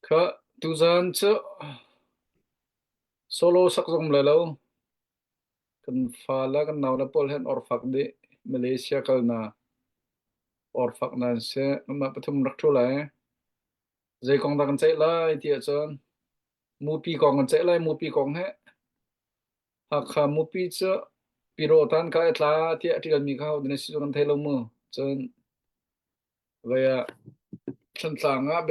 Khah, tuzaan cu solo sak zong le lo. Kan fa le kan nau le pawl he an orfak dih. Malaysia kal na orfak nan si. Kanmah pathum rak ṭhu lai. Zei kong dah kan ceih lai ti ahcun mupi kong kan ceih lai. Mupi kong he Hakha mupi cu Pyrawtan ka i tla tiah a ṭialmi kha ho na si cu kan thei lo mu. Cun Vei ah Thlantlang ah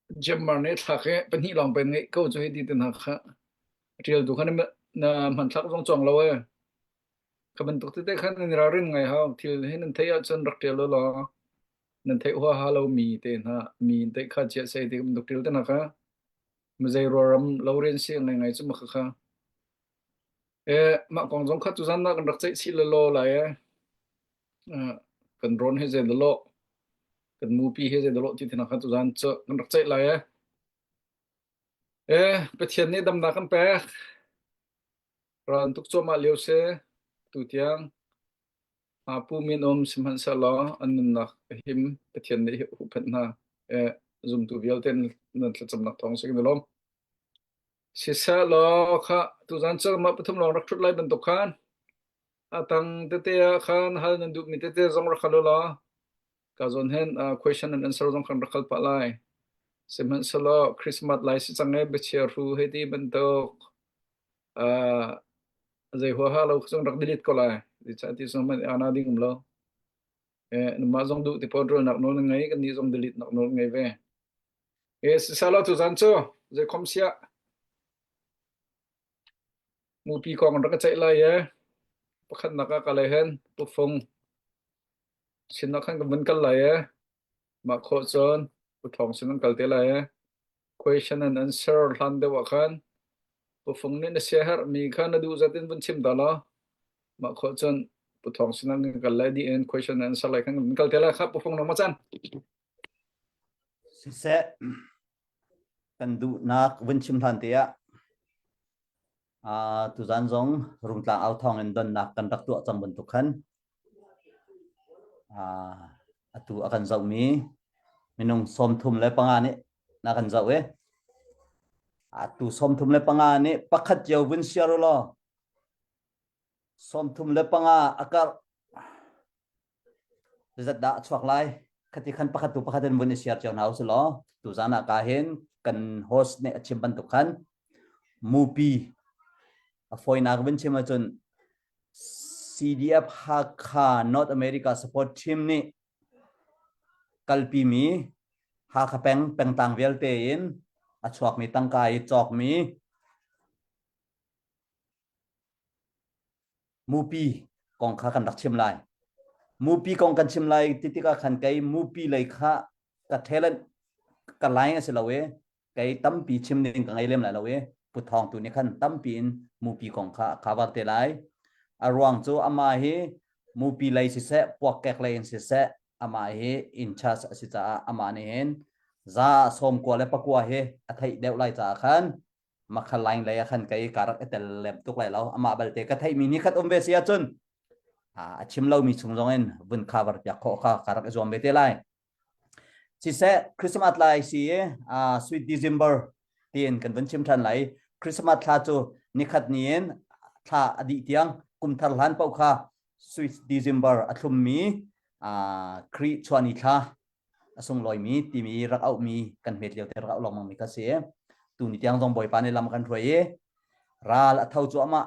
Myanmar nih thlak hi pahnih lawng pen ngeih ko cu hei ti te hna kha a ṭialtu kha na hmanthlak zong cawng lo ee. Kha bantuk tete khan nan i ralrin ngai hau. Thil hi nan theih ahcun rak ṭial u law nan theih huaha lomi te hna mi te kha chiah sei ti bantuk ṭial te hna kha mizei ruaram lo rian si ngai ngai cu ma kha Eh mah kong zong kha tuzan ah kan rak ceih chih lelaw lai ee. Kan rawn hi zei dah lawh, kan mupi hi zei dah lawh ti thina kha tuzan cu kan rak ceih lai ee. Eh, Pathian nih damnak kan pek. Ral tuk cuahmah lio si. Tutiang hna pu min um sihmanhsehlaw an nunnak a him Pathian nih huhphenh hna. Eh, zumtu vialte nan thlacamnak thawng si kan i lawm. Sisehlaw kha tuzan cu mah pathum lawng rak ṭhut lai bantuk khan A tang tete ah khan hal nan duhmi tete zong rak hal u law ka zawn hin uh, question and answer zong kan rak hal pah lai. Sihmanhsehlaw Christmas lai si cang e biachia hru hei ti bantuk uh, zei huaha lo zong rak delete ko lai. Zeicah ti zong man ana ding um lo. Eh, nangmah zong duh ti pawn nak nawl na ngei, kan nih zong delete nak nawl ngei ve. Eh, sisalaw tuzan cu zei khom siah Mupi kong an rak ka ceih lai i pakhatnak ah ka lei hin Pufung sin ah khan kan vun kal lai i mah khawh cun Puthawng sin an kal te lai i question and answer hlan deuh ah khan Pufung nih na siaherhmi kha na duh zat in vun chim ta law mah khawh cun Puthawng sin ah kan kal lai dih in question and answer lai khan kan vun kal te lai kha Pufung nang ma can. Siseh, kan duhnak vun chim hlan te ah Tuzaan zong Rungtlang au thawng in donnak kan rak tuah cang bantuk khan atu a kan zohmi minung 35 nih na kan zoh i atu 35 nih pakhat cio vun share u law 35 a karh Zeizat dah a chuak lai? Khati khan pakhat tu pakhat in vun i share cio hna usih law tuzaan ah ka hin kan host nih a chim bantuk khan mupi a fawinak vun chim ahcun CDF Hakha North America Support Team nih kalpimi Hakha peng pengtlang vialte in a chuakmi tangka i cawkmi Mupi kong kha kan rak chim lai. Mupi kong kan chim lai ti tikah khan kei mupi lei kha ka talent ka line a si lo i kei tampi chim ding ka ngei lem lai lo i Pu Thawng tu nih khan tampi in mupi kong kha a cover te lai. A ruang cu amah hi mupi lei siseh puakkek lei in siseh amah hi in charge a si caah amah nih hin za sawm kua le pakua hi a theih deuh lai caah khan makha line lei ah khan kei ka rak i tel lem tuk lai lo amah balte ka theihmi ni khat um ve si ahcun a chim lomi chung zong in vun cover piak khawh kha ka rak i zuam ve te lai siseh Christmas lai si i sweet December tiin kan vun chim than lai Christmas thla cu nikhat ni in thla a dih tiang kumthar hlan paoh kha sweet December a thlummi Khrih chuani thla a sunglawimi timi rak auhmi kan hmet lio te rak auh lengmang mi kha si. Tu ni tiang zong Bawipa nih lam kan hruai i ral a tho cuahmah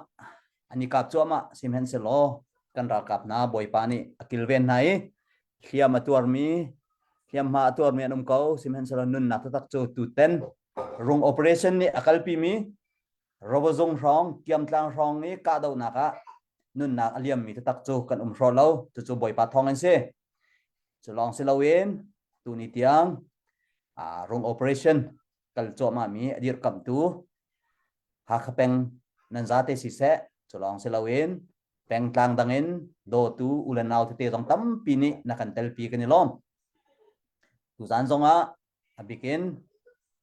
an i kap cuahmah sihmanhsehlaw kan ralkap hna Bawipa nih a kilven hna i hliam a tuarmi hliamhma a tuarmi an um ko sihmanhsehlaw nunnak taktak cu tuten rung operation nih a kalpimi Robozung hrawng Kiamtlang hrawng i kahdohnak ah nunnak a liammi taktak cu kan um hraw lo cucu Bawipa thawng in si Cu lawng si loin tuni tiang rung operation kal cuahmahmi a dirkamhtu Hakha peng nan zate siseh cu lawng si loin pengtlang dang in dawtu u le nau tete zong tampi nih na kan telpi kan i lawm. Tuzaan zongah a bikin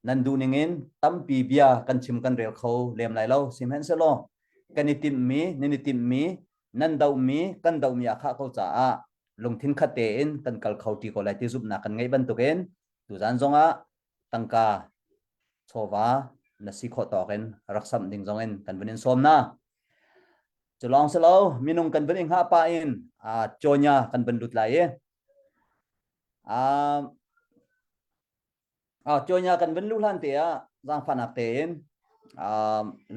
nan duh ningin tampi bia kan chim kan rel kho lem lai lo sihmanhsehlaw kan i timhmi nan i timhmi nan dohmi kan dohmi a khah ko caah lungthin khat tein kan kal kho ṭi ko lai ti zumhnak kan ngeih bantukin tuzaan zongah Tangka chawva na si khawh tawk in rak samh ding zong in kan vun in sawm na. Cu lawng si lo minung kan vun i hngah pah in cawnya kan vun lut lai i Cawnya kan vun luh hlan te ah zaangfahnak tein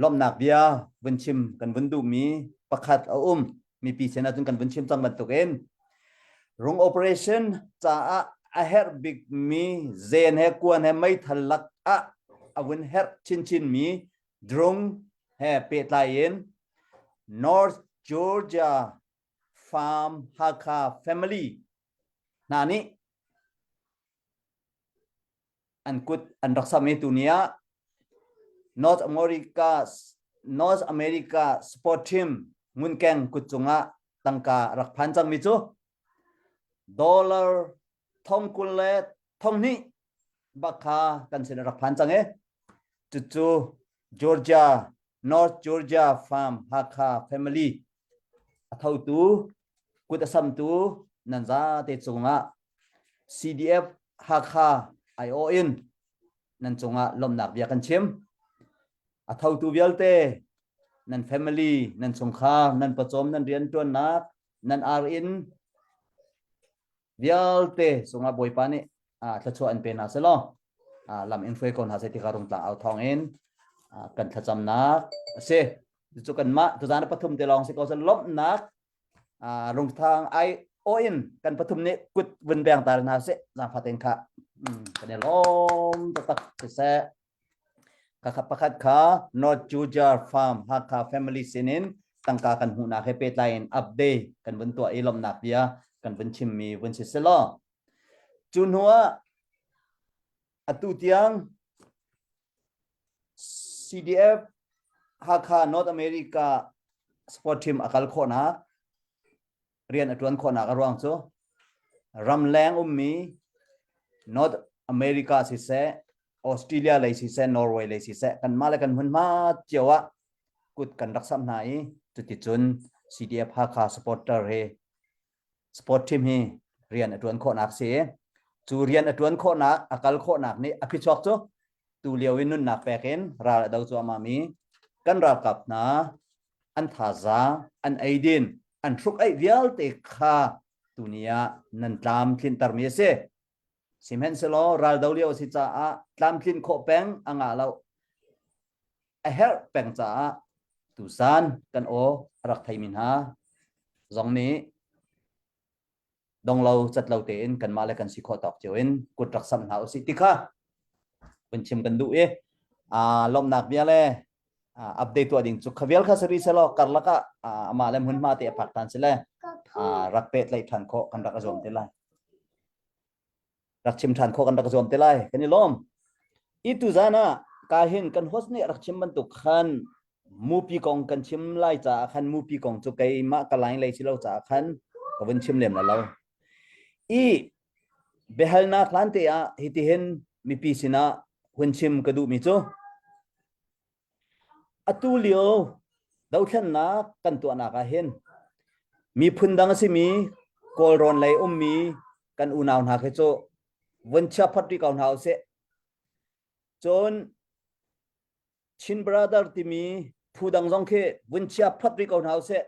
lawmhnak bia vun chim kan vun duhmi pakhat a um. Mipi sin ahcun kan vun chim cang bantukin rung operation caah a herh bikmi zen he kuan he meithal lak ah a vun herh chinchinmi drone he pehtlai in North Georgia Farm Hakha family hna nih an kut an rak sam i tuni ah North America North America sport team ngunkeng kut cungah tangka rak phan cangmi cu dollar thong kul le thong hnih bak kha kan sin rak phan cang i cucu Georgia North Georgia Farm Hakha family a thotu kut a samtu nan zate cungah CDF Hakha aiawh in nan cungah lawmhnak bia kan chim. A thotu vialte nan family, nan chungkhar, nan pawcawm, nan rianṭuannak, nan ar-inn vialte cungah Bawipa nih thluachuah an pe hna selaw lam in hruai ko hna seh ti kha rungtlang au thawng in kan thlacamnak a si. Cucu kanmah tuzaan pathum te lawng si ko seh lawmhnak lungthang ai aw in kan pathum nih kut vun beng ta hna sih zaangfah tein kha kan i lawm taktak siseh kakhat pakhat kha North Georgia Farm Hakha family sinin tangka kan hmuhnak he pehtlai in update kan vun tuah i lawmhnak bia kan vun chimmi vun si selaw cu hnu ah atu tiang CDF Hakha North America sport team a kal khawhnak rian a ṭuan khawhnak a ruang cu ramleng ummi North America siseh Australia lei siseh Norway lei siseh kanmah le kan hmunhma cio ah kut kan rak samh hna i cuticun CDF Hakha supporter he sport team hi rian a ṭuan khawhnak si cu rian a ṭuan khawhnak a kal khawhnak nih a phichuak cu tu lio in nunnak pek in ral a do cuahmah mi kan ralkap hna an thazaang an eidin an hruk eih vialte kha tuni ah nan tlam tlintermi a si sihmanhsehlaw ral do lio a si caah tlamtlin khawh peng a ngah lo a herh peng caah tusan kan aw a rak theimi hna zong nih donglo cat lo tein kanmah le kan si khawh tawk cio in kut rak samh hna usih ti kha vun chim kan duh i lawmhnak bia le update tuah ding cu khavial kha sari selaw karlak ah amah le hmunhma te a phak tan sile rak pehtlaih than khawh kan rak zuam te lai rak chim ṭhan khawh kan rak zuam te lai kan i lawm i tuzan ah ka hin kan host nih rak chim bantuk khan mupi kong kan chim lai caah khan mupi kong cu keimah ka line lei si lo caah khan ka vun chim lem la lo i biahalnak hlan te ah hitihin mipi sinah hun chim ka duhmi cu Atu lio dothlennak kan tuahnak ah hin miphun dang a simi Kawlrawn lei ummi kan unau hna khi cu vun chia phot rih ko hna usih. Cun Chin Brother timi phu dang zong khi vun chia phot rih ko hna usih.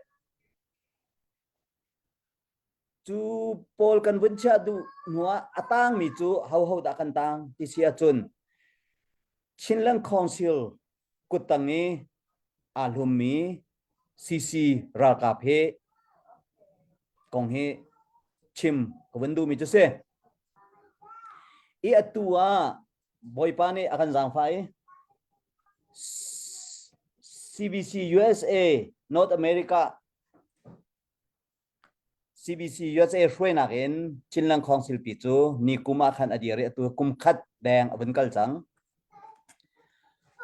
Cu pawl kan vun chiah duh hnuah a tangmi cu hoho dah kan tang ti si ahcun Chinland Council kuttang i aa hlummi CC ralkap hi kong hi chim ka vun duhmi cu si. I atu ah Bawipa nih a kan zaangfah i CBC USA North America CBC USA hruainak in Chinland Council pi cu ni kum ah khan a dir i atu kum khat deng a vun kal cang.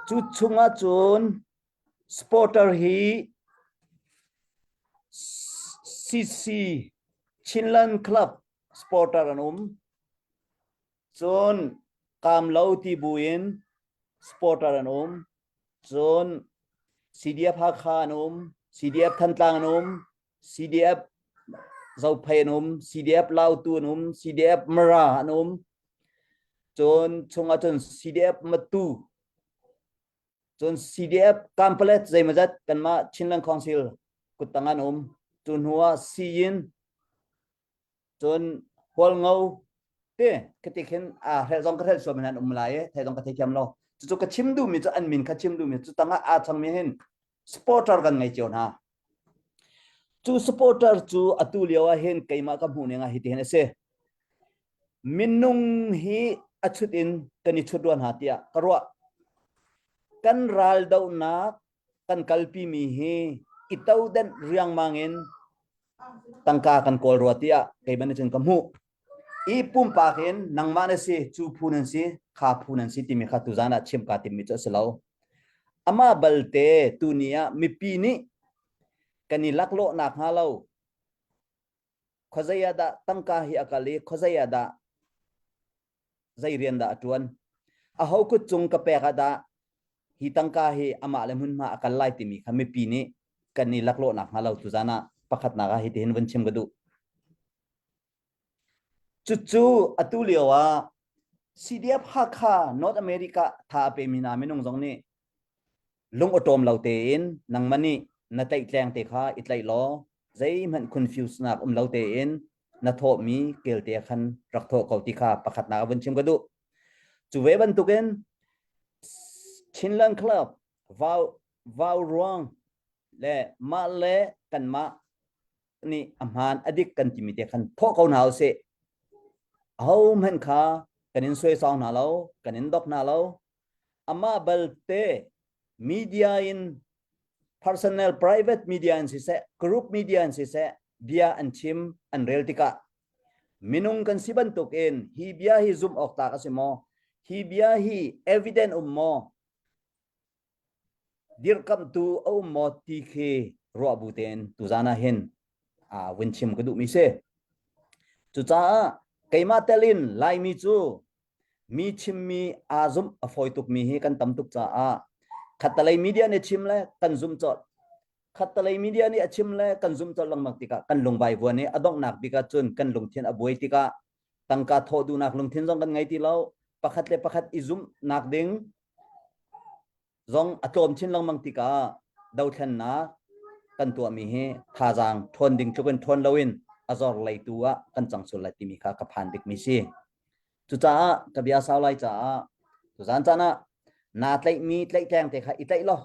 Cu chung ah cun supporter hi CC Chinland Club supporter an um. Cun Kamlo ti bu in supporter an um. Cun CDF Hakha an um, CDF Thantlang an um, CDF Zophei an um, CDF Lautu an um, CDF Mara an um. Cun chungah cun CDF Matu, cun CDF Kampalet zeimawzat kanmah Chinland Council kuttang an um. Cu hnu ah Siyin, cun Hualngo te khati khin a hrel zong ka hrel sual an um lai e thei zong ka thei thiam lo. Cucu ka chim duhmi cu an min kha chim duhmi cu tangah aa changmi hin supporter kan ngei cio hna. Cu supporter cu atu lio ah hin keimah ka hmuh ning ah hitihin a si. Minung hi a chut in kan i chut rua hna tiah ka ruah. Kan ral dohnak kan kalpimi hi i todenh riangmang in tangka kan kawl rua tiah kei bantuk cun ka hmuh. I pumpak in nangmah na si, cu phu nan si, kha phu nan si timi kha tuzan ah chim kaa timmi cu a si lo. Amah balte tuni ah mipi nih kan i laklawh nakhnga lo khuazei ah dah tangka hi a kal i khuazei ah dah zei rian dah a ṭuan aho kut cung ka pek ah dah hi tangka hi amah le hmunhma a kal lai timi kha mipi nih kan i laklawh nakhnga lo tuzan ah pakhatnak ah hitihin vun chim ka duh. Cucu atu lio ah CDF Hakha North America tha a pemi hna minung zong nih lung awṭawm lo tein nangmah nih na tlaihtleng te kha i tlaih law zeihmanh confuse nak um lo tein na thawhmi kelte khan rak thawh ko ti kha pakhatnak a vun chim ka duh. Cu ve bantukin Chinland Club vau vau ruang le mah le kanmah nih a hmaan a dik kan timi te khan thawh ko hna usih. Ahohmanh kha kan in suaisau hna lo, kan in dok hna lo. Amah balte media in personal private media in siseh, group media in siseh, bia an chim an rel tikah minung kan si bantukin hi bia hi zumh awk tlak a si maw? Hi bia hi evidence um maw? Dirhkamhtu a um maw ti khi ruah bu tein tuzan ah hin vun chim ka duhmi si. Cucaah keimah tel in Laimi cu mi chimmi aa zumh a fawi tukmi hi kan tam tuk caah khattalei media nih chim le kan zumh colh. Khattalei media nih a chim le kan zumh colh lengmang tikah kan lungvai vuan i a donghnak bik ah cun kan lungthin a buai tikah tangka thawh duhnak lungthin zong kan ngei ti lo. Pakhat le pakhat i zumhnak ding zong a tlawm chin lengmang tikah dothlennak kan tuahmi hi thazaang ṭhawn ding tluk in ṭhawn loin a zor lei tu ah kan cang sual lai timi kha ka phan bikmi si. Cucaah ka bia sau lai caah tuzaan caan ah naa tlaihmi tlaihtleng te kha i tlaih law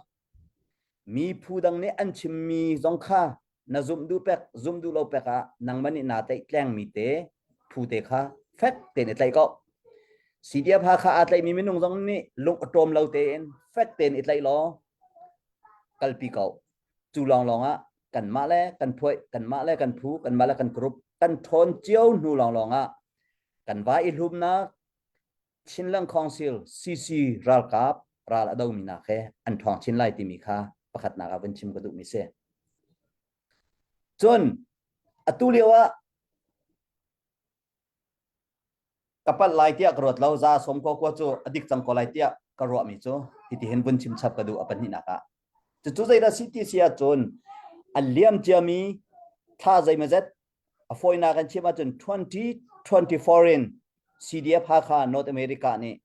mi phu dang nih an chimmi zong kha na zumh duh pek zumh duh lo pek ah nangmah nih naa tlaihtlengmi te phu te kha fek tein i tlaih ko. CDF Hakha aa tlaihmi minung zong nih lung a ṭawm lo tein fek tein i tlaih law kalpi ko. Cu lawnglawng ah kanmah le kan phuaih, kanmah le kan phu, kanmah le kan group kan ṭhawn cio hnu lawnglawng ah kan va i hlumnak Chinland Council CC ralkap ral a domi nak he an ṭhawng chin lai timi kha pakhatnak ah vun chim ka duhmi si. Cun atu lio ah ka palh lai tiah ka ruat lo za som ko kua cu a dik cang ko lai tiah ka ruahmi cu hiti hin vun chim chap ka duh a pahnihnak ah. Cucu zeidah si ti si ahcun a liam ciami thla zeimawzet a fawinak an chim ahcun 2024 in CDF Hakha North America nih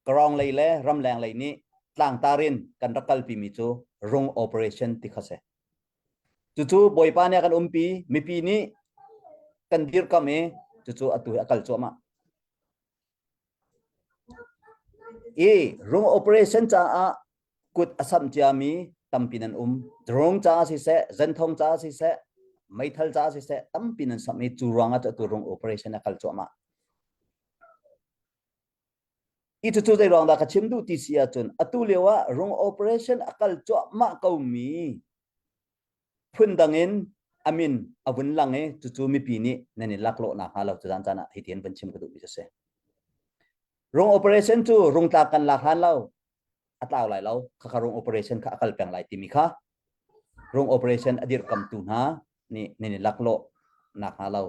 Karong lei le ramleng lei nih tlangtar in kan rak kalpimi cu rung operation ti kha si. Cucu Bawipa nih a kan umpi, mipi nih kan dirkamh i cucu atu hi a kal cuahmah. I rung operation caah kut a samh ciami tampi nan um. Drone caah siseh, zenthong caah siseh, meithal caah siseh tampi nan samh i cu ruangah cu atu rung operation a kal cuahmah. I cucu zei ruang dah ka chim duh ti si ahcun atu lio ah rung operation a kal cuahmah komi phundang in a min a vun lang i cucu mipi nih nan i laklawh nakhnga lo cuzan caan ah hitihin vun chim ka duhmi cu si. Rung operation cu rungtlak kan lak hlan lo a tlau lai lo khakha rung operation kha a kal peng lai timi kha rung operation a dirhkamtu hna nih nan i laklawh nakhnga lo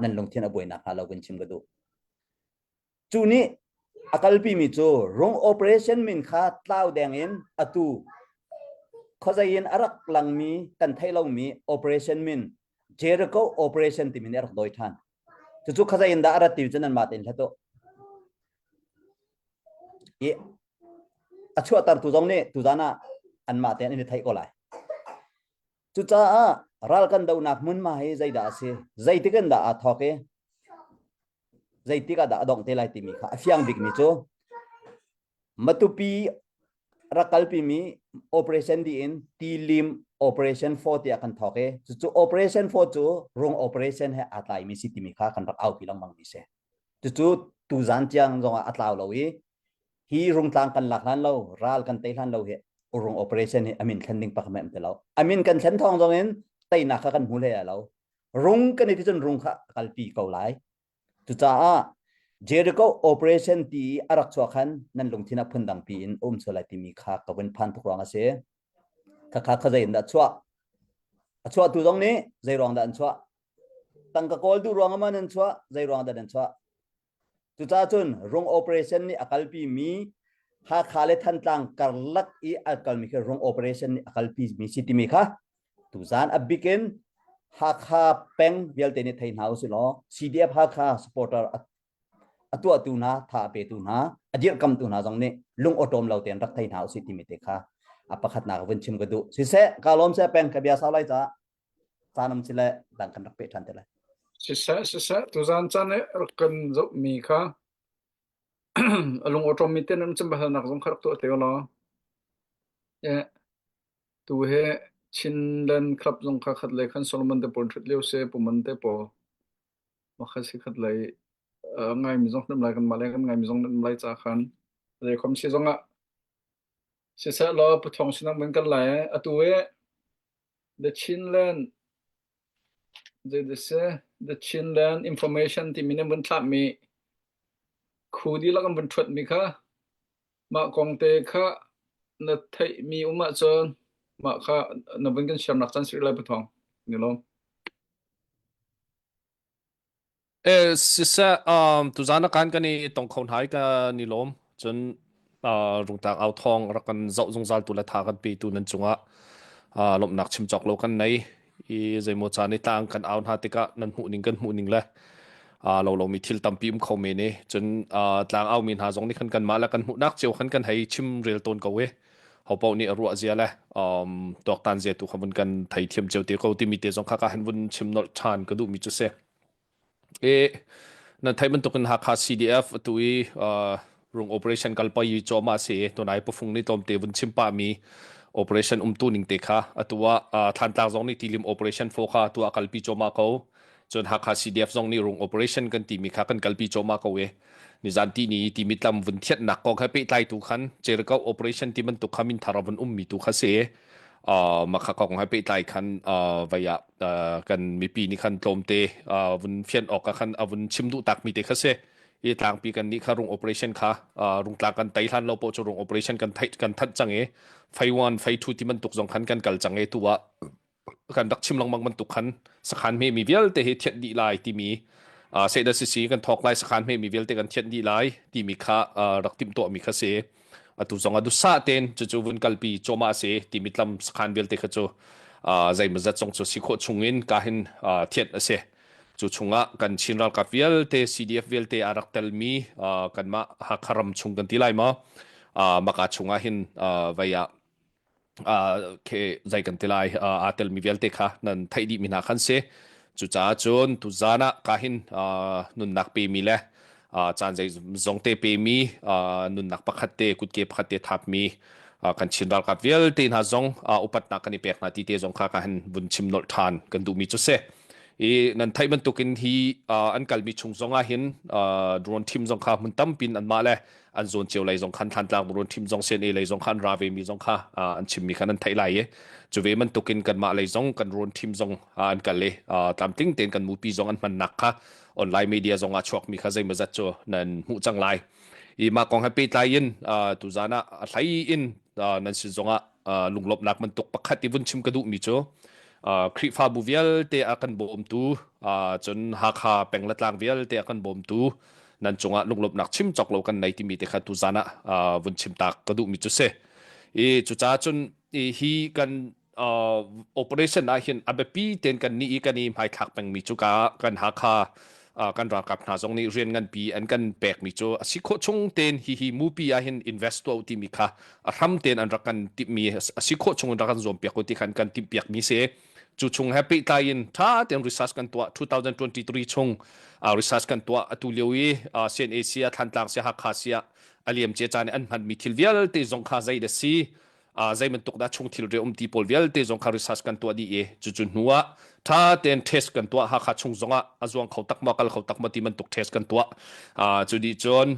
nan lungthin a buai nakhnga lo vun chim ka duh. Cu nih a kalpimi cu rung operation min kha tlau deng in atu khuazei in a rak langmi kan theih lomi operation min Jericho operation timi nih a rak dawi ṭhan. Cucu khazai in dah a rat ti cu nanmah tein hlat u. I a chuahtertu zong nih tuzan ah anmah tein an i theih ko lai. Cucaah ral kan dohnak hmunhma hi zeidah a si? Zeitik in dah aa thawk i zeitik ah dah a dongh te lai timi kha a fiang bikmi cu Matupi rak kalpimi operation dih in Tilim Operation 4 tiah kan thawk i cucu Operation 4 cu rung operation he aa tlaimi si timi kha kan rak aupi lengmang mi si. Cucu tuzan tiang zongah a tlau lo i hi rungtlang kan lak hlan lo ral kan tei hlan lo hi rung operation hi amin thlen ding pakhat am ti lo. Amin kan thlen thawng zong in teinak kha kan hmu hlei lo. Rung kan i ti cun rung kha kalpi ko lai. Cucaah Jericho operation ti a rak chuah khan nan lungthin ah phundang pi in um sual lai timi kha ka vun phan tuk ruang a si. Khakha kha zei in dah chuah? A chuahtu zong nih zei ruang dah an chuah? Tangka kawl duh ruang ah nan chuah? Zei ruang dah nan chuah? Cucaah cun rung operation nih a kalpi mi Hakha le Thantlang karlak i a kalmi khi rung operation nih a kalpi mi si timi kha tuzan a bik in Hakha peng vialte nih thei hna usih law CDF Hakha supporter a tuahtu hna tha a petu hna a dirhkamtu hna zong nih lung awṭawm lo tein rak thei hna usih timi te kha a pakhatnak vun chim ka duh siseh ka lawm seh peng ka bia sau lai ca caan um si le dang kan rak peh ṭhan te lai Siseh siseh tuzan caan i rak kan zohmi kha a lung awṭawmmi te nan chim halnak zong kha rak tuah te law eh Tu hi Chinland Club zong kha khat lei khan Solomon te pawl ṭhut lio si, Puman te pawl makha si khat lei ngaimi zong nan lai kanmah le kan ngaimi zong nan lai ca khan zeikhom si zong ah siseh law Puthong sinang mun kan lai atu i The Chinland zei si The Chinland Information timi nan vun thlahmi khu dihlak an vun ṭhuatmi kha Mah kong te kha na theihmi um ahcun mah kha na vun kan siamnak caan si rih lai Pathawng. Ni lawm. Eh, siseh, um, tuzan ah kan kan i tong kho hna i kan i lawm. Cun uh, rungtlang au thawng rak kan zoh zungzal tu le tha kan petu nan cungah uh, lawmhnak chim cawk lo kan nei. I zeimaw caan i tlang kan au hna tikah nan hmuh ning kan hmuh ning le uh, lo lomi thil tampi um kho men i cun uh, tlang au mi hna zong nih khan kanmah le kan hmuhnak cio khan kan hei chim rel tawn ko i hopaoh nih a ruah zia le um, tuaktan zia tu kha vun kan thei thiam cio te ko timi te zong kha ka han vun chim nolh ṭhan ka duhmi cu si. E nan theih bantukin Hakha CDF atu i uh, rung operation kalpai cuahmah si tunai pufung nih tlawmte vun chim pah mi operation umtu ning te kha atu ah uh, Thantlang zong nih tilim operation fo kha atu ah kalpi cuahmah ko cun Hakha CDF zong nih rung operation kan timi kha kan kalpi cuahmah ko e nizan ti ni ti mitlam vun thianhnak kong kha pehtlai tu khan Jericho operation ti bantuk kha min thar a vun ummi tu kha si uh, makha kong he pehtlai khan uh, vai ah uh, kan mipi nih khan tlawmte uh, vun fian awk ah khan a vun chim duh takmi te kha si i tlangpi kan nih kha rung operation kha uh, rungtlang kan tei hlan lo po chu rung operation kan thai kan that chang i phase 1 phase 2 ti bantuk zong khan kan kal chang i tu ah kan rak chim lengmang bantuk khan sakhan hme mi vialte hi thianh dih lai timi uh, sehda sisi kan thawk lai sakhan hme mi vialte kan thianh dih lai timi kha uh, rak timhtuah mi kha si atu zong a dusa ten cucu vun kalpi cuahmah si timi tlam sakhan vialte kha cu uh, zeimawzat zong cu si khawh chungin ka hin uh, thianh a si cu chungah kan Chin ralkap vialte CDF vialte a rak telmi uh, kanmah Hakha ram chung kan ti lai ma uh, maka chungah hin uh, vei ah ke zei kan ti lai aa telmi vialte kha nan theih dihmi hna khan si cucaah cun tuzan ah ka hin nunnak pemi le caan zei zong te pemi nunnak pakhat te kutke pakhat te thapmi kan Chin ralkap vialte hna zong upatnak kan i pek hna ti te zong kha ka hin vun chim nolh ṭhan kan duhmi cu si i nan theih bantukin hi an kalmi chung zong ah hin drone team zong kha hmun tampin anmah le an zawn cio lei zong khan Thantlang Buron team zong CNA lei zong khan ra ve mi zong kha an chim mi khan an theih lai i cu ve bantukin kanmah lei zong kan rawn team zong an kal i tlamtling tein kan mupi zong an hmannak kha online media zong ah chuak mi kha zeimawzat cu nan hmuh cang lai i mah kong he pehtlai in tuzan ah a hlei in nan sin zongah lunglawmhnak bantuk pakhat i vun chim ka duhmi cu Khrihfabu vialte a kan bawmtu cun Hakha peng le tlang vialte a kan bawmtu nan cungah lunglawmhnak chim cawk lo kan nei timi te kha tuzan ah vun chim tak ka duhmi cu si i cucaah cun hi kan operation ah hin a biapi ten kan ni i kan i hmaithlak pengmi cu ka kan Hakha. Kan ralkap hna zong nih rian nganpi an kan pekmi cu a si khawh chung tein hihi mupi ah hin invest tuah u timi kha a hram tein an rak kan timhmi a si khawh chung in rak kan zuampiak u ti kha an kan timhpiakmi si. Cu chung he pehtlai in tha tein research kan tuah 2023 chung research kan tuah atu lio i CNA sia Thlantlang sia Hakha sia a liam cia caan i an hmanmi thil vialte zong kha zei da si zei bantuk dah chung thil re um ti pawl vialte zong kha research kan tuah dih i cucu hnu ah tha tein test kan tuah Hakha chung zong ah a zuang kho tak ma kal kho tak ma ti bantuk test kan tuah cu dih cun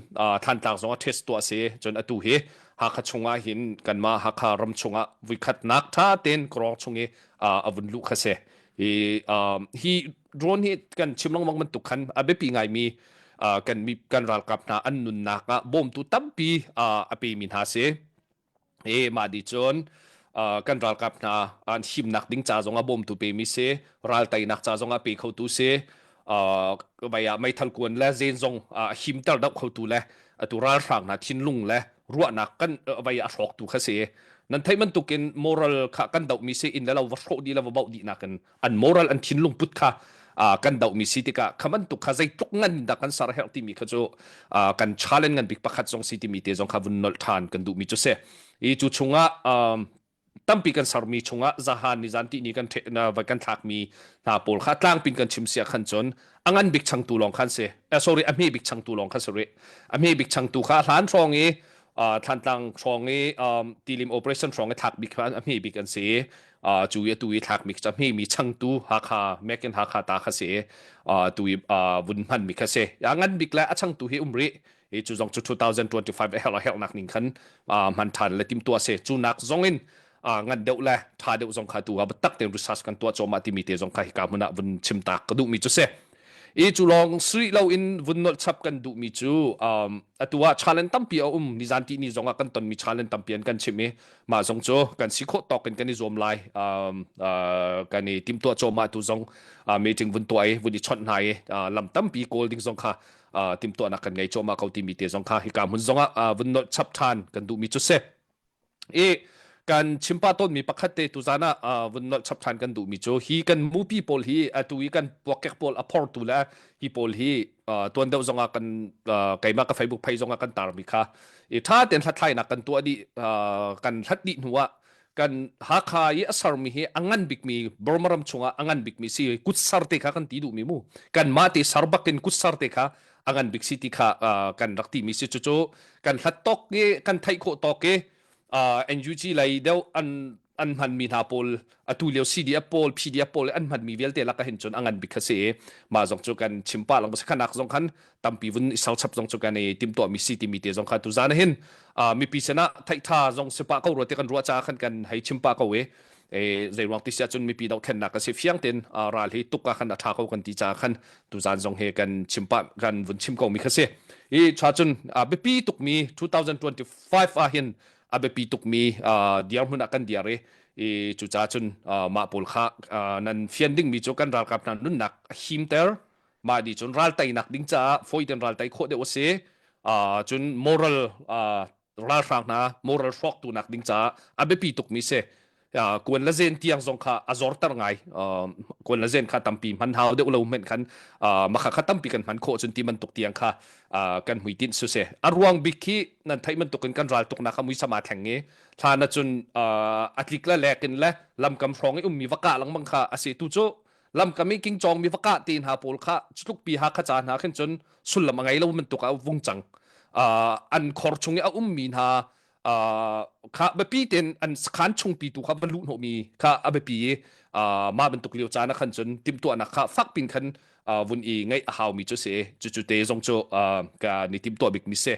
Thantlang zong ah test tuah si cun atu hi Hakha chung ah hin kanmah Hakha ram chung ah vuikhatnak tha tein krawng chung i a vun luh kha si hi hi drone hi kan chim lengmang bantuk khan a biapi ngaimi kan mi kan ralkap hna an nunnak ah bawmtu tampi a pemi hna si. E mah di cun kan ralkap hna an himnak ding ca zong ah bawmtu pemi si, ral teinak ca zong ah pe khotu si, vai ah meithal kuan le zen zong a himter deuh khotu le atu ralhrang hna thinlung le ruahnak kan vai a hrawktu kha si. Nan theih bantukin moral kha kan dohmi si inn le lo va hrawh dih le va bauh dih nakin an moral an thinlung put kha kan dohmi si tikah kha bantuk kha zeitluk ngan in dah kan ser herh timi kha cu kan challenge ngan bik pakhat zong si timi te zong kha vun nolh ṭhan kan duhmi cu si. I cu chungah tampi kan sermi chungah zahan ni zan ti ni kan vai kan thlakmi hna pawl kha tlangpin kan chim sia khan cun a ngan bik changtu lawng khan si sorry a hme bik changtu lawng kha si rih a hme bik changtu kha hlan hrawng i Thlantlang hrawng i tilim operation hrawng i thlak bik kha a hme bik an si cu i atu i thlak mi cu a hme mi changtu Hakha Mekin Hakha ta kha si tu i vun hman mi kha si a ngan bik le a changtu hi um rih i cu zong cu 2025 a herh a herhnak ning khan hman ṭhan le timtuah si cu nak zong in ngan deuh le ṭha deuh zong kha tu ah biatak tein research kan tuah cuahmah timi te zong kha hika hmun ah vun chim tak ka duhmi cu si i cu lawng sri lo in vun nolh chap kan duhmi cu atu ah challenge tampi a um nizan ti ni zong ah kan tonmi challenge tampi an kan chim i mah zong cu kan si khawh tawk in kan i zuam lai kan i timtuah cuahmah tu zong meeting vun tuah i vun i chawnh hna i lam tampi kawl ding zong kha timtuahnak kan ngei cuahmah ko timi te zong kha hika hmun zong ah vun nolh chap ṭhan kan duhmi cu si i kan chimpa tawnmi pakhat te tuzan ah vun nolh chap ṭhan kan duhmi cu hi kan mupi pawl hi atu i kan puakkek pawl a phortu le hi pawl hi tuan deuh zong ah kan keimah ka Facebook page zong ah kan tarmi kha i ṭha tein hlathlainak kan tuah dih kan hlat dih hnu ah kan Hakha i a sermi hi a ngan bikmi Burma ram chungah a ngan bikmi si kutsar te kha kan ti duhmi mu kanmah te ser bakin kutsar te kha a ngan bik si ti kha kan rak timi si cucu kan hlat tawk i kan theih khawh tawk i NUG lei deuh an an hmanmi hna pawl atu lio CDF pawl PDF pawl an hmanmi vialte lak hin cun a ngan bik kha si i mah zong cu kan chim pah lang khanak zong khan tampi vun i serchap zong cu kan i timtuahmi si timi te zong kha tuzan hin mipi sinah theihtha zong si pah ko rua ti kan ruah caah khan kan hei chim pah ko i e zeiruang ti siah cun mipi dohthlennak a si fiang ten ral hi tuk ah khan a tha ko kan ti caah khan tuzan zong he kan chim pah kan vun chim ko mi kha si i cha cun biapi tukmi 2025 ah hin a biapi tukmi dirhmun ah kan diar i i cucaah cun mah pawl kha nan fian dingmi cu kan ralkap hna nunnak a himter mah nih cun ral teinak ding caah fawi tein ral tei khawh deuh a si cun moral ralhrang hna moral hrawktu nak ding caah a biapi tukmi si kuan le zen tiang zong kha a zorter ngai kuan le zen kha tampi hman hau deuh lo hmenh khan makha kha tampi kan hman khawh cun ti bantuk tiang kha kan hmuitinh su se a ruang bik khi nan theih bantukin kan ral tuknak kha muisam aa thleng i thla na cun a tlik le lek in le lamkam hrawng i ummi va kah lengmang kha a si tu cu lamkam i kingcawng mi va kah te hna pawl kha cutluk pi ha kha ca hna khin cun sullam a ngei lo bantuk ah vung cang an khor chung i a ummi hna kha biapi tein an sakhan chungpi tu kha va luh hnawhmi kha a biapi i mah bantuk lio caan ah khan cun timhtuahnak kha fak pin khan vun i ngeih a haumi cu si cucu te zong cu ka ni timhtuah bikmi si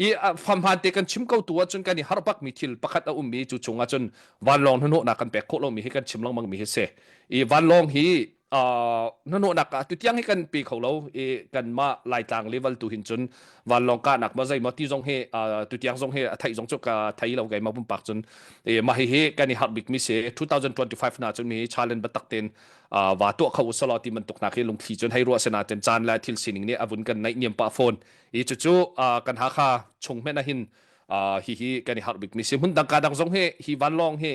i famhan te kan chim ko tu ahcun kan i har bak mi thil pakhat a ummi cu chung ahcun vanlawng hnahnawhnak kan pek khawh lomi hi kan chim lengmang mi hi si i vanlawng hi hnahnawhnak ah tutiang hi kan pe kho lo i kanmah Laitlang level tu hin cun vanlawng kahnak ma zei maw ti zong hi tutiang zong hi a theih zong cu ka thei lo keimah pumpak cun i mah hihi kan i harh bik mi si 2025 na cun mi challenge biatak tein va tuah kho usalaw ti bantuk nak hi lungthli cun hei ruah sena ten caan le thil sining nih a vun kan naih niam pah fawn i cucu kan Hakha chung hmenh ah hin hihi kan i harh bik mi si hmun dang ka dang zong hi hi vanlawng hi.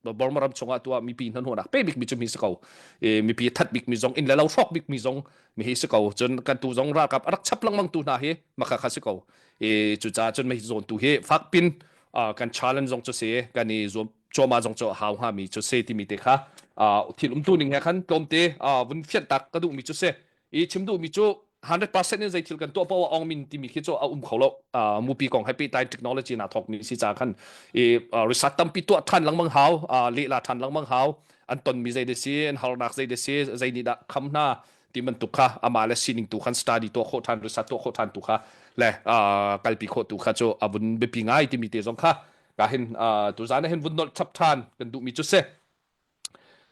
Burma ram chungah tuah mipi hnahnawhnak pe bik mi cu mi si ko. E, mipi that bik mi zong inn le lo hrawk bik mi zong mi hi si ko. Cun kan tu zong ralkap a rak chap lengmang tu hna hi maka kha si ko. E, cucaah cun mei zawn tu hi fak pin uh, kan challenge zong cu si kan i zuam cuahmah zong cu hau hnga mi cu si timi te kha uh, thil umtu ning he khan tlawmte uh, vun fianh tak ka duh mi cu si. I chim duhmi cu 100% in zeithil kan tuah poah ong min timi khi cu a um kho lo. Uh, mupi kong he pehtlai technology na thawk mi si ca khan i uh, research tampi tuah than lengmang hau, uh, lehla than lengmang hau. An ton mi zei de si, an harnak zei de si, zei nih dah kham hna ti bantuk kha ama le sining tu khan study tuah khawh than, research tuah khawh than tu kha le uh, kalpi khawh tu kha cu a vun biapi ngai timi te zong kha ka hin uh, tuzan hin vun nolh chap than kan duh mi cu si.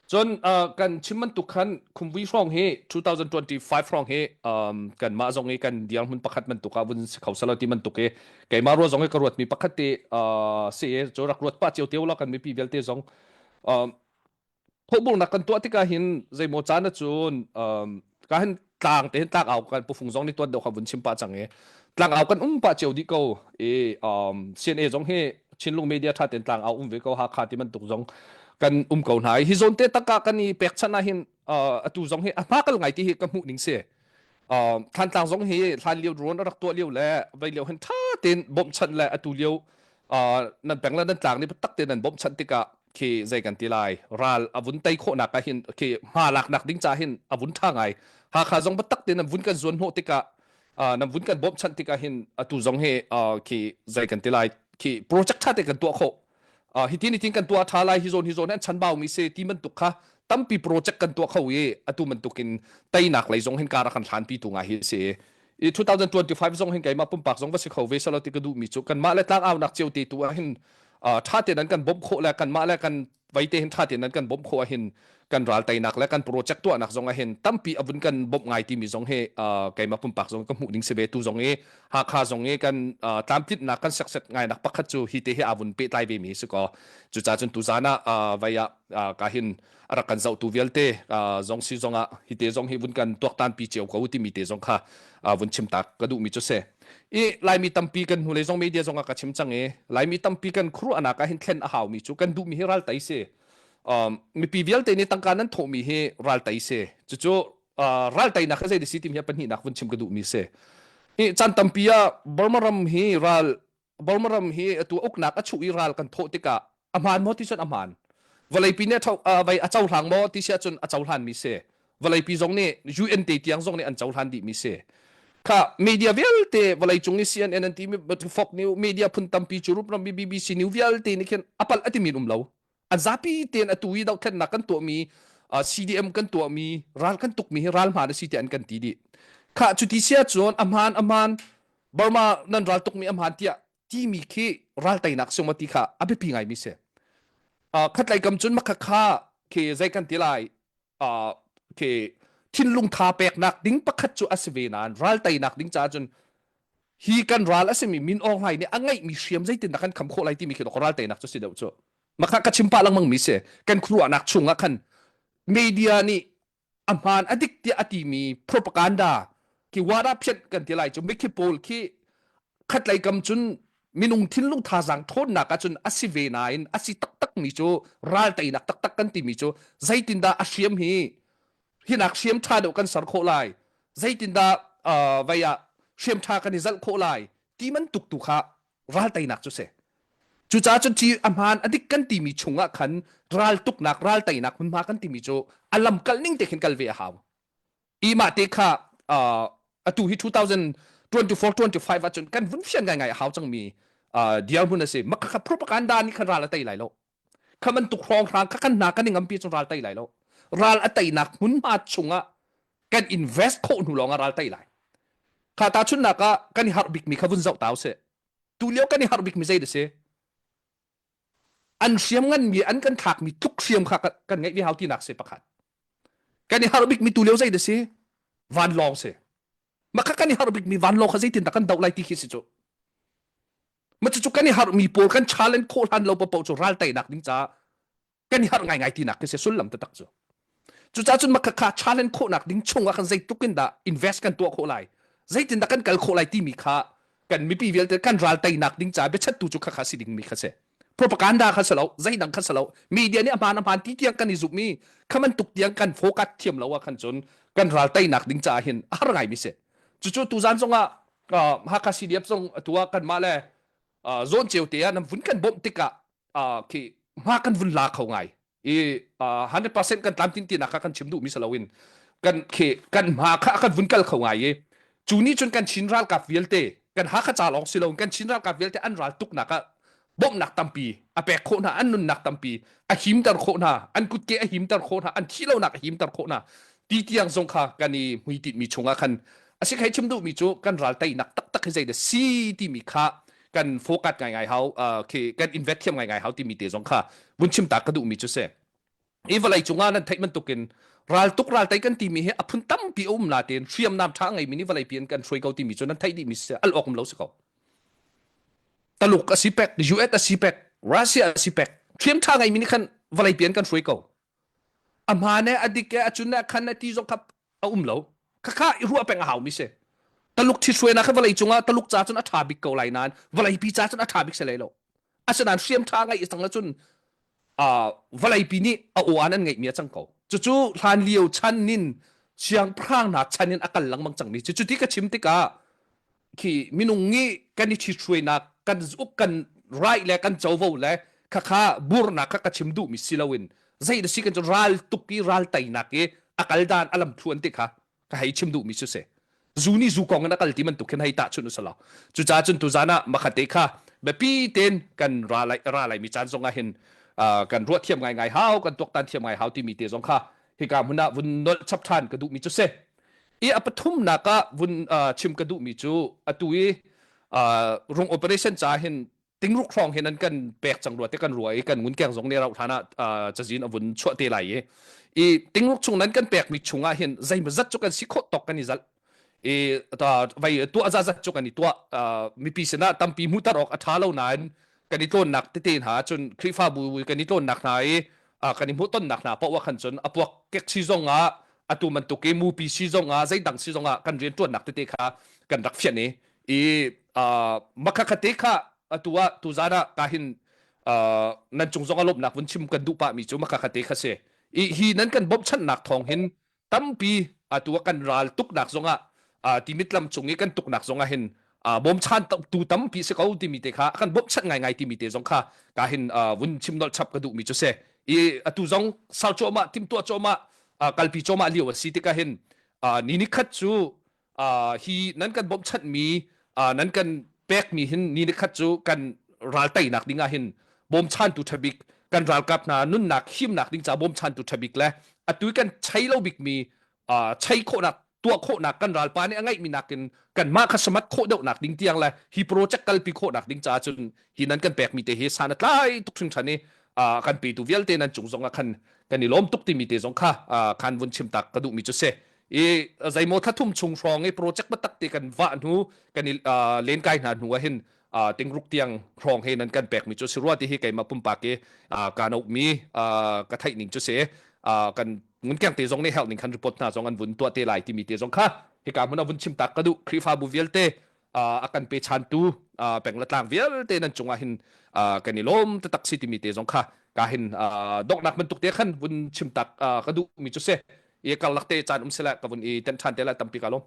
Cun uh, kan chim bantuk khan khumvui hrawng hi 2025 hrawng hi um, kanmah zong i kan dirhmun pakhat bantuk ah vun si kho selo ti bantuk i keimah ruah zong i ka ruatmi pakhat te uh, si i cu rak ruat pah cio te ulaw kan mipi vialte zong um, thawhburnak kan tuah tikah hin zeimaw caan ahcun um, ka hin tlang te hin tlangau kan pufung zong nih tuan deuh kha vun chim pah cang i tlangau kan um pah cio dih ko i um, CNA zong hi Chinlung media tha ten tlangau um ve ko Hakha ti bantuk zong kan um ko hna i hi zawn te tak ah kan i pekchanh ah hin uh, atu zong hi a hma kal ngai ti hi ka hmuh ning si uh, Thantlang zong hi hlan lio drone a rak tuah lio le vei lio hin tha tein bawmhchanh le atu lio uh, nan peng le nan tlang nih tak tein nan bawmhchanh tikah khi zei kan ti lai ral a vun tei khawhnak ah hin khi hma laknak ding ca hin a vun tha ngai Hakha zong biatak tein nan vun kan zuan hnawh tikah uh, nan vun kan bawmhchanh tikah hin atu zong hi uh, khi zei kan ti lai khi project tha te kan tuah khawh uh, hi tin tin kan tuah tha lai hi zawn hi zawn an chanbau mi se ti bantuk kha tampi project kan tuah kho i atu bantukin teinak lei zong hin kara kan hlan pi tu ngai hi si i 2025 zong hin keimah pumpak zong va si kho ve selo ti ka duh mi cu kanmah le tlang aunak cio te tu ah hin tha tein an kan bawmh khawh le kanmah le kan veite hin tha tein an kan bawmh khawh ahhin kan ral teinak le kan project tuahnak zong ahhin tampi a vun kan bawmh ngai timi zong hi keimah pumpak zong ka hmuh ding si ve tu zong i Hakha zong i kan tlamtlinhnak kan sekset ngainak pakhat cu hi te hi aa vun pehtlai ve mi si ko cucaah cun tuzan ah vai ah ka hin a rak kan zohtu vialte zong si zong ah hi te zong hi vun kan tuaktan pi cio ko timi te zong kha vun chim tak ka duhmi cu si i laimi tampi kan hnulei zong media zong ah ka chim cang i laimi tampi kan khuaruahnak ah hin thlen a haumi cu kan duhmi hi ral tei si um, mipi vialte nih tangka nan thawhmi hi ral tei si cucu uh, ral teinak hi zei si timi hi pahnihnak vun chim ka duhmi si i caan tampi ah Burma ram hi ral Burma ram hi atu uknak a chuh i ral kan thawh tikah a hmaan maw ti cun a hmaan. Vawleipi nih a vei a cohlang maw ti si ahcun a cohlan mi si. Vawleipi zong nih UN te tiang zong nih an cohlan dih mi si. Kha media vialte vawleicung i CNN an ti mi Fox News media phun tampi cu rup ram BBC News vialte nih khin a palh a timi um lo. An zapi tein atu i dohthlennak kan tuahmi CDM kan tuahmi ral kan tukmi hi ral hmaan a si tiah an kan ti dih. Kha cuti si ahcun a hmaan a hmaan Burma nan ral tukmi a hmaan tiah timi khi ral teinak si ti kha a biapi ngaimi si. Uh, khatlei kam cun makha kha khi zei kan ti lai uh, khi thinlung tha peknak ding pakhat cu a si ve nain ral teinak ding caah cun hi kan ral a simi Min Aung Hlaing nih a ngeihmi hriam zeitindah kan kham khawh lai timi khi ral teinak cu si deuh cu makha ka chim pah lengmang mi si kan khuaruahnak chungah khan media nih a hmaan a dik tiah a timi propaganda khi wada phiat kan ti lai cu mikhi pawl khi khatlei kam cun minung thinlung thazaang ṭhawnnak ahcun a si ve nain a si taktak mi cu ral teinak taktak kan timi cu zeitindah a hriam hi hinak hriam ṭha deuh kan ser khawh lai zeitindah uh, vei ah hriam ṭha kan i zalh khawh lai ti bantuk tu kha ral teinak cu si cucaah cun thi a hmaan a dik kan timi chungah khan ral tuknak ral teinak hmunhma kan timi cu a lam kal ning te khin kal ve a hau i mah te kha uh, atu hi 2024 25 ahcun kan vun fian ngaingai a hau cangmi uh, dirhmun a si makha propaganda nih khan ral a tei lai lo kha bantuk hrawnghrang kha kan hna kan i ngampi cun ral tei lai lo ral a teinak hmunhma chungah kan invest khawh hnu lawng ah ral tei lai kha tahchunhnak ah kan i harh bikmi kha vun zoh ta usih tu lio kan i harh bikmi zei dah si an hriam nganmi an kan thlakmi tluk hriam kha kan ngeih ve hau tinak si pakhat kan i harh bikmi tu lio zei dah si vanlawng si mah kha kan i harh bikmi vanlawng kha zeitindah kan doh lai ti khi si cu Ma cucu kan i harhmi pawl kan challenge khawh hlan lo paoh cu ral teinak ding caah kan i harh ngaingai tinak khi si sullam taktak cu. Cucaah cun makha challenge khawhnak ding chungah khan zeitluk in dah invest kan tuah khawh lai, zeitin dah kan kal khawh lai timi kha kan mipi vialte kan ral teinak ding caah biachattu cu khakha si dingmi kha si. Propaganda kha si lo, zeidang kha si lo. Media nih a hmaan a hmaan ti tiang kan i zumh i kha bantuk tiang kan focus thiam lo ah khan cun kan ral teinak ding caah hin a har ngaimi si. Cucu tuzan zongah uh, Hakha CDF zong atu ah kanmah le uh, zawn ceu te ah nan vun kan bawmh tikah uh, khi hma kan vun la kho ngai. I uh, 100% kan tlamtlin tinak kha kan chim duhmi si loin kan khi kan hma kha kan vun kal kho ngai i cu nih cun kan Chin ralkap vialte kan Hakha ca lawng si loin kan Chin ralkap vialte an ral tuknak ah bawmhnak tampi a pek khawh hna an nunnak tampi a himter khawh hna an kutke a himter khawh hna an thih lonak a himter khawh hna ti tiang zong kha kan i hmuitinh mi chungah khan a si khai chim duhmi cu kan ral teinak taktak hi zeidah si timi kha kan focus ngaingai hau khi kan invest thiam ngaingai hau timi te zong kha vun chim ta ka duhmi cu si i vawlei cungah nan theih bantukin raltuk raltei kan timi hi a phun tampi a um la tein hriamnam tha ngeimi nih vawlei pi in kan hruai ko timi cu nan theih dihmi si al awk um lo si ko Taluk a si pek US a si pek Russia a si pek hriam tha ngeimi nih khan vawlei pi in kan hruai ko a hmaan e a dik e a cun e a khan e ti zong kha a um lo khakha i ruah peng a haumi si taluk ṭhithruainak kha vawlei cungah taluk ca cun a ṭha bik ko lai nain vawleipi ca cun a ṭha bik si lai lo asinain hriam ṭha ngeih cang cun vawleipi nih a aw-an an ngeihmi a cang ko cucu hlan lio chan nin siangpahrang hna chan in a kal lengmang cangmi cu cuti ka chim tikah khi minung nih kan i ṭhithruainak kan uk kan right le kan covo le khakha burnak kha ka chim duhmi si loin zei da si kan cu ral tuk i ral teinak i a kal dan a lam thluan ti kha ka hei chim duhmi cu si zu nih zu kong in a kal ti bantuk khin hei tahchunh usalaw cucaah cun tuzan ah makhate kha biapi ten kan ra lai ra lai mi caan zong ah hin kan ruah thiam ngai ngai hau kan tuaktan thiam ngai hau timi te zong kha hika hmun ah vun nolh chap ṭhan ka duhmi cu si I a pathumnak ah vun chim ka duhmi cu atu i rung operation ca hin tingruk hrawng hin an kan pek cang rua te kan rua i kan ngunkeng zong nih rauh hlan ah cazin a vun chuah te lai i i tingruk chung nan kan pekmi chung ah hin zeimawzat cu kan si khawh tawk kan i zalh i vai tuah zazat cu kan i tuah mipi sinah tampi hmuhter awk a ṭha lo nain kan i tlawnnak tete hna cun Khrihfabu kan i tlawnnak hna i kan i hmuhtonnak hna paoh ah khan cun a puak kek si zong ah atu bantuk i mupi si zong ah zeidang si zong ah kan rianṭuannak tete kha kan rak fianh i i makhakha kha atu ah tuzan ah ka hin nan cung zong a lawmhnak vun chim kan duh pah mi cu makhakha kha si i hi nan kan bawmhchanhnak thawng hin tampi atu ah kan ral tuknak zongah timit lam cung i kan tuknak zongah hin bawmchan tu tampi si ko timi te kha kan bawmchan ngaingai timi te zong kha ka hin vun chim nolh chap ka duhmi cu si i atu zong sal cuahmah timtuah cuahmah kalpi cuahmah lio a si tikah hin ni ni khat cu hi nan kan bawmchanhmi nan kan pekmi hin ni ni khat cu kan ral teinak ding ah hin bawmchantu ṭhabik kan ralkap hna nunnak himnak ding ca bawmchantu ṭhabik le atu kan chei lo bikmi chei khawhnak tuah khawhnak kan ralpa nih a ngeihmi nakin kanmah kha samat khawh deuhnak ding tiang le hi project kalpi khawhnak ding caah cun hi nan kan pekmi te hi san a tlai tuk hringhran i kan petu vialte nan cung zong ah khan kan i lawm tuk timi te zong kha khan vun chim tak ka duhmi cu si i zeimaw thla chung hrawng i project taktak te kan vah hnu kan i lenkai hna hnu ah hin tingruk tiang hrawng he nan kan pekmi cu si rua ti hi keimah pumpak i kaan mi ka theih ning cu si kan ngunkeng te zong nih health ning khan report hna zong an vun tuah te lai timi te zong kha hika hmun ah vun chim tak ka duh Khrihfabu vialte a kan pe chantu peng le tlang vialte nan cungah hin kan i lawm taktak si timi te zong kha ka hin donghnak bantuk te khan vun chim tak ka duh mi cu si i karlak te caan um sila ka vun i ten than te la tampi ka lawm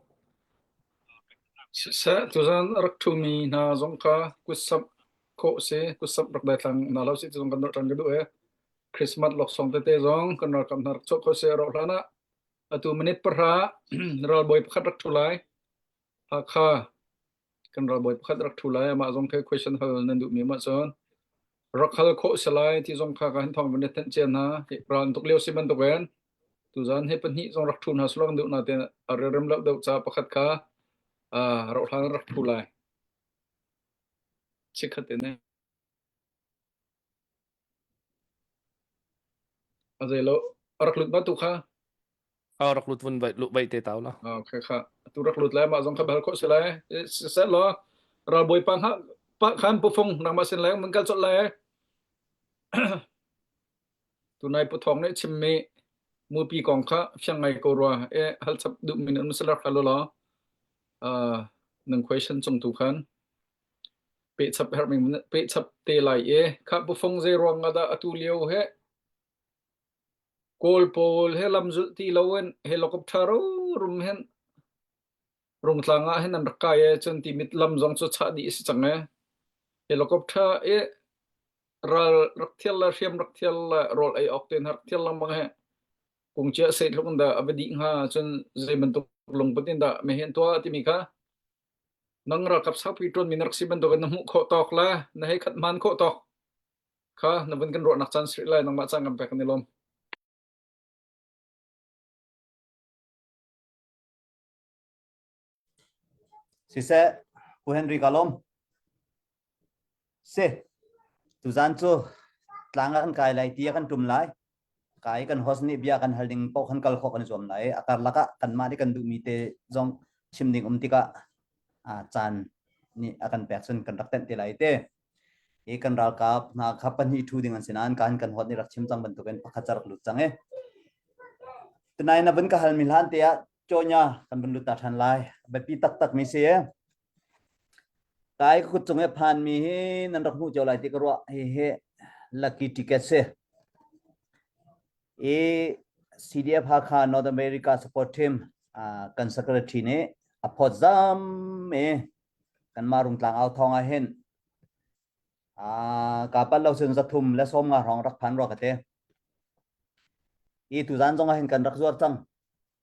Siseh, tuzan a rak ṭhumi hna zong kha kutsamh khawh a si. Kutsamh rak daithlang hna hlah usih ti zong kan rak ṭan ka duh i Christmas laksawng tete zong kan ralkap hna rak chuah khawh a si. A rauh hlan ah atu minute pahra ralbawi pakhat rak ṭhu lai. Hakha kan ralbawi pakhat rak ṭhu lai. Amah zong khi question hal nan duhmi um ahcun rak hal khawh si lai ti zong kha ka hin thawng van i thenh cia hna. Hi ral tuk lio si bantukin tuzan hi pahnih zong rak ṭhu hna sulaw kan duh nain a relrem lo deuh ca pakhat kha rauh hlan rak ṭhu lai. Chikkhat in A zei lo a rak lut ba tu kha. A rak lut vun vai vai te tau la. Okay kha. Tu rak lut lai mah zong kha bal khawh si lai. Siseh law ralbawi pa kha pa khan pufung nangmah sin lai mun kal chot lai. Tunai puthong nih chimmi mupi kong kha fiang ngai ko rua e hal chap duh min an salar kha lo law uh, nang question cung tu khan. Pehchap herhmi pehchap te lai i khah bufong zei ruang ah dah atu lio he Kawl pawl he lam zulh ti loin helicopter rum hin Rungtlang ah hin an rak kai i cun Timit lam zong cu chah dih a si cang i helicopter i ral rak thial le hriam rak thial le rawl ei awk tein rak thial lengmang hi kungcia seitluk in dah a va dih hnga cun zei bantuk lungput in dah mehen tuah timi kha nang ralkap saupi ṭuanmi na rak si bantukin na hmuh khawh tawk le na hei khat hman khawh tawk kha na vun kan ruahnak caan si lai nangmah caan kan pek kan i lawm. Siseh, Pu Henry ka lawm. Si, tuzan cu tlang ah kan kai lai, ti ah kan ṭum lai. Kai kan host nih bia kan hal ding paoh kan kal khawh kan i zuam lai. A karlak ah kanmah nih kan duhmi te zong chim ding um tikah caan nih a kan pek cun kan rak tenh te lai te. Hi kan ralkap hna kha pahnih ṭhu ding an si nain kan kan hot nih rak chim cang bantukin pakhat ca rak lut cang i. Tunai na vun ka halmi hlan te ah Cawnya kan vun lut ta ṭhan lai. Biapi taktak mi si e. Kai ka kut cung i phan mi hi nan rak hmuh cio lai ti ka ruah. Hi hi lucky ticket si. I CDF Hakha North America support team uh, kan secretary nih a phawt zam i kanmah Rungtlang au thawng ah hin uh, ka pal lo cun zathum le sawm nga hrawng rak phan rua ka te. I tuzan zong ah hin kan rak zuar cang.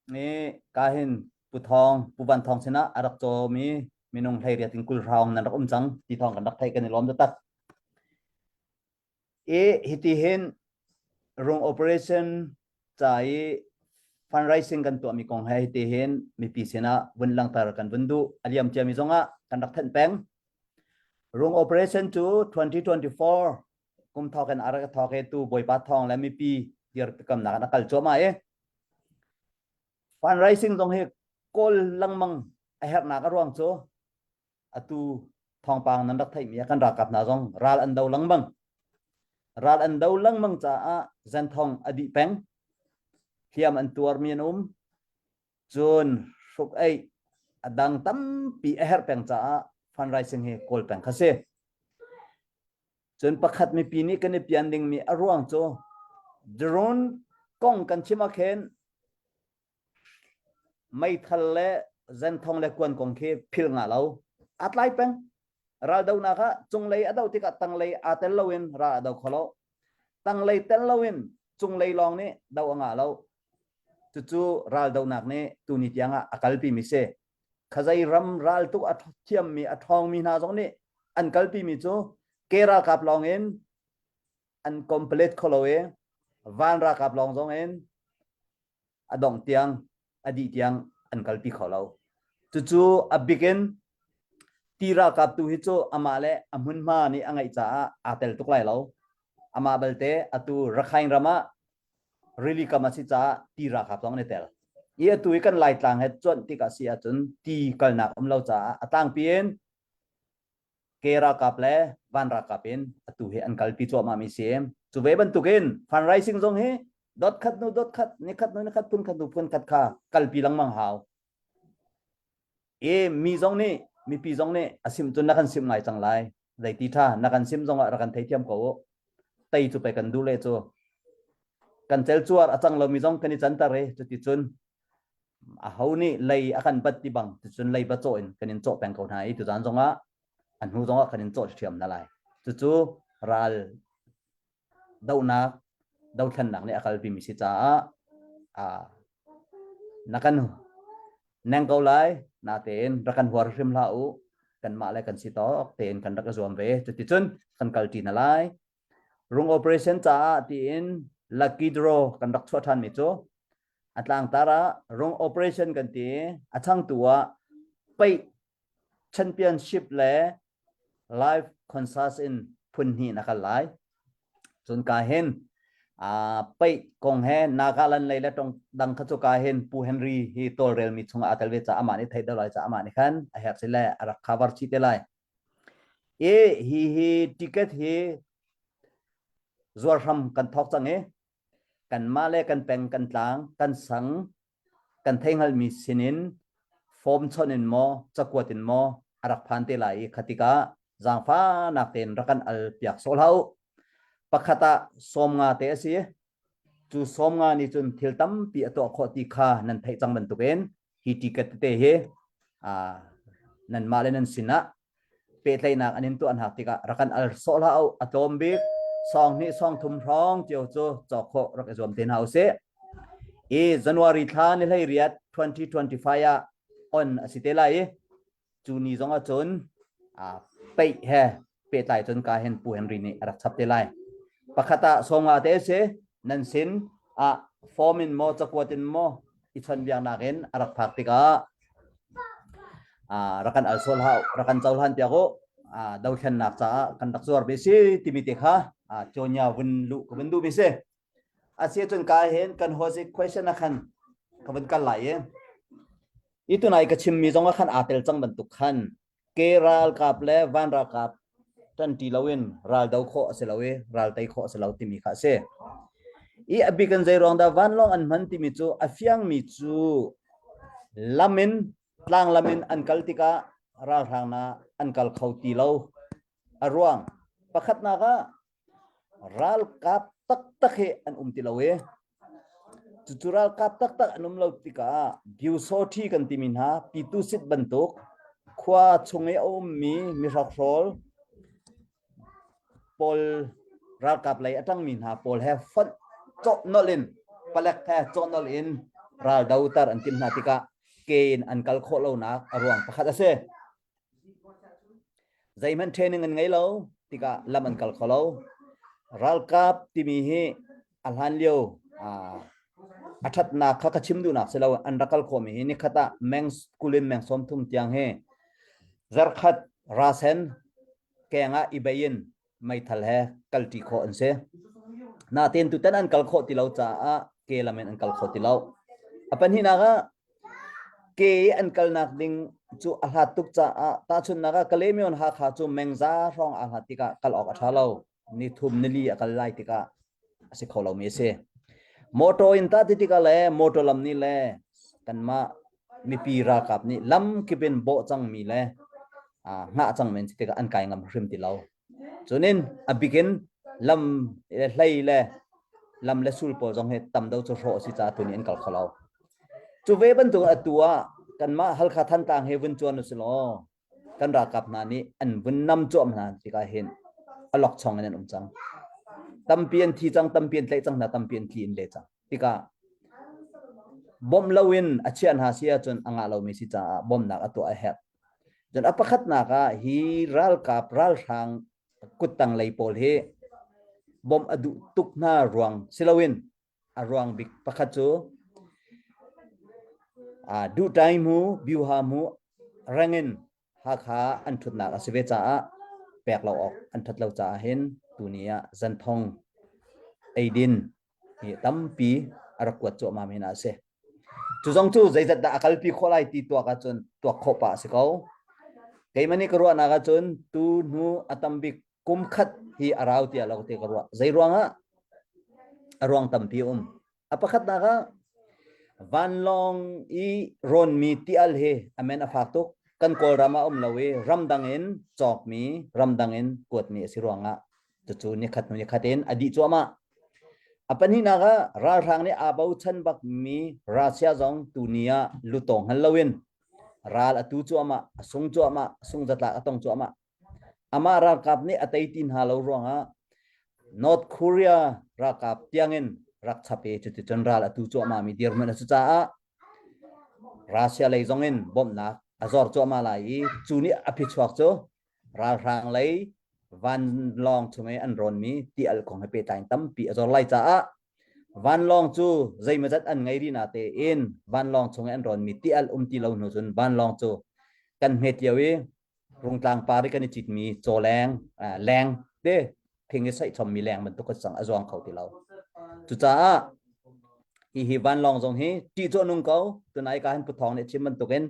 I ka hin Pu Thawng, Pu Van Thawng sinah a rak cawmi minung 18 in 20 hrawng nan rak um cang ti thawng kan rak theih kan i lawm taktak. I hiti hin rung operation ca i fundraising kan tuahmi kong he hiti hin mipi sinah vun langhter kan vun duh. A liam ciami zongah kan rak thanh peng. Rung operation cu 2024 kum thawk in a rak thawk i tu Bawipa thawng le mipi dirkamnak in a kal cuahmah i fundraising zong hi kawl lengmang a herhnak a ruang cu atu thawngpang nan rak theihmi ah kan ralkap hna zong ral an do lengmang ral an do lengmang caah zenthong a dih peng hliam an tuarmi an um cun hruk ei a dang tampi a herh peng caah fundraising hi kawl peng kha si Cun pakhat mipi nih kan i pian dingmi a ruang cu drone kong kan chim ah khin meithal le zenthong le kuan kong khi phil nga lo. A tlai peng. Raldonak ah cunglei a do tikah tanglei aa tel loin ral a do kho lo. Tanglei tel loin cunglei lawng nih do a ngah lo. Cucu raldonak nih tuni tiang ah a kalpi mi si. Khazei ram raltuk a thiammi a ṭhawngmi hna zong nih an kalpimi cu ke ralkap lawng in an complete kho lo i van ralkap lawng zong in a dongh tiang a dih tiang an kalpi kho lo. Cucu a bik in ti ralkap tu hi cu amah le a hmunhma nih a ngeih caah aa tel tuk lai lo. Amah balte atu Rakhine ram ah rili kam a si caah ti ralkap zong an i tel. I atu i kan Laitlang he cuanh tik ah si ahcun ti kalnak um lo caah a tlangpi in ke ralkap le van ralkap in atu hi an kalpi cuahmah mi si. Cu ve bantukin fundraising zong hi dot khat nu dot khat ni khat nu ni khat phun khat nu phun khat kha kalpi lengmang hau. I mi zong nih mipi zong nih a sim cun na kan sim ngai cang lai. Zeiti tha na kan sim zong ah rak kan theithiam ko u. Tei cu pe kan duh le cu kan celcuar a cang lomi zong kan i canter i cuticun aho nih lei a kan bat ti bang ticun lei va cawh in kan in cawh peng ko hna i tuzan zongah a hnu zongah kan in cawh ṭhiam hna lai cucu ral dohnak dothlennak nih a kalpi mi si caah na kan neng ko lai natein rak kan huar hrim hlah u kanmah le kan si tawk tein kan rak i zuam ve cuticun kan kalṭi na lai Rung operation caah tiin lucky draw kan rak chuah ṭhanmi cu a tlangtar ah rung operation kan ti a changtu ah paih championship le live concert in phun hnih na kal lai. Cun ka hin paih kong he Nagaland lei le tong dang kha cu ka hin Pu Henry hi tawlrelmi chungah aa tel ve caah amah nih theih deuh lai caah amah nih khan a herh si le a rak cover chih te lai. I hi hi ticket hi zuar hram kan thawk cang i kanmah le kan peng kan tlang kan sang kan theihngalhmi sinin form chawnh in maw cakuat in maw a rak phan te lai i kha tikah. Zaangfahnak tein rak kan al piak sawh hlah u. Pakhat ah 50 te a si. Cu 50 nih cun thil tampi a tuah khawh ti kha nan theih cang bantukin hi ticket tete hi nanmah le nan sinah pehtlaihnak an in tuah hna tikah rak kan al sawh hlah u. A tlawm bik sawng hnih sawng thum hrawng cio cu cawk khawh rak i zuam te hna usih. I January thla ni 18 2025 ah on a si te lai i cu ni zong ah cun peih he pehtlai cun ka hen Pu Henry nih a rak chap te lai. Pakhat ah 50 te si nan sin ah form in maw cakuat in maw i chawnhbiaknak in a rak phak tikah rak kan al sual hau rak kan cohlan piak u dothlennak caah kan rak zuar ve si timi te kha cawnya vun luh ka vun duh mi si. Asi cun ka hin kan host question a khan ka vun kal lai i i tunai ka chimmi zong ah khan aa tel cang bantuk khan ke ralkap le van ralkap ṭanṭi loin ral do khawh a si lo i ral tei khawh a si lo timi kha a si. I a bik in zei ruang dah vanlawng an hman timi cu a fiangmi cu lam in tlang lam in an kal tikah ralhrang na an kal kho ti lo. A ruang pakhatnak ah Ralkap taktak hi an um ti lo i cucu ralkap taktak an um lo tikah Byusawṭhi kan timi hna Pitusit bantuk khua chung i a ummi mihrokhrawl pawl ralkap lei a ṭangmi hna pawl he fonh cawhnolh in palek he cawhnolh in ral doter an timh hna tikah ke in an kal khawh lonak a ruang pakhat a si. Zeihmanh training an ngei lo tikah lam an kal kho lo. Ralkap timi hi a hlan lio a ṭhatnak kha ka chim duhnak si lo an rak kal khawhmi hi nikhat ah meng kul in meng 30 tiang hi zarkhat rasen keng ah i bei in meithal he kalṭi khawh an si. Natein tutan an kal khawh ti lo caah ke lam in an kal kho ti lo. A pahnihnak ah ke i an kalnak ding cu a hlat tuk caah tahchunhnak ah Kalaymyo Hakha cu mengza hrawng aa hlat tikah kal awk a ṭha lo. Ni thum nili a kal lai tikah a si kho lomi a si. Motor in tah ti tikah le motor lam nih le kanmah mipi ralkap nih lam kip in bawh cangmi le hngah cang men si tikah an kai ngam hrim ti lo. Cunin a bikin lam le hlei le lam le sul pawl zong hi tam do cu hrawh a si caah tuni an kal kho lo. Cu ve bantuk atu ah kanmah Halkha Thantlang he vun cuan usih law kan ralkap hna nih an vun nam cuahmah hna tikah hin a lokchong in an um cang. Tampi an thi cang, tampi an tlaih cang hna, tampi an tli in le cang. Tikah bawmh loin a chiah hna si ahcun a ngah lomi si caah bawmhnak a tuah a herh. Cun a pakhatnak ah hi ralkap ralhrang kuttang lei pawl hi bawmh a duh tuk hna ruang si loin a ruang bik pakhat cu duhtai mu biuha mu rengin Hakha an ṭhutnak a si ve caah pek lo awk an ṭhat lo caah hin tuni ah zanthong eidin hi tampi a rak kuat cuahmah mi hna a si. Cu zong cu zeizat dah a kalpi khawh lai ti tuak ahcun tuak khawh pah a si ko. Keimah nih ka ruahnak ahcun tu hnu a tam bik kum khat hi a rau tiah lo te ka ruah. Zei ruangah? A ruang tampi a um. A pakhatnak ah vanlawng i rawnmi tial hi a men a fak tuk. Kan Kawlram ah um lo i ramdang in cawkmi, ramdang in kuatmi a si ruangah cucu nikhat hnu nikhat in a dih cuahmah. A pahnihnak ah ralhrang nih aa bochan bakmi Russia zong tuni ah lutawng hngal loin ral a tu cuahmah, a sung cuahmah, sung zatlak a tong cuahmah. Amah ralkap nih a tei ti hna lo ruangah North Korea ralkap tiangin rak chap i cuticun ral a tu cuahmahmi dirhmun a si caah Russia lei zongin bawmhnak a zor cuahmah lai i cu nih a phichuak cu ralhrang lei vanlawng chung i an rawnmi ti al kong he pehtlai in tampi a zor lai caah vanlawng cu zeimawzat an ngei rih na tein vanlawng chung i an rawnmi ti al um ti lo hnu cun vanlawng cu kan hmet lio i Rungtlang par i kan i citmi cawleng leng te thing i saih chommi leng bantuk a cang a zuang kho ti lo. Cucaah hihi vanlawng zong hi ṭih cu a nung ko. Tunai ka hin Pu Thawng nih a chim bantukin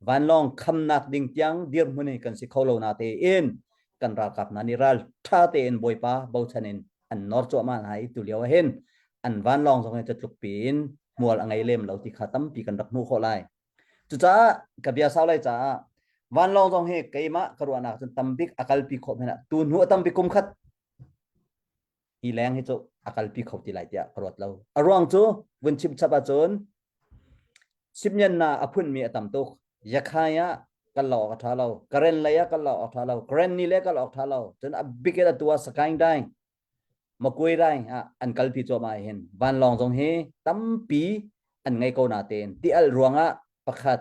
vanlawng khamnak ding tiang dirhmun hi kan si kho lo na tein kan ralkap hna nih ral ṭha tein Bawipa bochan in an nawr cuahmah hna i tulio ah hin an vanlawng zong hi catluk piin hmual a ngei lem lo ti kha tampi kan rak hmuh khawh lai. Cucaah ka bia sau lai caah. Vanlawng zong hi keimah ka ruahnak cun tambik a kalpi khawh hmanh ah tu hnu a tambik kum khat hi leng hi cu a kalpi kho ti lai tiah ka ruat lo. A ruang cu vun chim chap ahcun Simnyan na a phunmi a tam tuk. Yakhai ah kal lo awk a ṭha lo. Karen lei ah kal lo awk a ṭha lo. Karen ni le kal awk ṭha lo. Cun a bik in atu ah Sakaing Daing, Makui Daing ah an kalpi cuahmah hin vanlawng zong hi tampi an ngei ko natein ti al ruangah pakhat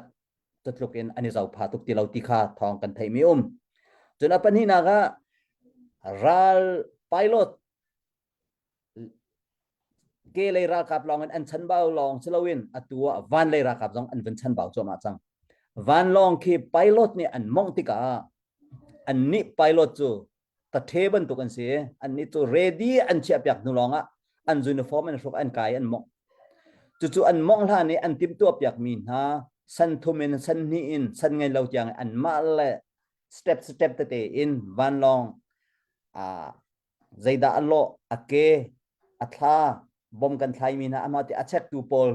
cutluk in an i zopha tuk ti lo ti kha thawng kan theihmi um. Cun a pahnihnak ah ral pilot ke lei ralkap lawng in an chanbau lawng si loin atu ah van lei ralkap zong an vun chanbau cuahmah cang. Vanlawng khi pilot nih an mongh tikah annih pilot cu tathe bantuk an si. Annih cu ready an chiahpiak hnu lawngah an uniform an hruk an kai an mongh. Cucu an mongh hlan i an timhtuahpiakmi hna san thum in san hnih in san ngei lo tiang anmah le step step tete in vanlawng uh, zeidah a lawh a ke a thla bom kan thlaimi hna amah ti a chektu pawl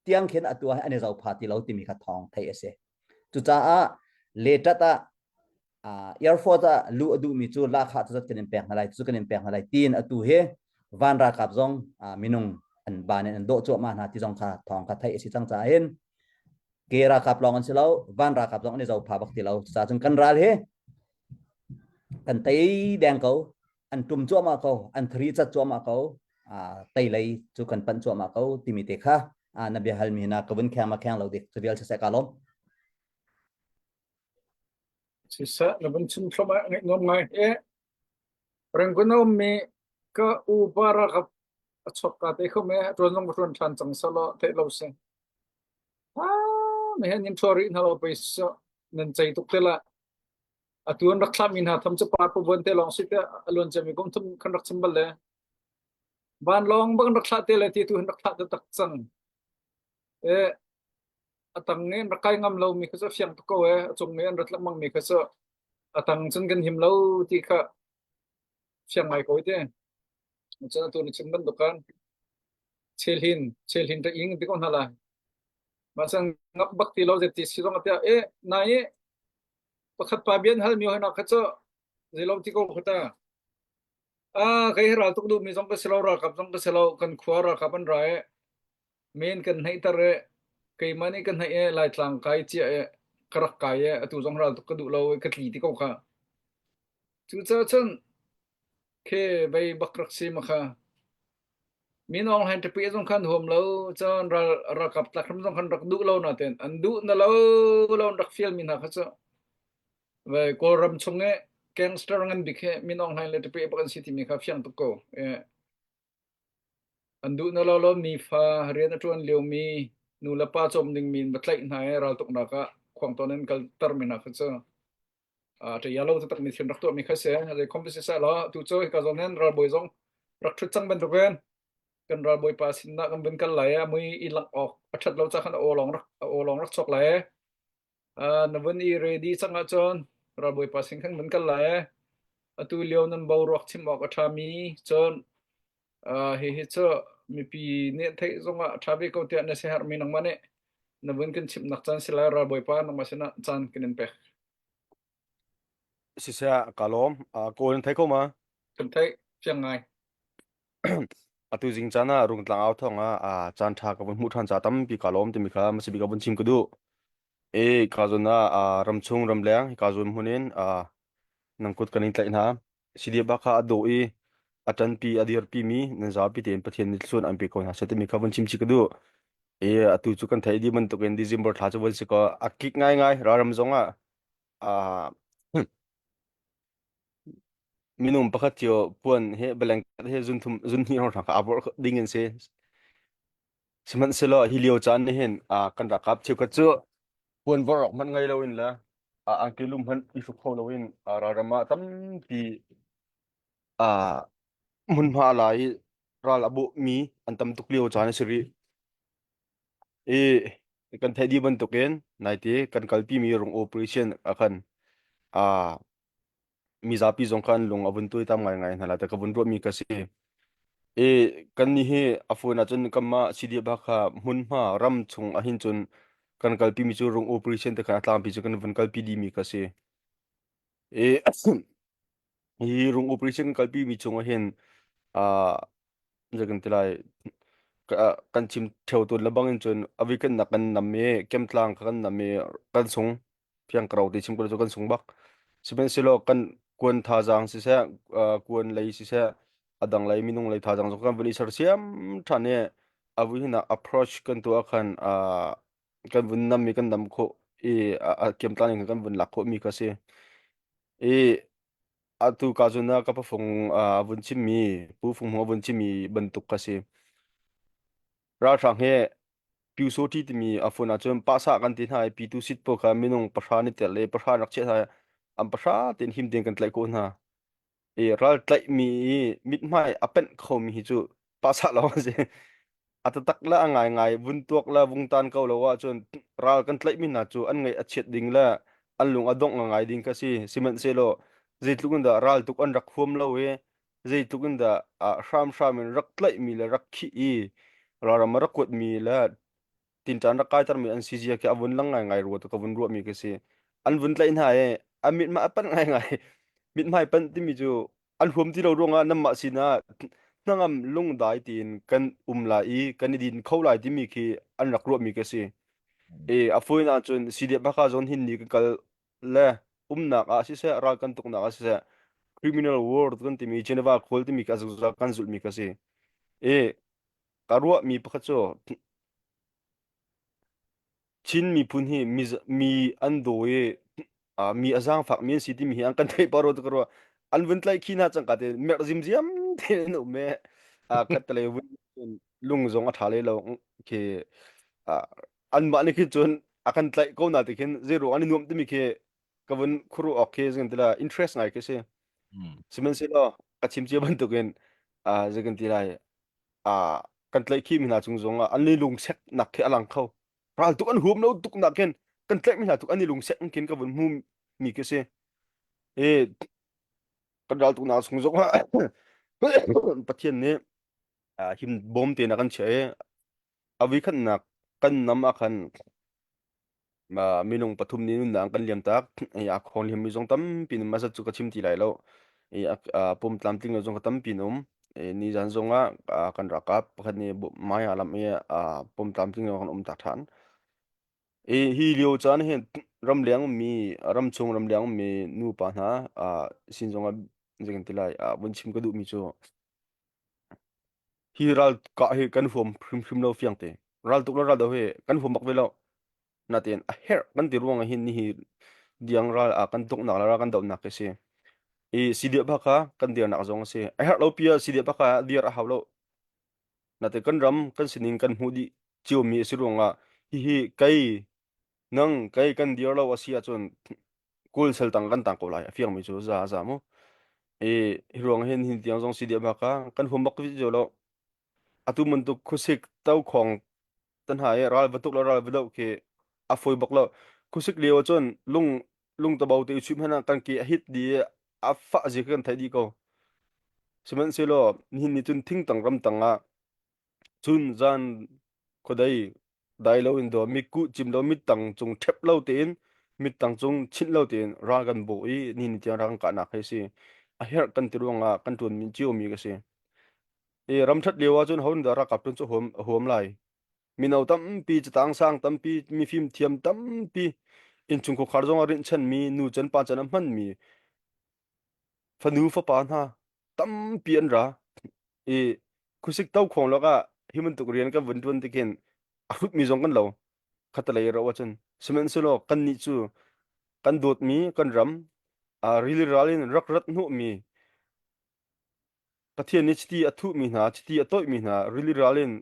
tiang khin atu ah an i zopha ti lo timi kha thawng theih a si. Cucaah letat ah uh, Air Force ah lu a duhmi cu lahkhah cu kan in pek hna lai cu kan in pek hna lai tiin atu hi van ralkap zong uh, minung an ban in an dawh cuahmah hna ti zong kha thawng kha theih a si cang caah hin ke ralkap lawng an si lo van ralkap zong an i zopha bak ti lo cucaah cun kan ral hi kan tei deng ko an tum cuahmah ko an thari cat cuahmah ko tei lei cu kan panh cuahmah ko timi te kha na bia halmi na ka vun kheng ma kheng lo dik cu vial siseh ka lawm Siseh na vun chim thlom ah ngaih nuam ngai e Rangoon a ummi ka u pa ralkap a chuak ka te kho me tuan zong ka tuan than cang salo theih lo si ah me hen in thori hna lo pei so nan chei tuk te la Atu an rak thlahmi hna tham cu par pavuan te lawng si tiah a luan ciami kum thum kan rak chim bal le vanlawng bak an rak thlah te le ti tu an rak thlah taktak cang. E, a tang i an rak kai ngam lomi kha cu a fiang tuk ko e, a cung i an rat lengmang mi kha cu a tang cun kan him lo ti kha fiang ngai ko te. Cun atu na chim bantuk khan chelhin chelhin ta ing ti ko hna lai. Mah cun ngap bak ti lo zeiti si zong a tiah e nai i Pakhat pa bia an halmi hoi kha cu zeilo ti ko kha ta. Ah, kei hi ral tuk duhmi zong ka si lo, ralkap zong ka si lo, kan khua ralkap an ra i men kan hneihter i keimah nih ka hneih i Laitlang kai ciah i ka rak kai i atu zong ral tuk ka duh lo i ka tli ti ko kha. Cucaah cun khe vei bak rak si ma kha. Min Aung Hlaing ṭapi zong khan huam lo cun ral ralkap tlak hrim zong khan rak duh lo nain an duh na lo lo an rak fialmi hna kha cu ve Kawlram chung i gangster ngan bik hi Min Aung Hlaing le ṭapi bak an si timi kha fiang tuk ko. An duh na lo lo nifa rian a ṭuan liomi nu le pa cawm dingmi in va tlaih hna i raltuknak ah khuangtawn in kaltermi hna kha cu ṭaya lo taktak mi thil rak tuahmi kha si. Zei khom si seh law tu cu hika zawn hin ralbawi zong rak ṭhut cang bantukin kan ralbawi pa sin ah kan vun kal lai i mui i langh awk a ṭhat lo ca khan a aw lawng rak a aw lawng rak chuak lai. Na vun i ready cang ahcun ralbawi pa sin khan vun kal lai. Atu lio nan boruak chim awk a ṭhami cun hihi cu mipi nih theih zongah a ṭha ve ko tiah na siaherhmi nangmah nih na vun kan chimhnak caan si lai ralbawi pa nangmah sinah caan kan in pek. Siseh ka lawm. Kawl in thei ko ma? Kan theih fiang ngai. Atu zing caan ah Rungtlang au thawng ah caan ṭha ka vun hmuh ṭhan ca tampi ka lawm timi kha hmasa bik ka vun chim ka duh. E ka zawn ah ramchung ramleng ka zawn hmun in nang kut kan in tlaih hna. CDF kha a dawh i a ṭanpi a dirpi mi nan zapi tein Pathian nih thluachuah an pe ko hna seh timi kha vun chim chih ka duh. I atu cu kan theih dih bantukin December thla cu vun si kaw a kik ngaingai ralram zong ah ah minung pakhat cio puan he blanket he zunthum zunhnih hrawng kha aa vorh ding in si. Sihmanhsehlaw hi lio caan nih hin ah kan ralkap cheukhat cu puan vorh awk hmanh ngei loin le ah angki lum hmanh i hruk kho loin ah ralram ah tampi ah hmunhma a la i ral a bawhmi an tam tuk lio caan a si rih. I kan theih dih bantukin naite kan kalpimi rung operation ah khan ah mizapi zong khan lung a vun tuaitam ngaingai hna lai ti ka vun ruahmi ka si. I kan nih hi a phone ahcun kanmah CDF Hakha hmunhma ram chung ahhin cun. Kan kalpi mi cu rung operation te khan a tlangpi cu kan vun kalpi dih mi kha si. I hi rung operation kan kalpi mi chung ah hin ah zei kan ti lai kan chim theo tawn lebang in cun a weekend nak kan nam i kemtlang kha kan nam i kan sung fiang karo ti chim ko cu kan sung bak. Sihmanhsehlaw kan kuan thazaang siseh kuan lei siseh a dang lei minung lei thazaang zong kan vun i sersiam ṭhan i a vui hin ah approach kan tuah khan kan vun nam i kan nam khawh i a kiamtlang in kan vun lak khawh mi kha si. I atu ka cun ka pafung a vun chimmi Pu Fung Hmung a vun chimmi bantuk kha si. Ralhrang he Pyusawṭi timi a phun ahcun pahsah kan ti hna i pitu sit pawl kha minung pahra an i tel i pahra an rak chiah hna i an pahra tein him tein kan tlaih khawh hna. I ral tlaihmi i mithmai a penh khomi hi cu pahsah lawng a si. A taktak le a ngaingai vun tuak le vung tan ko lo ahcun ral kan tlaihmi hna cu an ngaih a chiat ding le an lung a dongh ngai ding kha si. Sihmanhsehlaw zeitluk in dah ral tuk an rak huam lo i zeitluk in dah hramhram in rak tlaihmi le rak khih i ralram a rak kuatmi le tinṭan rak kaitermi an si zia khi a vun lang ngaingai rua tu ka vun ruahmi khi si. An vun tlaih hna i an mithmai a panh ngaingai. Mithmai panh timi cu an huam ti lo ruangah nanmah sinah hnangam lungdai tiin kan um lai i kan i din kho lai timi khi an rak ruahmi khi si. E a fawinak ahcun CDF Hakha zawn hin ni kan kal le umnak ah siseh ral kan tuknak ah siseh criminal world kan timi Geneva Call timi kha zungzal kan zulhmi kha si. E ka ruahmi pakhat cu Chin miphun hi mi, mi an daw i mi a zaangfakmi an si timi hi an kan theih pah rua ka ruah. An vun tlaih khi hna cangka te merh zimziam te an um e. Khattelei vun lung zong a ṭha lei lo khi anmah nih khin cun a kan tlaih ko na ti khin zeiruang an i nuamh timi khi ka vun khuaruah awk khi zei kan ti la interest ngai khi si. Sihmanhsehlaw ka chim cia bantukin zei kan ti lai kan tlaih khimi hna cung zong ah an i lungsek nak khi a lang kho. Ral tuk an huam lo tuk nak khin kan tlaih mi hna tuk an i lungsek khin ka vun hmu mi khi si. I kan ral tuk nak chung zong ah Pathian nih him bawm te na kan chiah i a voikhatnak kan nam ah khan minung pathum nih nunnak kan liam tak. I a khawng liammi zong tampi in mazat cu ka chim ti lai lo. I a pum tlamtling lo zong ka tampi in um. I nizan zong ah kan ralkap pakhat nih maya lam i pum tlamtling lo kan um tak ṭhan. I hi lio caan hin ramleng ummi ramchung ramleng ummi nupa hna sin zong ah zei kan ti lai vun chim ka duhmi cu Hi ralkah hi kan huam hrimhrim lo fiang te. Raltuk le raldo hi kan huam bak ve lo. Natein a herh kan ti ruang ah hin nihi diang ral ah kan tuknak le ral kan dohnak hi si. I CDF kha kan dirnak zong a si. A herh lo pi ah CDF kha dir a hau lo. Natein kan ram kan sining kan hmuh dih ciomi a si ruangah hihi kei nang kei kan dir lo a si ahcun kul sal tang kan tang ko lai a fiangmi cu za a za mu i hi ruang hin hin tiang zong si diam ka kan huam bak vi lo atu bantuk khuasik to khong tan ha i ral va tuk lo ral va do khi a foi bak lo khuasik lio cun lung lung ta bo te chim hana kan ke a hit di a fa zi kan thai di ko sihmanhsehlaw nihin ni cun thing tang ram tang ah Cun zan khuadei dai loin daw mitkuh cim lo mittang cung ṭhep lo tein mittang cung chinh lo tein ral kan bawh i ni ni tiang ral kan kahnak hi a si. A herh kan ti ruangah kan ṭuan ciomi ka si. I ramṭhat lio ahcun ho nih dah ralkap ṭuan cu a huam, a huam lai? Mino tampi, catang sang tampi, mifim thiam tampi, innchung khuakhar zong ah rinhchanmi, nu can pa can a hmanmi, fanu fapa hna tampi an ra. I khuasik to khawng lawk ah hi bantuk rian kan vun ṭuan tikhin a hrutmi zong kan lo khatalei ro ahcun sihmanhsehlaw kannih cu kan dawtmi kan ram rili ral in rak rat hnawhmi Pathian nih chiti a thuhmi hna chiti a toihmi hna rili ral in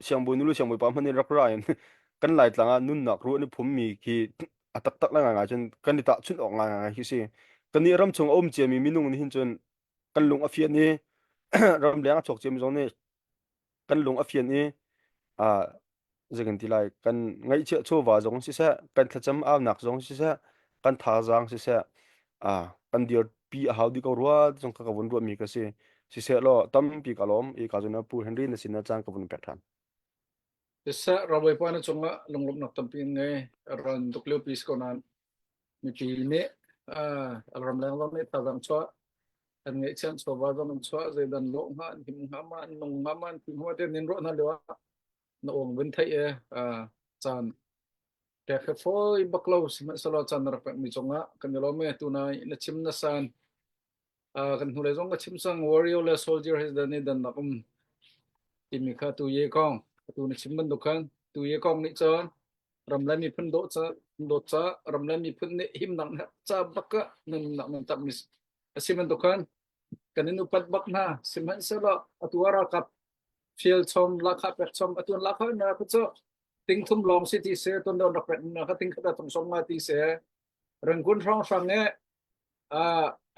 siangbawi nu le siangbawi pa hmanh in rak ra in kan Laitlang ah nunnak ruah an i phummi khi a taktak le ngaingai cun kan i tahchunh awk ngaingai khi si kannih ram chung a um ciami minung nih hin cun kan lung a fian i ramleng a chuak ciami zong nih kan lung a fian i ah zei kan ti lai kan ngaihchiah chawva zong siseh kan thlacam aunak zong siseh kan thazaang siseh ah kan dirpi a hau dih ko rua zong ka ka vun ruahmi ka si siseh law tampi ka lawm i ka zun pu Henry na sin na caan ka vun pek ṭhan. Siseh ralbawipa na cungah lunglawmhnak tampi in ngei. Ral tuk lio pi si ko nain mipi nih ramleng zong nih thazaang chuah an ngeihchiah chawva zong an chuah zeidan lawh hnga an him hnga ma an nung hnga ma an thi hnga ti an ruah hna lio ah na awng vun theih e caan pek he fawi bak lo sihmanhsehlaw caan na rak pekmi cungah kan i lawm e tunai na chim na san kan hnulei zong ka chim cang warrior le soldier hi dan i dannak um timi kha tu ye kong tu na chim bantuk khan tu ye kong nih cun ram le miphun dawh ca dawt ca ram le miphun nih himnak ca bak ah nunnak nan tap mi a si bantuk khan kan in upat bak hna sihmanhsehlaw atu ah ralkap fial chom lakha pek chom atu an lakha na ka cu ting thum lawng si ti se ton don rak pek na ka ting khat thong som nga ti se Rangoon hrawng hrang e a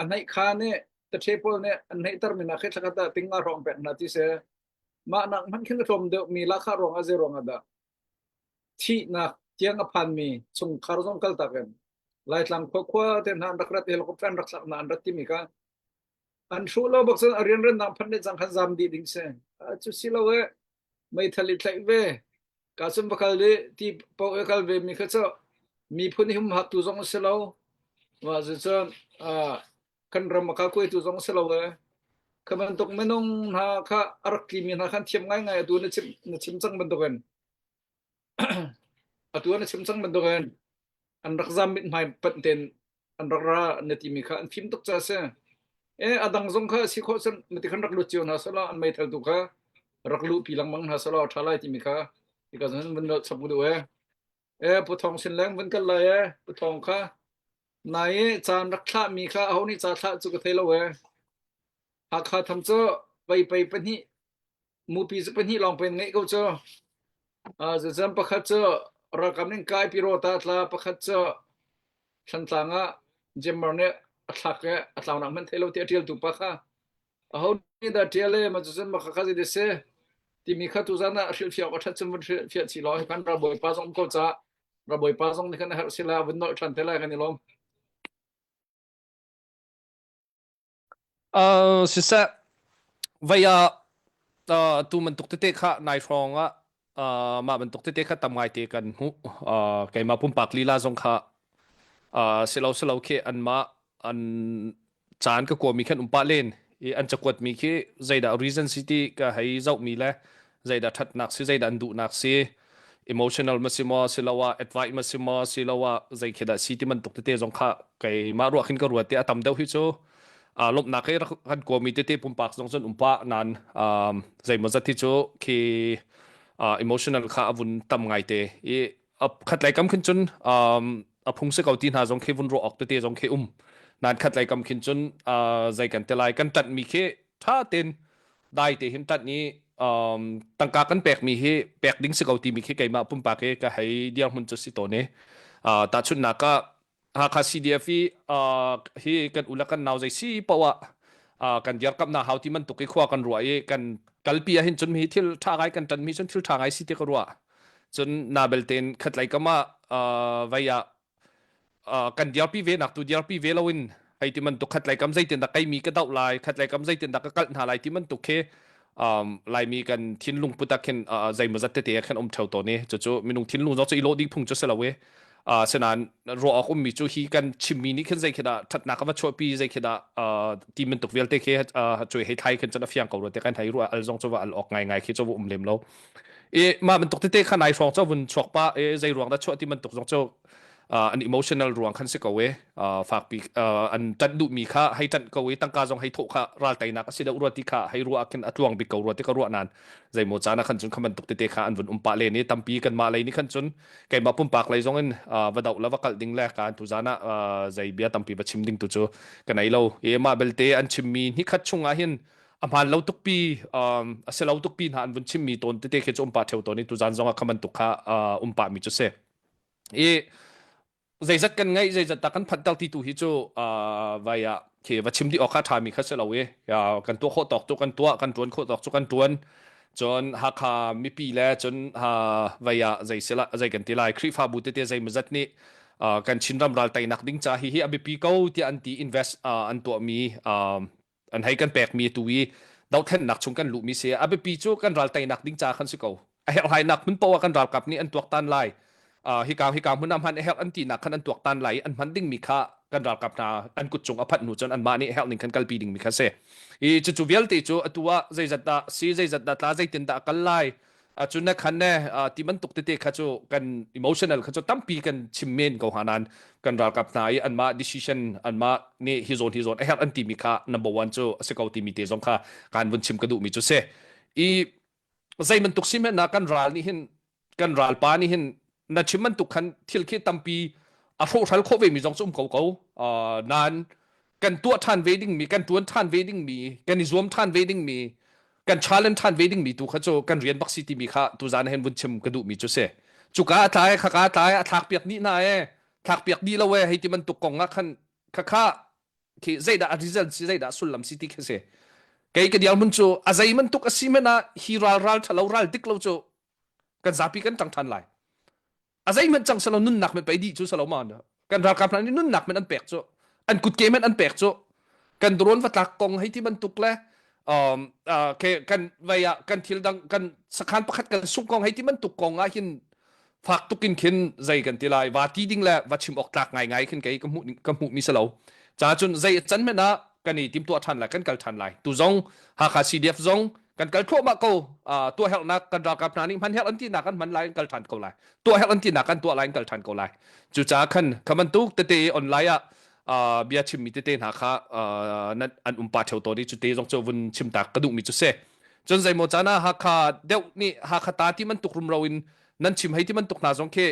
hnaih kha nih tathe pawl nih an hnaihter mi nak khi thlakhat ah ting nga hrawng pek hna ti se mah nak hmanh khin a tlawm deuh mi lakha ruang ah zei ruang ah dah thihnak tiang a phan mi chungkhar zong kal tak in Laitlang khua khua te hna an rak rat helicopter an rak thlak na an rat timi kha an hruh lo bak cun a rianrennak phan le cang khan zam dih ding si cu si lo e meithal i tlaih ve ka cun va kal di ti po e kal ve mi kha cu miphun i humhak tu zong si lo wa cu cun kan ram a ka kuai tu zong si lo e kha bantuk minung hna kha a rak tli mi hna khan thiam ngai ngai atu na chim na chim cang bantukin atu na chim cang bantukin an rak zam mit hmai panh ten an rak ra na timi kha an fim tuk ca si. E a dang zong kha si khawh cun mati khan rak lut cio hna selaw an meithal tu kha rak luh pi lengmang hna selaw tha lai timi kha ika zan vun chap du e. E pu thong sin leng vun kal lai e pu thong kha nai e caan rak thlah mi kha aho nih ca thlah cu ka thei lo e. Hakha tham cu pei pei pahnih mupi cu pahnih lawng pen ngeih ko cu. Zazam pakhat cu ralkap ning kai pi rawta tla pakhat cu Thlantlang ah Jemmar nih a thlak i a tlaunak hmanh thei lo ti a ṭialtu pa kha aho nih dah ṭial e ma cucun ma kha zei si timi kha tuzan ah hrilhfiah awk a ṭhat cun vun hrilhfiah chih law hi kan ralbawipa zong um ko caah ralbawipa zong nih khan a herh si la vun nolh ṭhan te lai kan i lawm. Uh, siseh, vei ah uh, tu bantuk tete kha nai hrawng ah uh, mah bantuk tete kha tam ngaite kan hmuh. Uh, keimah pumpak lila zong kha uh, silo silo khi anmah an caan ka kuami khan um pah len i an cakuat mi khi zeidah reason si ti ka hei zoh mi le zeidah ṭhatnak si zeidah an duhnak si emotional ma si maw siloah advice ma si maw siloah zei khi dah si ti bantuk tete zong kha keimah ruah khin ka ruat ti a tam deuh hi cu lawmhnak he kan kuami tete pumpak zong cun um pah nan zeimaw zat hi cu khi emotional kha a vun tam ngai te i khatlei kam khin cun a phung si ko ti hna zong khi vun ruah awk tete zong khi um nan khatlei kam khin cun zei kan te lai kan ṭanh mi khi ṭha tein dai te hin ṭanh i um, tangka kan pekmi hi pek ding si ko timi khi keimah pumpak hi ka hei dirhmun cu si tawn i uh, tahchunhnak ah Hakha CDF i uh, hi kan ula kan nau zei si poah uh, kan dirkamnak hau ti bantuk i khua kan ruah i kan kalpi ah hin cun hi thil ṭha ngai kan ṭan mi cun thil ṭha ngai si ti ka ruah cun na belten khatlei kam ah uh, vei ah kan dirpi ve nak tu dirpi ve loin hei ti bantuk khat lei kam zeitin dah keimi ka doh lai khat lei kam zeitin dah ka kalh hna lai ti bantuk khi um, laimi kan thinlung put ah khin uh, zeimawzat tete ah khin um theo tawn i cucu minung thinlung zong cu i lawh ding phung cu si lo i uh, sinain ruah awk ummi cu hi kan chimmi nih khin zei khi dah ṭhatnak a va chuahpi zei khi dah uh, ti bantuk vialte khi uh, cuai hei thlai khin cun a fiang ko rua te kan hei ruah al zong cu va al awk ngai ngai khi cu va um lem lo i mah bantuk tete kha nai hrawng cu vun chuak pa i zei ruang dah chuah ti bantuk zong cu an emotional ruang khan si ko e fakpi an ṭanh duhmi kha hei ṭanh ko i tangka zong hei thawh kha ral teinak a si deuh rua ti kha hei ruah khin a tluang bik ko rua ti ka ruah nan zeimaw caan ah khan cun kha bantuk tete kha an vun um pah len i tampi kanmah lei nih khan cun keimah pumpak lei zong in va doh le va kalh ding le kan tu zan ah zei bia tampi va chim ding tu cu ka nei lo i mah belte an chimmi ni khat chung ah hin a hmaan lo tukpi a si lo tukpi hna an vun chimmi tawn tete khi cu um pah ṭheo tawn i tuzan zong ah kha bantuk kha um pah mi cu si i zeizat kan ngeih zeizat dah kan phanh ter ti tu hi cu vai ah khi va chim dih awk kha ṭha mi kha si lo i kan tuah khawh tawk cu kan tuah kan ṭuan khawh tawk cu kan ṭuan cun Hakha mipi le cun vai ah zei sila zei kan ti lai Khrihfabu tete zeimawzat nih kan Chinram ral teinak ding ca hi hi a biapi ko tiah an ti invest an tuahmi an hei kan pekmi tu i dohthlennak chung kan luhmi si a biapi cu kan ral teinak ding ca khan si ko. A herhhainak hmun poah kan ralkap nih an tuaktan lai. Uh, hika hika hmun ah hman a herh an tinak khan an tuaktan lai i an hman dingmi kha kan ralkap hna an kut cung a phanh hnu cun anmah nih herh ning khan kalpi dingmi kha si. I cucu vialte cu atu ah zeizat dah si zeizat dah tla zeitin dah kal lai cun na khan ne ti bantuk tete kha cu kan emotional kha cu tampi kan chim men ko ha nan kan ralkap hna i anmah decision anmah nih hi zawn hi zawn a herh an timi kha number one cu a si ko timi te zong kha kan vun chim ka duhmi cu si i zei bantuk si hmanh ah kan ral nih hin kan ralpa nih hin na chim bantuk khan thil khi tampi a hrawhhral khawh ve mi zong cu um ko ko nain kan tuah ṭhan ve dingmi kan ṭuan ṭhan ve dingmi kan i zuam ṭhan ve dingmi kan challenge ṭhan ve dingmi tu kha cu kan rian bak si timi kha tuzan hen vun chim ka duhmi cu si cuka a tlai khaka a tlai a thlak piak dih na e thlak piak dih lo e hei ti bantuk kong ah khan khakha khi zeidah a result si zeidah sullam si ti khi si kei ka dial mun cu a zei bantuk a si men ah hi ral ral ṭhalo ral dik lo cu kan zapi kan ṭang ṭhan lai a zeihmanh cang selo nunnak men pei dih cu selo ma kan ralkap hna nih nunnak men an pek cu an kutke men an pek cu kan drone va tlak kong hei ti bantuk le um, uh, ke kan vei ah kan thil dang kan sakhan pakhat kan sung kong hei ti bantuk kong ah hin fak tukin khin zei kan ti lai va ti ding le va chim awk tlak ngai ngai khin kei ka hmuh ka hmuh mi selo cha cun zei can men ah kan i timtuah than lai kan kal than lai tu zong Hakha CDF zong kan kal thluahmah ko tuah herhnak kan ralkap hna nih hman herh an tinak kan hman lai kan kal than ko lai tuah herh an tinak kan tuah lai kan kal than ko lai cucaah khan kha bantuk tete online ah bia chimmi tete hna kha an um pa theo tawn i cute zong cu vun chim tak ka duhmi cu si cun zeimaw caan ah Hakha deuh nih Hakha ta ti bantuk rumro in nan chim hei ti bantuk hna zong khi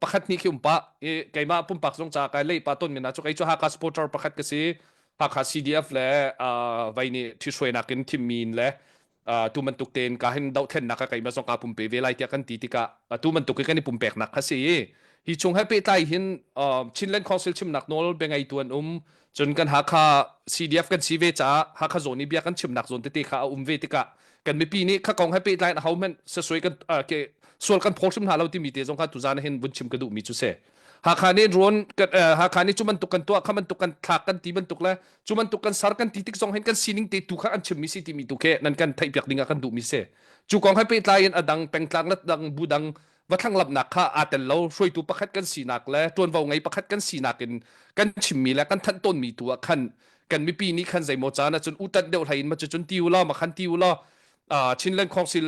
pakhat hnih khi um pa i keimah pumpak zong ca kai lei pa ton mi na cu kei cu Hakha supporter pakhat ka si Hakha CDF le vai nih ṭhithruainak in thimmi in le tu bantuk tein ka hin dohthlennak ka keimah zong kaa pumpe ve lai tiah kan ti tikah tu bantuk hi kan i pumpeknak kha si hi chung he pehtlai hin Chinland Council chimnak nawl biangeitu an um cun kan Hakha CDF kan si ve caah Hakha zawn i bia kan chimnak zawn tete kha a um ve tikah kan mipi nih kha kong he pehtlai in aho hmanh sasui kan sual kan phaw hrim hna lo timi te zong kha tuzan hin vun chim ka duhmi cu si Hakha nih rawn Hakha nih cu bantuk kan tuah kha bantuk kan thlak kan ti bantuk le cu bantuk kan sar kan ti tik zong hin kan sining te tu kha an chimmi si timi tu khi nan kan theihpiak ding ah kan duhmi si. Cu kong he pehtlai in a dang pengtlang le dang bu dang va thlanglamnak kha aa tel lo hruaitu pakhat kan sinak le ṭuanvo ngei pakhat kan sinak in kan chimmi le kan thanh tawnmi tu ah khan kan mipi nih khan zeimaw caan ah cun uṭanh deuh hlei in ma cucun ti u law ma khan ti u law Chinland Council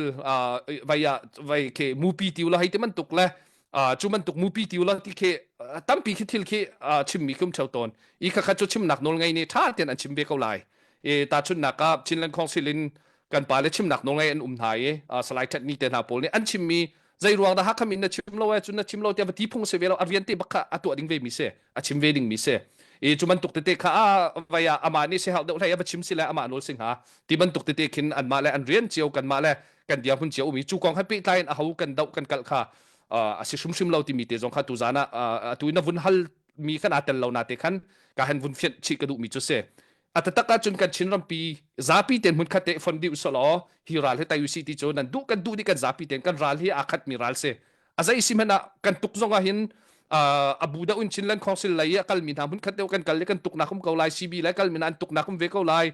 vai ah vai khi mupi ti u law hei ti bantuk le cu bantuk mupi ti ula ti khi tampi khi thil khi chimmi khi um theo tawn i kha kha cu chimnak nawl ngei nih tha tein an chim ve ko lai i tahchunhnak ah Chinland Council in kan pa le chimnak nawl ngei an um hna i Salai That Ni te hna pawl nih an chimmi zei ruang dah Hakha min na chim lo e cun na chim lo tiah va ti phung si ve lo a rian te bak kha a tuah ding ve mi si a chim ve ding mi si i cu bantuk tete kha a vai ah amah nih si hau deuh hlei a va chim si le amah nawl si hnga ti bantuk tete khin anmah le an rian cio kanmah le kan dirhmun cio um i cu kong he pehtlai in aho kan doh kan kalh kha a si hrimhrim lo timi te zong kha tuzan ah atu in na vun hal mi kan aa tel lo na te khan ka han vun fianh chih ka duh mi cu si a taktak ahcun kan Chin rampi zapi ten hmun khat te fon dih usalaw hi ral hi tai usi ti cu nan duh kan duh dih kan zapi ten kan ral hi aa khat mi ral si a zei si hmanh ah kan tuk zong ah hin a bu deuh in Chinland Council lei i a kalmi hna hmun khat deuh kan kal i kan tuknak um ko lai CB lai kalmi hna an tuknak um ve ko lai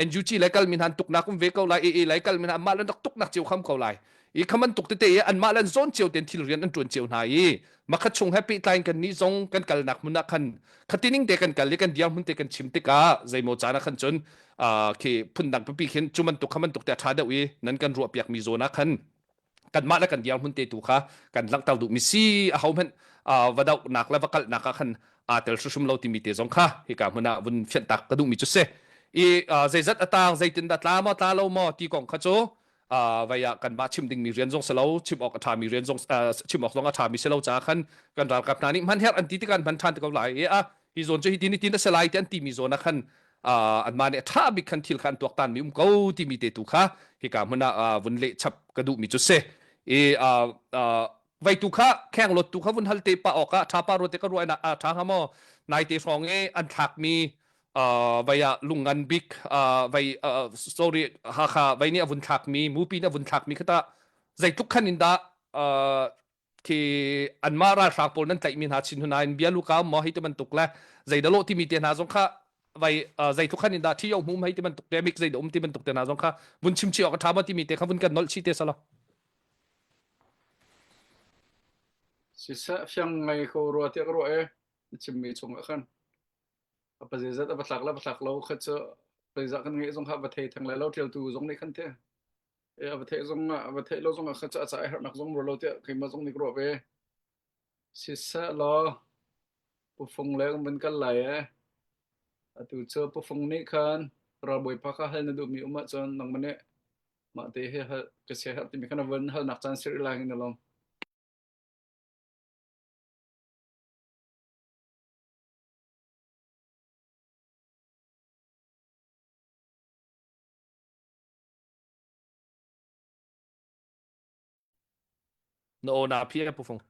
NUG lai kalmi hna an tuknak um ve ko lai AA lai kalmi hna anmah le rak tuknak cio kham ko lai i khaman tuk tete i anmah le zawn cio ten thil rian an tuan cio hna i makhat chung he pehtlai kan nih zong kan kalnak hmun ah khan khatining te kan kal i kan dirhmun te kan chim tikah zeimaw caan ah khan cun khi phundang pipi khin cu bantuk kha bantuk te a ṭha deuh i nan kan ruah piak mi zawn ah khan kanmah le kan dirhmun te tu kha kan langhter duhmi si a ho hmanh va dohnak le va kalhnak ah khan aa tel hrimhrim lo timi te zong kha hika hmun ah vun fianhtak ka duhmi cu si i zeizat a tang zeitin dah tla maw tla lo maw ti kong kha cu vai ah kanmah chim dingmi rian zong si lo chim awk a ṭhami rian zong chim awk zong a ṭhami si lo caah khan kan ralkap hna nih hman herh an ti tikah an hman ṭhan te ko lai i a hi zawn cu hi tin tin a si lai ti an timi zawn ah khan anmah nih a ṭha bik khan thil kha an tuaktan mi um ko timi te tu kha hika hmun ah vun leh chap ka duhmi cu si i vai tu kha kheng lot tu kha vun hal te pa awk ah ṭha pa ruat te ka ruah a ṭha hnga maw nai te hrawng i an thlakmi vai ah lungngan bik vai sorry Hakha vai nih a vun thlakmi mupi nih a vun thlakmi kha tah zeitluk khan in dah khi anmah ralhrang pawl nan tlaihmi hna chin huna in bia luka um maw hei ti bantuk le zeidah lawh timi te hna zong kha vai zeitluk khan in dah thi yo hmum hei ti bantuk te mik zeidah um ti bantuk te hna zong kha vun chim chi awk a ṭha maw timi te kha vun kan nolh chi te sala. Siseh fiang ngai ko rua tiah ka ruah i na chimmi chungah khan a pazeizat a va thlak le va thlak lo kha cu zeizah kan ngeih zong kha va thei theng lai lo ṭialtu zong nih khan te e a va theih zong ah a va theih lo zong ah kha cu a ca a herhnak zong rua lo tiah keimah zong nih ka ruah ve. Siseh law pufung le kan van kal lai e. Atu cu pufung nih khan ralbawipa kha hal na duhmi um ahcun nangmah nih mah te hi hal ka sia herh timi kha na vun halnak caan si rih lai na lawm. Na aw na phi pu fung.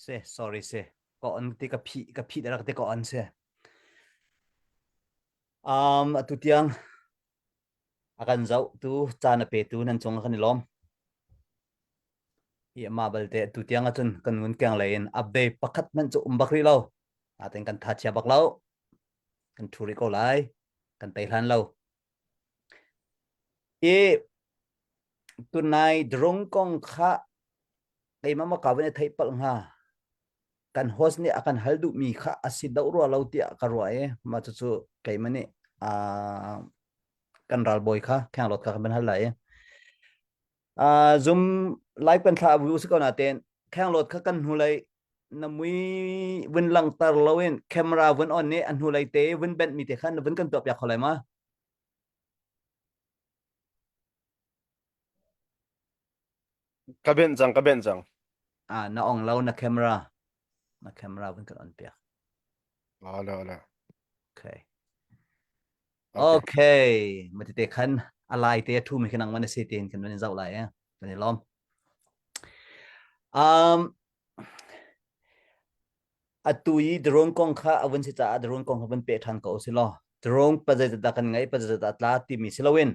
Se sorry se ko on ti ka phi ka phi rak te ko on se um atu tiang a kan zoh tu caan a petu nan cung kan i lawm hi ama balte tu tiang ahcun kan ngun keng lei in update pakhat hmanh cu um bak rih lo natin kan tha chia bak lo kan thu rih ko lai kan tei hlan lo i tunai drone kong kha keimah ma ka van i theih palh hnga kan host nih a kan hal duhmi kha a si deuh rua lo tiah ka ruah i mah cucu keimah nih uh, kan ralbawi kha khenglawt kha kan van hal lai i uh, zoom live kan thlah vu si ko natein khenglawt kha kan hnulei na mui vun langter loin camera vun on i a hnulei te vun benh mi te kha na vun kan tuah piak kho lai ma Ka benh cang, ka benh cang. Ah, na ong lo na camera. Na camera vun kan on piak. Ala, ala. Okay. Okay. Okay. Mati te khan alai te thu mi khanang man se ten kan van zau lai eh. Kan i lom. Um atu i drone kong kha a vun si caah drone kong kha vun pe ṭhan ko si law drone pa zeidah kan ngei pa zeidah tla timi si loin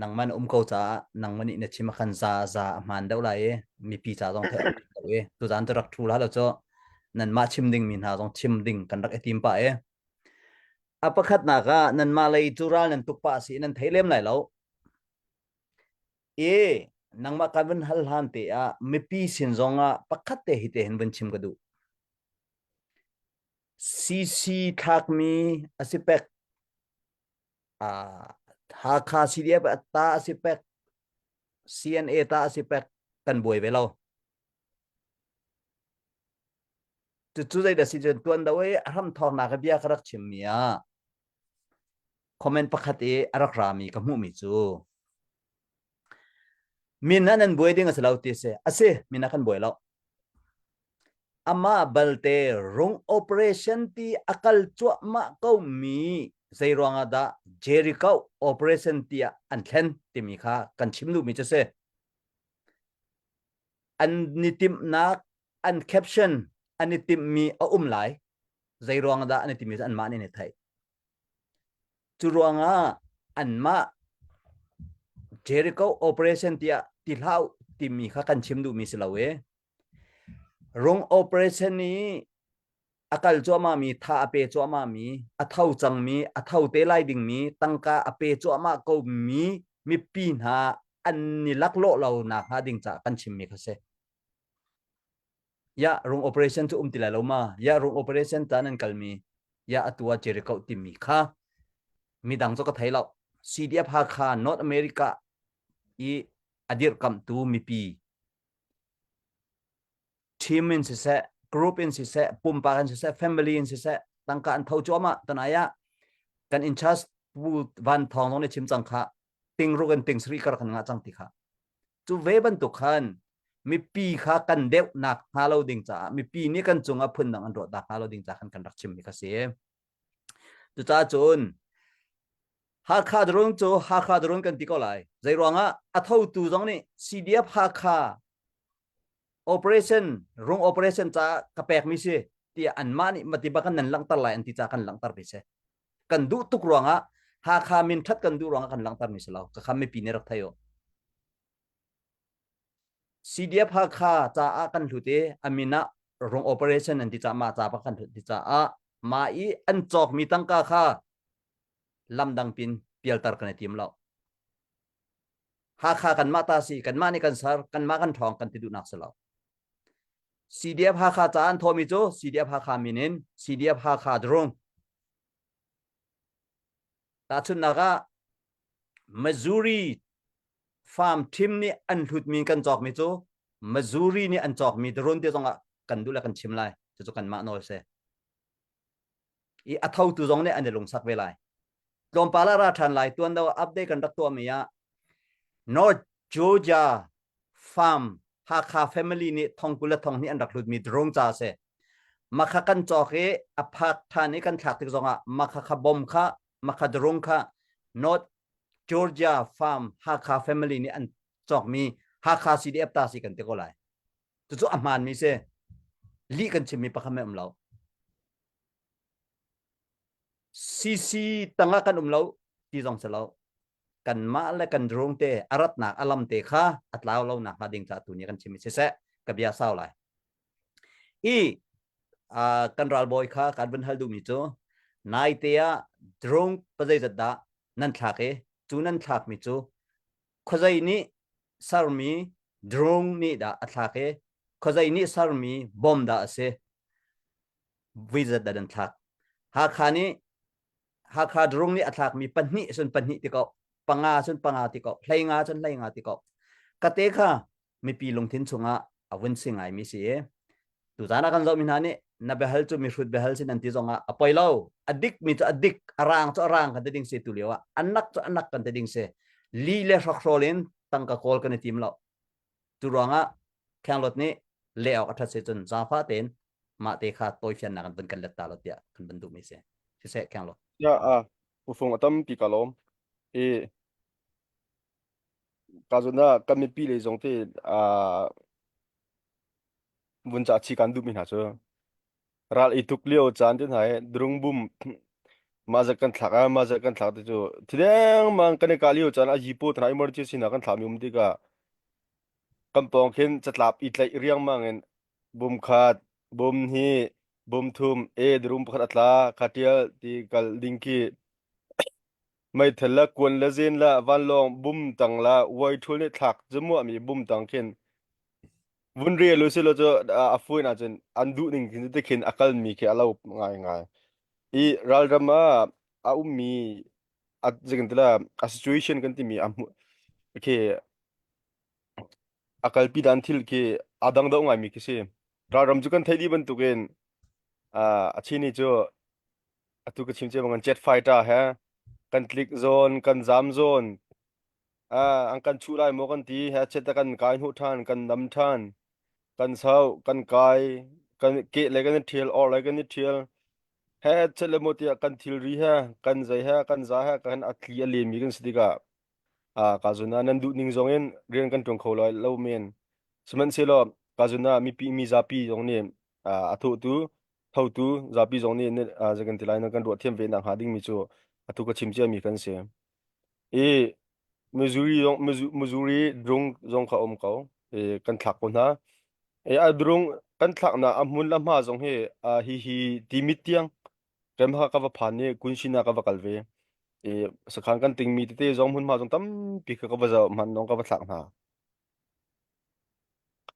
nangman um ko caah nangman nih na chim khan za za a hmaan deuh lai i mipi ca zong theih a i tuzaan cu rak ṭhu hlah lo cu nanmah chim ding mi hna zong chim ding kan rak i tim pah i a pakhatnak ah nanmah lei cu ral nan tuk pah si nan thei lem lai lo i nangmah kan vun hal hlan te ah mipi sin zong ah pakhat te hi te hin vun chim ka duh CC thlakmi a si pek uh, Hakha CDF ta a si pek CNA ta a si pek kan buai ve lo cucu zeidah si cun tuan do i a hram thawknak i bia ka rak chimmi ah comment pakhat i a rak rami ka hmuhmi cu min ah nan buai ding a si lo ti si a si min ah kan buai lo Amah balte rung operation ti a kal cuahmah ko mi zei ruangah dah Jericho operation tiah an thlen timi kha kan chim duhmi cu si. An ni timhnak, an caption an i timhmi a um lai. Zei ruangah dah an i timmi cu anmah nih an i theih. Cu ruangah anmah Jericho operation tiah ti hlah timi kha kan chim duhmi si lo i Rung operation i a kal cuahmahmi, tha a pe cuahmahmi, a tho cangmi, a tho te lai dingmi, tangka a pe cuahmah komi mipi hna an i laklawh lo nakhnga ding caah kan chimmi kha si. Ya rung operation cu um ti lai lo ma? Ya rung operation ta nan kalmi, ya atu ah Jericho timi kha midang cu ka thei lo. CDF Hakha North America i a dirhkamhtu mipi team in siseh group in siseh pumpak in siseh family in siseh tangka an tho cuahmah tanai ah kan in charge pu van thawng zong nih chim cang kha ting ruk in ting sri kar kan ngah cang ti kha cu ve bantuk khan mipi kha kan deuh nak hnga lo ding caah mipi nih kan cung ah phun dang an ruah tak hnga lo ding caah khan kan rak chim mi kha si cucaah cun Hakha drone cu Hakha drone kan ti ko lai zei ruangah a thotu zong nih CDF Hakha operation rung operation ca ka pekmi si tiah anmah nih mati bak nan langhter lai an ti ca kan langhter mi si kan duh tuk ruangah Hakha min that kan duh ruangah kan langhter mi si lo ka kham mipi nih rak thei u CDF Hakha caah kan hlut i a min ah rung operation an ti caah mah ca bak kan hlut ti caah mah i an cawkmi tangka kha lam dang pin pialter kan i tim lo. Hakha kanmah ta si, kanmah nih kan ser, kanmah kan ṭhawng kan ti duhnak si lo. CDF Hakha ca an thawhmi cu CDF Hakha min in CDF Hakha drone. Tahchunhnak ah Missouri farm team nih an hlutmi kan cawkmi cu Missouri nih an cawkmi drone te zongah kan duh le kan chim lai. Cucu kanmah nawl si. I a thotu zong nih an i lungsak ve lai. Tlawmpal ah ra ṭhan lai. Tuan deuh update kan rak tuahmi ah North Georgia farm Hakha family nih thong 20 le thong hnih an rak hlutmi drone ca a si. Makha kan cawk i a phak ṭhan i kan thlak tik zongah makha kha bom kha makha drone kha North Georgia farm Hakha family nih an cawkmi Hakha CDF ta si kan ti ko lai. Cucu a hmaanmi si. Lih kan chimmi pakhat meh um lo. CC tangah kan um lo ti zong si lo. Kanmah le kan drone te a ratnak a lam te kha a tlau lo nak hnga ding ca tu nih kan chim i siseh ka bia sau lai. I uh, kan ralbawi kha kan vun hal duhmi cu naite ah drone pazeizat dah nan thlak i cu nan thlakmi cu khuazei nih sermi drone nih dah a thlak i khuazei nih sermi bom dah a si vuizat dah nan thlak Hakha nih Hakha drone nih a thlakmi pahnih cun pahnih ti ko panga cun panga ti ko hleinga cun hleinga ti ko kate kha mipi lungthin chungah a vun si ngaimi si i tuzan ah kan zohmi hna nih na biahal cu mihrut biahal sin an ti zongah a poi lo a dik mi cu a dik a rang cu a rang kan ti ding si tu lio ah a nak cu a nak kan ti ding si li le hrokhrawl in tangka kawl kan i tim lo tu ruangah khenglot nih le awk a that se cun zaangfah tein mah te kha tawifiannak an vun kan let ta lo tiah kan van duhmi si siseh khenglot Ya a ufung a tampi ka lawm. I ka zun ah kan mipi lei zong te aa vun ca chi kan duhmi hna cu ral i tuk lio caan te hna hi drung bum mah zat kan thlak ah mah zat kan thlak ti cu thideng mang kan i kah lio caan a yipo te hna emergency hna kan thlahmi um tikah kan pawng khin catlap i tlaih riangmang in bum khat bum hnih bum thum e drum pakhat a tla kha tial ti kal ding khi Meithal le kuan le zen le vanlawng bum tang le uai-ṭhul nih thlak zamuahmi bum tang khin vun rel u silaw cu a fuin ahcun an duh ning khin ti khin a kalmi khi a lo ngaingai. I ralram ah a ummi a zeikan ti la a situation kan timi a hmu khi a kalpi dan thil khi a dang deuh ngaimi khi si. Ralram cu kan theih dih bantukin a chini cu Atu ka chim cia bangin jet fighter he kan tlik zawn, kan zam zawn, ah an kan chuh lai maw kan ti he chet kan kai hnuh ṭhan, kan nam ṭhan, kan sau, kan kai, kan keh le kan i ṭhial, or le kan i ṭhial. He chet le maw tiah kan thilri he, kan zei he, kan za he, kan a tli a lemi kan si tikah ah ka zun ah nan duh ning zong in rian kan ṭuan kho lai lo men. Sihmanhsehlaw ka zun ah mipi mizapi zong nih ah a thawhtu thotu zapi zong nih zei kan ti lai nan kan ruah thiam ve nak hnga dingmi cu atu ka chim ciami kan si. I Missouri zong Missouri drung zong kha um ko. I kan thlak ko hna. I a drung kan thlaknak a hmun le hma zong hi hi hi timit tiang keimah ka va phan i Kunshina ka va kal ve. I sakhan kan tingmi tete zong hmunhma zong tampi kha ka va zoh hman zong ka va thlak hna.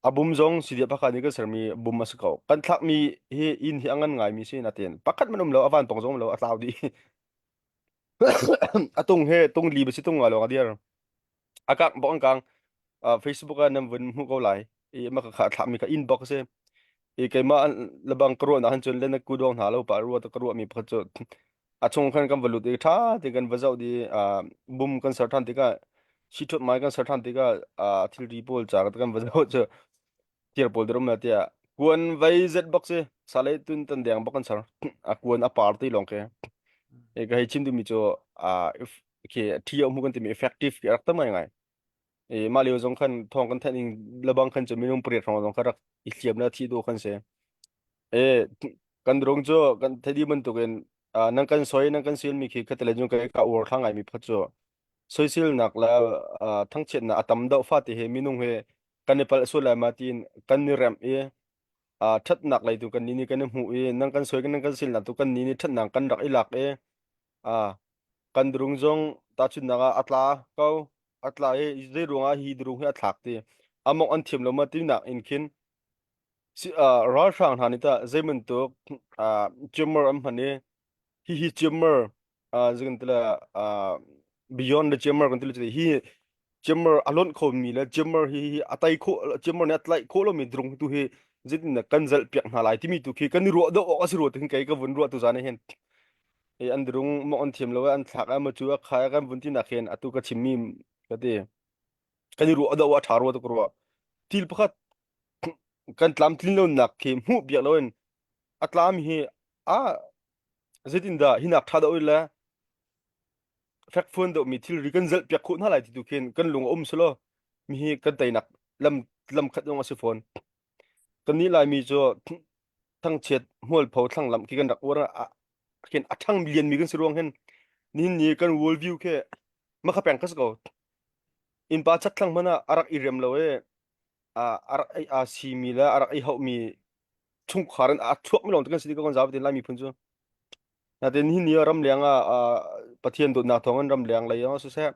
A bum zong sidiah pakhat nih kan sermi bum a si ko. Kan thlakmi hi inn hi a ngan ngaimi si natin pakhat man um lo, a vanpang zong um lo, a tlau dih. A tung he tung li ba si tung nga lawng a dir. A kang bok an kang. Uh, Facebook ah nan vun hmuh ko lai. I ma ka kha thlakmi ka inn bok a si. I keimah lebang ka ruahnak han cun le na ku dong hna lo pa ruah ka ruahmi pakhat cu a chung khan kan va lut i ṭha tein kan va zoh di bum kan ser ṭhan tikah si ṭhut mai kan ser ṭhan tikah thilri pawl ca kan va zoh cu thir pawl drum tiah kuan vei zet bak si salei tun tan deng bak kan ser a kuan a par ti lawng ke e ka hei chim duhmi cu if khi thi mu kan timi effective ki rak tam ngai ngai e mah lio zong khan thong kan thenh ning lebang khan cu minung pariat hrawng zong kha rak i hliam na thi do khan si E kan rung cu kan thei bantukin uh, nan kan soi nan kan sil mi khi khatele jung kai ka ur thla ngai mi phat cu soisilnak le uh, thangchiatnak a tam deuh fa ti he minung he kan i palh sual lai ma tiin kan ni remh i uh, thatnak lei tu kan ni ni kan i hmuh i nan kan soi nan kan silnak tu kan ni ni thatnak kan rak i lak i uh, kan rung zong tahchunnak ah a tla ko. a tla i zei ruangah hi drung hi a thlak ti a mawngh an thiam lo ma tinak in khin si uh, ralhrang hna nih tah zei bantuk uh, jammer an hman i hihi jammer uh, zei kan ti la uh, beyond the jammer kan ti la hi jammer a lonh kho mi le jammer hi hi a tai kho jammer nih a tlaih khawh lomi drung tu hi zeitin dah kan zalh piak hna lai timi tu khi kan i ruah deuh awk a si rua ti kei ka vun ruah tu zan hin i an drung mo an thiam lo an thlak a ma chu a khai kan vun ti nak hin atu ka chimmi ka ti kan i ruah deuh a tha rua tu ka ruah thil pakhat kan tlamtlin lo nak khi hmuh biak loin a tlam hi a zeitin dah hinak tha deuh le fekfuan deuhmi thilri kan zelh piak khawh hna lai ti tu khin kan lung a um selaw mi hi kan teinak lam lam khat zong a si fawn kan nih laimi cu thangchiat hmualpho thlanglamh khi kan rak uar a khin a ṭhang lian mi kan si ruang hin nihin ni kan world view khi makha peng ka si ko innpa chak thlang hmanh ah a rak i rem lo e a rak ei a si mi le a rak ei hauh mi chungkhar in a chuak mi lawng te kan si ti ko kan zapi tin Laimi phun cu Natin hi ni ah ramleng ah Pathian dawtnak thawngin ramleng lei zong ah siseh,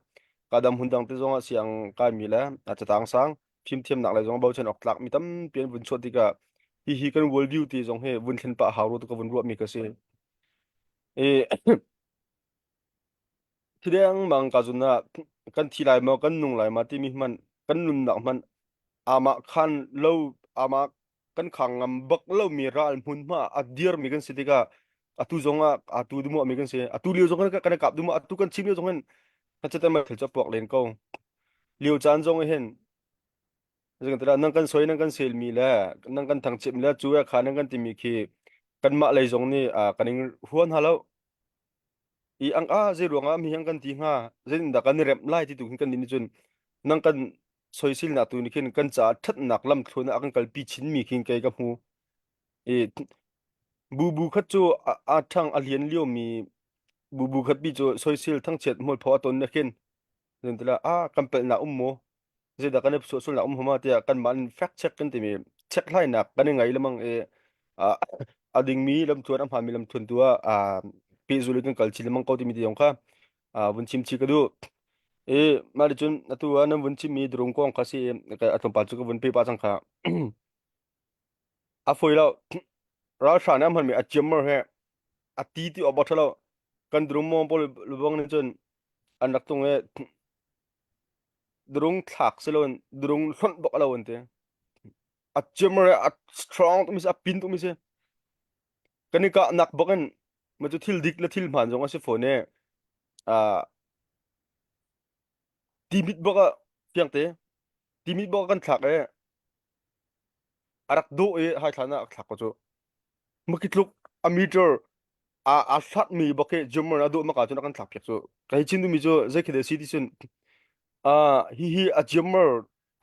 kadam hmundang te zongah siang kaimi le catang sang fimthiamnak lei zong bochan awk tlak mi tampi an vun chuah tikah hihi kan world view ti zong hi vun thlen pah hau ru tu ka vun ruahmi ka si. I thideng mang ka zun ah kan thi lai maw kan nung lai ma timi hmanh kan nunnak hmanh amah khan lo amah kan khang ngam bak lomi ral hmunhma a dirmi kan si tikah atu zong ah atu dumuah mi kan si atu lio zong kan kan kap dumuah atu kan chim lio zong hin kan chete ma thil chu puak len ko lio caan zong hin zing tala nang kan soi nang kan sel mi le nang kan thang chim le chu ya kha nang kan timi khi kan mah lei zong nih kan ing huan halo i ang a zei ruangah mi hang kan ti hnga zeitindah kan i remh lai ti tu hin kan nih cun nang kan soisilnak tu nih khin kan caah ṭhatnak lamthluan ah a kan kalpi chinmi khin kei ka hmu i bu bu khat cu a ṭhang a lian liomi bu bu khat bi cu soisil thangchiat hmualpho a ton na khin zentila a kan palhnak um maw zeidah kan i suahsualnak um hama tiah kanmah in fact check kan timi check hlainak kan i ngai lemang i a dingmi lamtluan a hmaanmi lamtluan tu ah pehzul in kan kal chin lengmang ko timi te zong kha vun chim chih ka duh. I mah cun atu ah nan vun chimmi drung kong kha si a tlawmpal cu ka vun pe pah cang kha. A fawi lo. Ralhrang nih an hmanmi a ciammar he a ti ti awk bak ṭha lo. Kan drung mawng pawl lubang nih cun an rak tung i drung thlak si loin drung hlonh bak lo an ti. A ciammar he a strong tukmi si a pin tukmi si. Kan i kahnak bak in ma cu thil dik le thil hmaan zong a si fawn i uh, timit bak ah fiangte timit bak kan thlak i a rak dawh i hai thlan ah a thlak ko cu maki tluk a meter a a hlat mi bak hi jummer a dawh maka cun a kan thlak piak cu ka hi chin mi cu zei khi de si ti cun a hi hi a jummer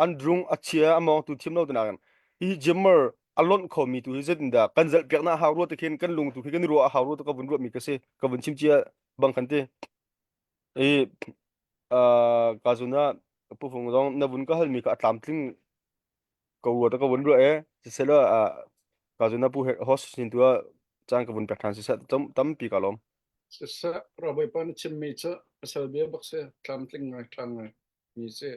an drung a chia a mawng tu thiam lo tu nakin hi jimmer a lonh kho mi tu hi zeitin dah kan zalh piak na hau rua te khin kan lung tu khi kan ruah a hau rua te ka vun ruah mi ka si ka vun chim chia bang khan ti i ka zuna pu fung zong na vun ka hal mi ka atlam tling ko rua te ka vun ruah e sisela ka zuna pu host sin tu caan ka vun pek than siseh tampi ka lawm Siseh Rabawipa na chimmi cu pasal bia bak si tlamtling ngai ṭha ngai mi si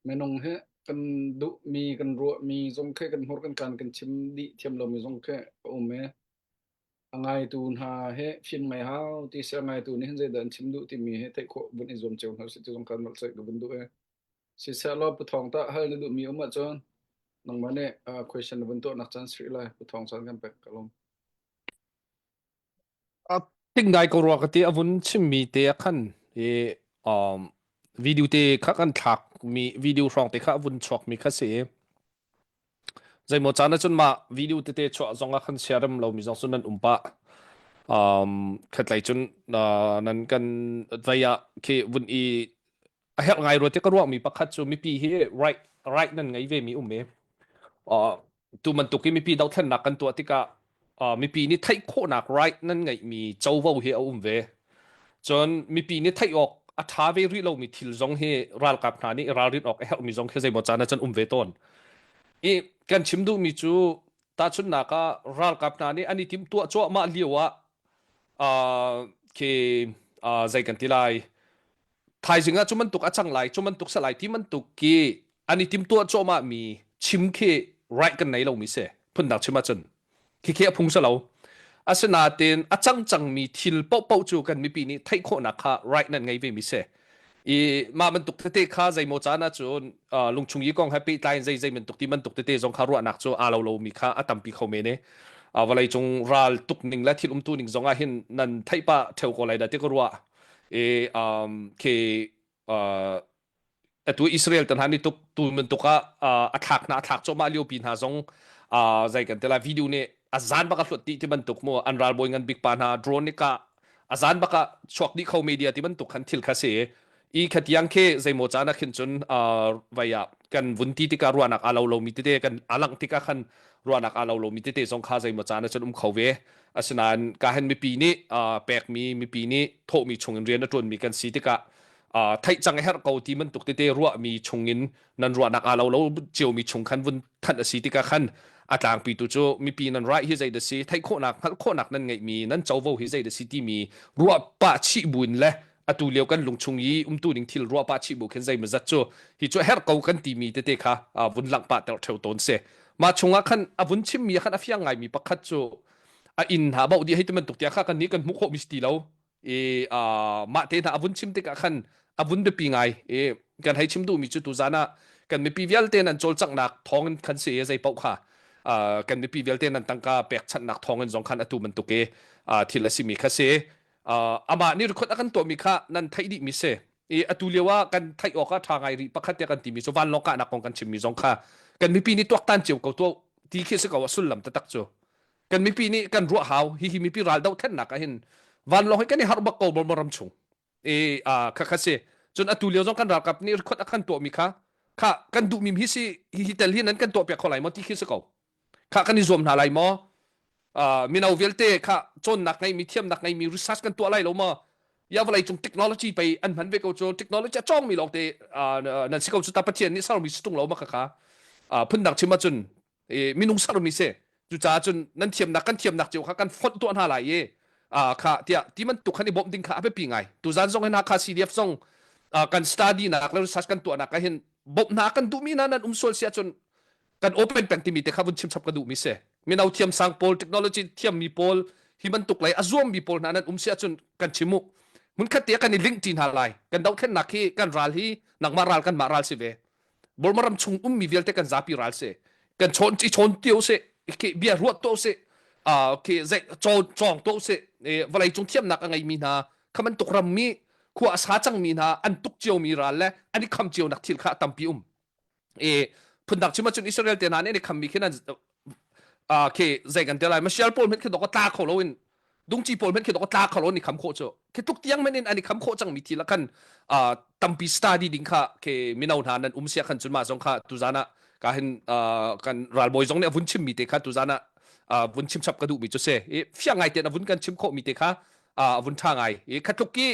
Minung hi kan duhmi kan ruahmi zong khi kan hmur kan kaan kan chim dih thiam lomi zong khi a um i a ngaitu hna hi fim ngai hau ti si a ngaitu nih hin zeidah an chim duh timi hi theih khawh vun i zuam cio hna usih ti zong kan nolh ka vun duh i sisehlaw Pu Thawng tah hal na duhmi um ahcun nangmah nih question na vun tuahnak caan si rih lai Pu Thawng caan kan pek ka lawm. A tik ngai ko rua ka ti a vun chimmi te ah khan i um, video te kha kan thlak mi video hrawng te kha a vun chuak mi kha si i zeimaw caan ahcun mah video tete chuah zong ah khan siarem lo mi zong cu nan um pah um khatlei cun uh, nan kan vei ah khi vun i a herh ngai rua ti ka ruahmi pakhat cu mipi hi right right nan ngei ve mi um e uh, tu bantuk i mipi dothlennak kan tuah tikah uh, mipi nih theih khawhnak right nan ngeihmi covo hi a um ve cun mipi nih theih awk a ṭha ve rih lomi thil zong hi ralkap hna nih ralrin awk a herhmi zong khi zeimaw caan ah cun um ve tawn i kan chim duhmi cu tahchunhnak ah ralkap hna nih an i timhtuah cuahmah lio ah uh, khi uh, zei kan ti lai. Thaizing ah cu bantuk a cang lai, cu bantuk sa lai ti bantuk ki an i timtuah cuahmah mi chim khi right kan nei lomi si. Phundang chim ahcun khikhi a phung si lo. Asinain a cang cangmi thil paohpaoh cu kan mipi nih theih khawhnak kha right nan ngei ve mi si. I mah bantuk tete kha zeimaw caan ahcun uh, lungchung yi kong he pehtlai in zei zei bantuk ti bantuk tete zong kha ruahnak cu aa lo lomi kha a tampi kho men i uh, vawlei cung ral tuk ning le thil umtu ning zong ah hin nan theih pah theo ko lai dah ti ka ruah. I um, khi uh, atu Israel tan han ni tuk tu bantuk ah a thlak hna a thlak cuahmah lio pi hna zong zei kan tela video nih a zan bak a hluat ti ti bantuk mu an ralbawi ngan bik pa hna drone nih ka a zan bak ah chuak dih kho media ti bantuk khan thil kha si i khatiang khi zeimaw caan ah khin cun vai ah kan vun ti tikah ruahnak aa lo lomi tete kan a langh tikah khan ruahnak aa lo lomi tete zong kha zeimaw caan ah cun um kho ve asinain ka hen mipi nih pekmi mipi nih thawhmi chungin rian a ṭuanmi kan si tikah theih cang a herh ko ti bantuk tete ruahmi chungin nan ruahnak aa lo lo ciomi chung khan vun thanh a si tikah khan a tlangpi tu cu mipi nan right hi zei da si theih khawhnak hngalh khawhnak nan ngeihmi nan covo hi zei da si timi ruah pah chih buin le atu lio kan lungchung i umtu ning thil ruah pah chih bu khin zei mazat cu hi cu herh ko kan timi tete kha vun langh pah ter theu tawn si mah chungah khan a vun chimmi khan a fiang ngaimi pakhat cu a inn hna bauh dih hei ti bantuk tia kha kan nih kan hmuh khawh mi si ti lo i mah te hna a vun chim tikah khan a vun biapi ngai i kan hei chim duhmi cu tuzan ah kan mipi vialte nan cawlcanghnak thawngin khan si i zei paoh kha kan mipi vialte nan tangka pekchanhnak thawngin zong khan atu bantuk i thil a simi kha si amah nih record a kan tuahmi kha nan theih dihmi si i atu lio ah kan theih awk ah ṭha ngai rih pakhat te kan timi cu vanlawng kahnak kong kan chimmi zong kha kan mipi nih tuaktan cio ko tuah ti khi si ko a sullam taktak cu kan mipi nih kan ruah hau hihi mipi ral dohthlennak ah hin vanlawng hi kan i harh bak ko Burma ram chung e a kha kha si cun atu lio zong kan ralkap nih record a kan tuahmi kha kha kan duhmi hi si hi hi tel hi nan kan tuah piak kho lai maw ti khi si ko kha kan i zuam hna lai maw mino vialte kha cawnnak ngeimi thiamnak ngeimi research kan tuah lai lo maw ya vawlei cung technology pei an hman ve ko cu technology a cawngmi lawng te nan si ko cu ta pathian nih sermi si tung lo ma kha kha phundang chim ahcun minung sermi si cucaah cun nan thiamnak kan thiamnak cio kha kan fonh tuah hna lai i kha tiah ti bantuk khan i bawmh ding kha a biapi ngai tuzan zong hin Hakha CDF zong kan study nak le research kan tuahnak ah hin bawmh hna kan duhmi hna nan um sual si ahcun kan open peng timi te kha vun chim chap ka duhmi si mino thiam sang pawl technology thiammi pawl hi bantuk lei a zuammi pawl hna nan um si ahcun kan chim u hmunkhat te kan i link ṭi hna lai kan dohthlennak hi kan ral hi nangmah ral kan mah ral si ve Burma ram chung ummi vialte kan zapi ral si kan chawn i chawn tio si khi bia ruat to si khi zei cawn cawng to si vawlei cung thiamnak a ngeimi hna kha bantuk ram mi khua a sa cangmi hna an tuk ciomi ral le an i kham cio nak thil kha tampi um i phundang chim ahcun Israel te hna nih an i khammi khi nan khi zei kan te lai Masial pawl hmanh khi dok tla kho lo in dungci pawl hmanh khi dok tla kho lo ni kham khawh cu khi tluk tiang men in an i kham khawh cangmi thil ah khan tampi study ding kha ke mino hna nan um sia khan cun mah zong kha tuzan ah ka hin kan ralbawi zong nih a vun chimmi te kha tuzan ah vun chim chap ka duhmi cu si i fiang ngai tein a vun kan chim khawhmi te kha a vun ṭha ngai i khatluk i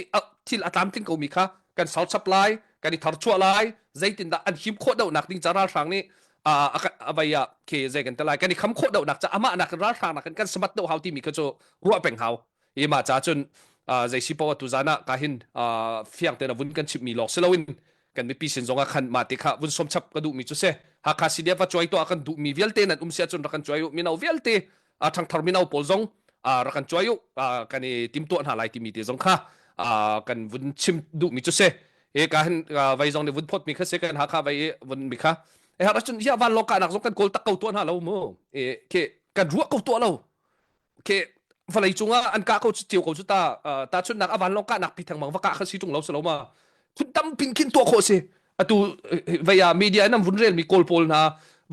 thil a tlamtling komi kha kan ser chap lai kan i tharchuah lai zeitindah an him khawh deuhnak ding ca ralhrang nih a vai ah khi zei kan te lai kan i kham khawh deuhnak ca amah nak ralhrang nak kan samat deuh hau timi kha cu ruah peng hau i mah ca cun zei si poah tu zan ah ka hin fiang tein a vun kan chimmi lawng si loin kan mipi sin zong ah khan mah te kha vun som chap ka duhmi cu si Hakha CDF a cuai tuah kan duhmi vialte nan um sia cun rak kan cuai u mino vialte ṭhangthar mino pawl zong rak kan cuai u kan i timtuah hna lai timi te zong kha kan vun chim duhmi cu si he ka hin vai zong nih vun phawtmi kha si kan Hakha vai i vun mi kha e har cun hiah van lawng kahnak zong kan kawl tak ko tuah hna lo mu e ke kan ruah ko tuah lo ke vawlei cungah an kah ko cio ko cu ta ta chunnak a vanlawng kahnak pi thengmang va kah kha si tung lo si lo ma phun tam pin khin tuah khawh si atu vei ah media in an vun relmi kawl pawl hna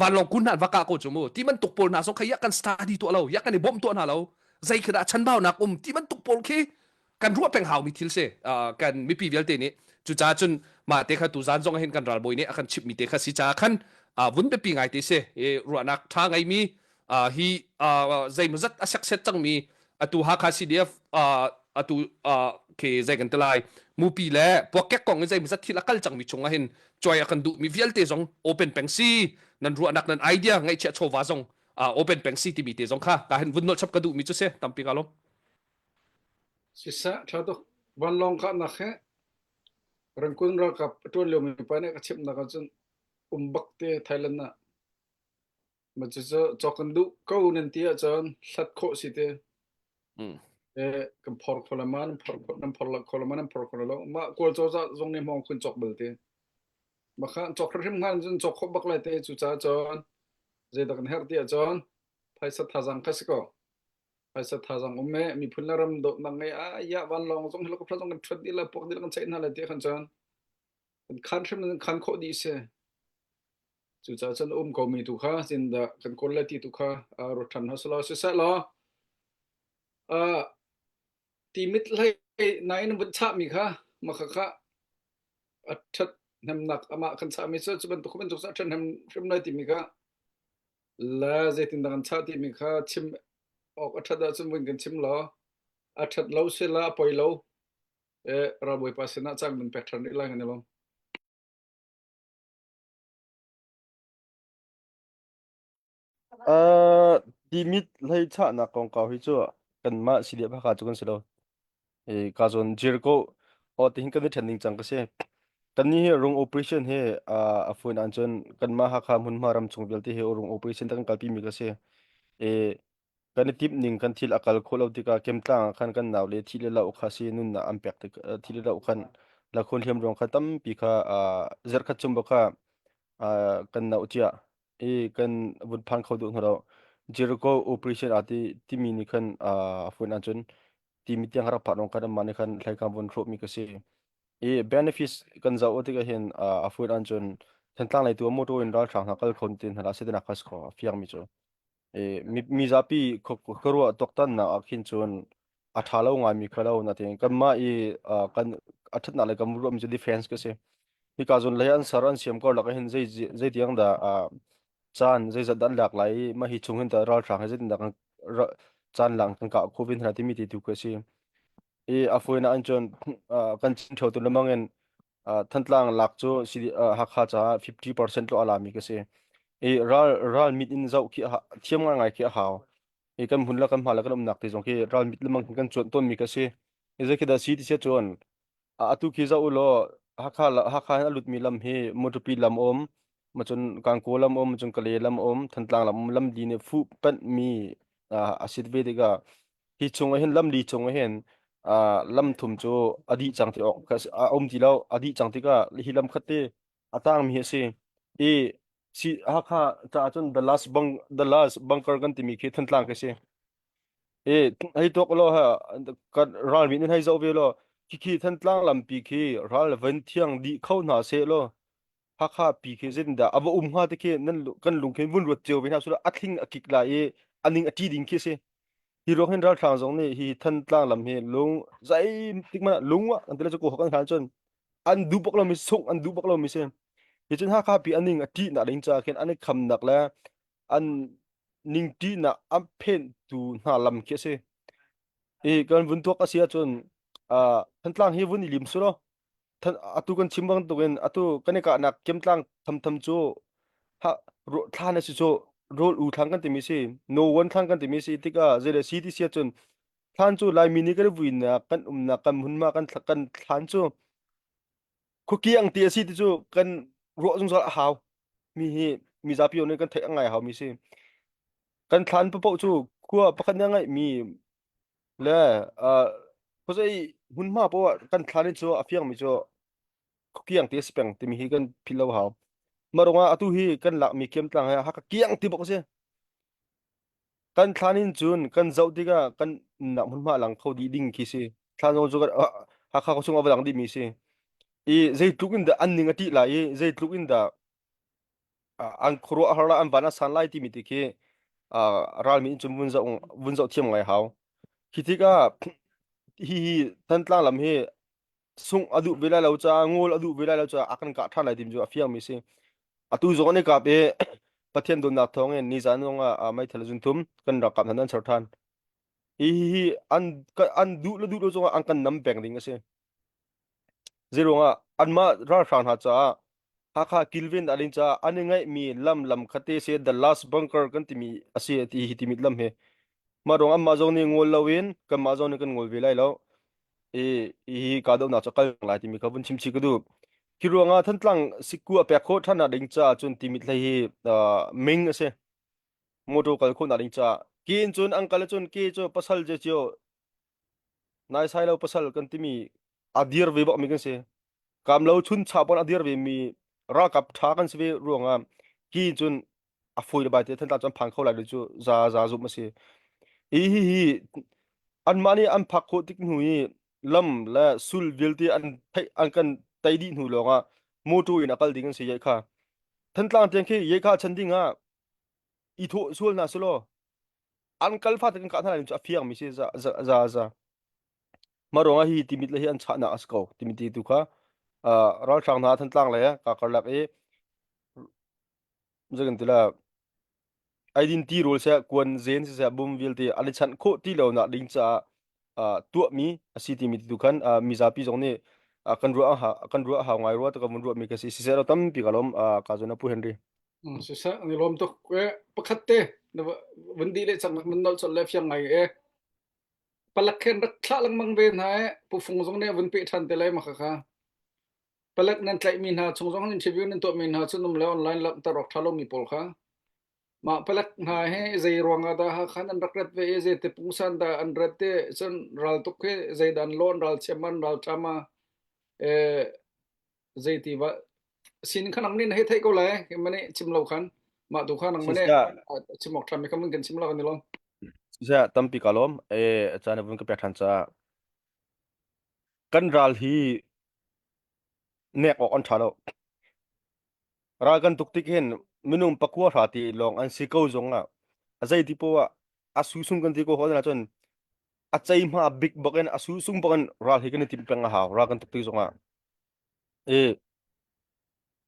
vanlawng kun hna va kah ko cu mu ti bantuk pawl hna zong kha ya kan study tuah lo ya kan i bawmh tuah hna lo zei khi dah chanbaunak um ti bantuk pawl khi kan ruah peng haumi thil si kan mipi vialte nih cucaah cun mah te kha tuzan zong hin kan ralbawi nih a kan chimhmi te kha si caah khan vun biapi ngai te si ruahnak ṭha ngeimi hi zeimawzat a sekset cangmi atu Hakha CDF atu khi zei kan ti lai mupi le puakkek kong i zeimawzat thil a kal cangmi chung ah hin cuai a kan duhmi vialte zong open peng si nan ruahnak nan idea ngaihchiah chawva zong open peng si timi te zong kha ka hin vun nolh chap ka duhmi cu si tampi ka lawm Siseh, ṭha tuk. Vanlawng kahnak he. Rangkun ralkap a ṭuan liomi pa nih a ka chimhnak ahcun um bak te Thailand ah. Ma cucu cawk kan duh ko nan ti ahcun hlat khawh si te. Mm. Eh, kan phor kho la ma nan phor kho nan phor la kho la ma nan phor kho la lo. Ma kawl cozah zong nih hmawng khun cawk bal te. Ma kha cawk hrimhrim hnga cun cawk khawh bak lai te cucaah cun zeidah kan herh ti ahcun phaisa thazaang kha si ko. Phaisa thazaang um e miphun le ram dawtnak ngei a ya vanlawng zong helicopter zong kan ṭhuat dih la puak dih la kan cheih hna lai ti khan cun kan khan hrim kan khan khawh dih si. Cucaah cun um komi tu kha zindah kan kawl lai ti tu kha ruat ṭhan hna selaw siseh law timit hlei nain vun chahmi kha makha kha a ṭhat hnemnak amah kan chahmi cu cu bantuk bantuk cu a ṭhat hnem hrim lai timi kha le zeitindah kan chah timi kha chim awk a ṭhat ahcun vun kan chim law a ṭhat lo sila a poi lo eh ralbawipa sinah cang min pek ṭhan rih lai kan i lawm. Uh, timit hlei chahnak kongkau hi cu kanmah CDF Hakha cu kan si lo. E, ka zawn Jericho o tihin kan i ṭhen ding cang ka si. Kannih hi rung operation hi uh, a fuin ahcun kanmah Hakha hmunhma ram chung vialte hi rung operation ta kan kalpi mi ka si. E, kan i timh ning kan thil a kal khawh lo tikah kemtlang ah khan kan nau le thi le lo kha si nunnak an pek tik thi le lo khan lakhun hliam ruang kha tampi kha uh, zarkhat chung bak kha uh, kan nauh cia i kan vun phan kho duh hna lo Jericho operation a ti timi nih khan uh, a fun ahcun timi tiang rak phak dong khan amah nih khan hlei vun hrawh mi ka si i benefits kan zoh tikah hin uh, a fun ahcun Thantlang lei tu motor in ralhrang hna kal khon tin hna se nak khas kho fiang mi cu mizapi khuaruah tuaktannak ah khin cun a ṭha lo ngaimi kha lo natin kanmah i kan a ṭhatnak le kan ruahmi cu defense ka si. Hika zawn lei an ser an siam karlak ah hin zei zeitiang dah caan zeizat dah an lak lai i mah hi chung hin tah ralhrang he zeitindah kan caan lang kan kah khawh ve hna timi ti tu ka si. I a fawinak in cun kan chin ṭheo tu lemang in Thantlang lak cu Hakha caah 50% tlo a lami ka si. I ral ral mit in zoh khi thiam ngai khi a hau. I kan hmun le kan hma le kan umnak ti zong khi ral mit lemang kan cuanh tawnmi ka si. I zei khi dah si ti sia cun atu khi zoh u law Hakha Hakha hin a lutmi lam hi Matupi lam um, macun Kangkaw lam um, macun Kale lam um, Thantlang lam um, lam li nih fuh panhmi a si ve tikah Hi chung ah hin lamli chung ah hin uh, lam thum cu a dih cang ti awk a um ti lo a dih cang tikah hi lam khat te a tangmi hi a si i si Hakha caah cun the last bang the last bunker kan timi khi Thantlang khi si i hei tuak law ha kan ralmi nin hei zoh ve law khi khi Thantlang lampi khi ral van thiang dih kho hna seh law Hakha pi khi zeitindah a va um hnga ti khi nan kan lung khin vun ruat cio ve hna sula a thling a kik lai i a ning a ṭi ding khi si hi ruang hin ralhrang zong nih hi Thantlang lam hi lung zei tik mana lung ah an ti le cu ko kan khan cun an duh bak lomi sungh an duh bak lomi si hi cun Hakha pi a ning a ṭih nak ding ca khin an i khamnak le an ning ṭihnak an phen tu hna lam khi a si i kan vun tuak a si ahcun Thantlang hi vun i lim su law atu kan chim bantukin atu kan i kahnak kemtlang thamtham cu ha thlan a si cu rawl u thlan kan timi si no one thlan kan timi si tikah zei le si ti si ahcun thlan cu laimi nih kan vuinak kan umnak kan hmunhma kan kan thlan cu khuakiang ti a si ti cu kan ruah zungzal a hau mi hi mizapi nih kan theih a ngai hau mi si kan thlan paoh cu khua pakhat nih a ngeih mi Le uh, khuazei hmunhma poah ah kan thlan in cu a fiangmi cu khuakiang ti a si peng timi hi kan philh lo hau. Mah ruangah atu hi kan lakmi kiamtlang he Hakha kiang ti bawk a si. Kan thlan in cun kan zoh tikah kan umnak hmunhma lang kho dih ding khi si. Thlan zong cu kan Hakha khuachung a va lang dihmi si. I zeitluk in dah an ning a ṭih lai i zeitluk in dah an khuaruah a har lai an van a san lai timi ti khi ralmi in cun vun zoh vun zoh thiam ngai hau khi tikah hi hi Thantlang lam hi sungh a duh ve lai lo caah ngol a duh ve lai lo caah a kan kah ṭhan lai timi cu a fiangmi si atu zong an i kap i Pathian dawtnak thawng in nizan zong ah meithal zun thum kan ralkap hna an ser ṭhan hi hi an an duh le duh lo zong ah an kan nam peng ding a si Zeiruangah anmah ralhrang hna caah Hakha kilven dah ding caah an i ngaihmi lam lam khate si the last bunker kan timi a si ti hi timit lam hi. Mah ruang anmah zong nih ngol loin kanmah zong nih kan ngol ve lai lo. I hi kahdohnak cu a kal lai timi kha vun chim chih ka duh. Hi ruangah Thantlang sikku a pek khawh ṭhannak ding caah cun Timit hlei hi ming a si. Motor kal khawhnak ding caah. Ki in cun an kal ahcun ki cu pasal je cio naisai lo pasal kan timi a dir ve bak mi kan si. Kam lo chun cha pon a dir ve mi ralkap ṭha kan si ve ruangah ki cun a fawi le bai te Thantlang cu an phan kho lai lo cu za za zumh a si. Hi hi hi anmah nih an phak khawh tik hnu i lam le sul vialte an theih an kan tei dih hnu lawngah motor in a kal ding an si yeh kha. Thantlang tiang khi yeh kha chan ding ah i thawh sual hna selaw an kal fa te kan kah hna lai cu a fiang mi si za za za za. Mah ruangah hi timit le hi an chahnak a si ko timit ti tu kha ralhrang hna Thantlang le ka karlak i zeikan ti la eidin ti rawl seh kuan zen siseh bum vialte an i chanh khawh ti lo nak ding caah uh, tuahmi a si timi tu khan uh, mizapi zong nih uh, kan ruah kan ruah hau ngai rua ta ka vun ruah mi ka si siseh lo tampi ka lom uh, ka zona pu Henry Siseh ni lom tuk e pakhat te na vun di le chang mun nol chol le fiang ngai e palak khen rak thla lengmang ve hna e pu fung zong ne vun pe than te lai ma kha kha Palek nan tlaihmi hna chung zong interview nan tuahmi hna cu um le online langhter awk ṭha lomi pawl kha mah palek hna hi zei ruangah dah Hakha nan rak rat ve i zei te pungsan dah an rat i cun raltuk hi zeidah an lawn ralchiam an ralṭha ma eh, zei ti va sin kha nang nih na hei theih ko lai mane chim lo khan mah tu kha nang mane chim awk ṭha mi kha mun kan chim lo kan i lawm. Siseh tampi ka lawm eh caan vun ka pek ṭhan caah kan ral hi nek awk an ṭha lo. Ral kan tuk tik hin minung pakua hra ti lawng an si ko zong ah a zei ti poah a susung kan ti ko hol ahcun a ceihma bik bak in a susung bak in ral hi kan i timh peng a hau ral kan tuk tik zong ah. I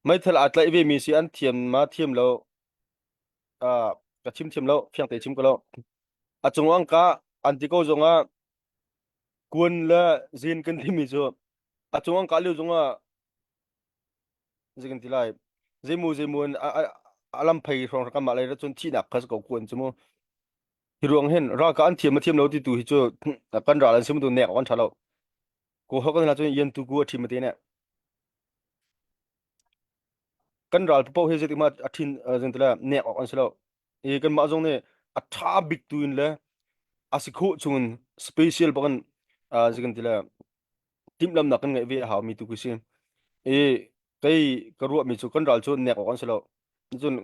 meithal aa tlaih ve mi si an thiam ma thiam lo uh, ka chim thiam lo fiang te chim ko lo a cung ang ka an ti ko zong ah Kuan le zin kan timi cu a cung an kah lio zongah zei kan ti lai zeimu zeimu in a, a, a lam phei hrawng kanmah lei cun thihnak kha si ko kuan cu mu hi ruang hin ralkah an thiam a thiam lo ti tu hi cu kan ral an sim tu nek an tha lo ko ho kan la cun yan tu ku a thim te ne kan ral paoh hi zeitik ma a thin zing tila nek awk an si lo i kanmah zong nih a ṭha bik tu in le a si khawh chungin special bak in zei kan ti le timhlamnak kan ngeih ve a haumi tu khi si. I kei ka ruahmi cu kan ral cu nek awk an si lo. Cun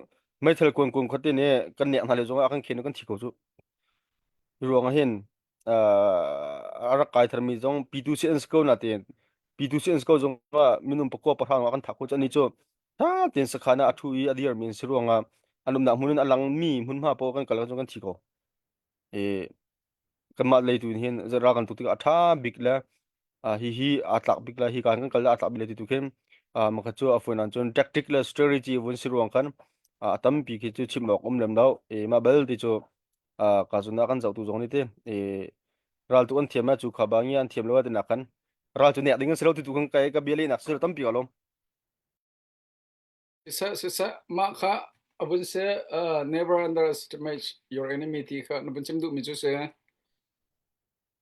meithal kuan kuan khuate nih kan nek hna le zongah a kan khen i kan thi ko cu. Hi ruangah hin a rak kai tharmi zong P2 si an si ko natein P2 si an si ko zongah minung pakua pahra ah kan thah khawh cu ani cu Tha tein sakhan ah a ṭhu i a dirmi an si ruangah an umnak hmun in a langmi hmunhma paoh kan kal ahcun kan thi ko. I kanmah lei tu in hin ral kan tuk tikah a ṭha bik le hihi aa tlak bik le hi kan kan kal le aa tlak bik le ti tu khin makhat cu a fuinan cun tactic le strategy vun si ruang khan a tampi khi cu chim awk um lem lo. I mah bel ti cu ka zun ah kan zohtu zong nih ti i ral tu an thiam ah cu kha ba ngi an thiam lo ti nak khan ral cu nek ding an si lo ti tu kan kai ka bia lehnak si tampi ka lawm. Siseh, siseh, mah kha a vun si never underestimate your enemy ti kha na vun chim duhmi cu si.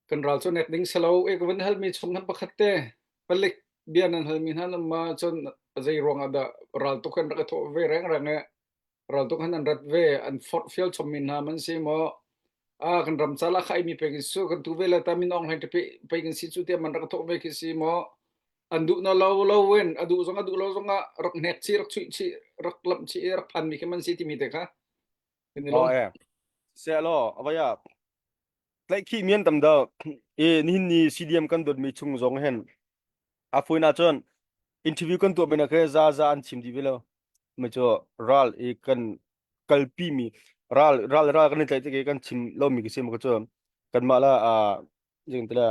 Kan ral cu nek ding si lo. E ka vun halmi chung han pakhat te palik bia nan halmi hna nan ma cun zei ruangah dah ral tuk han rak i thawh ve rengreng e ral tuk han an rat ve an forh fial chommi hna man si maw a kan ram cala khai mi pek in su kan tu ve le ta min ong hleng te pe kan si cu te man rak thawh ve khi si maw an duh na lo lo in a duh zong a duh lo zong ah rak hnek chi rak chuih chi rak lamh chi rak phan mi khi man si timi te kha kan i Oh lawm eh se lo avaya tlaih khi mian tam do e nihin ni CDM kan dot mi chung zong hen a fuina chun interview kan tuah bena khe za za an chim di ve lo me cho ral e kan kalpi mi ral ral ral kan tlai te kan chim lo mi ki sim ko chu kan ma la a jing tla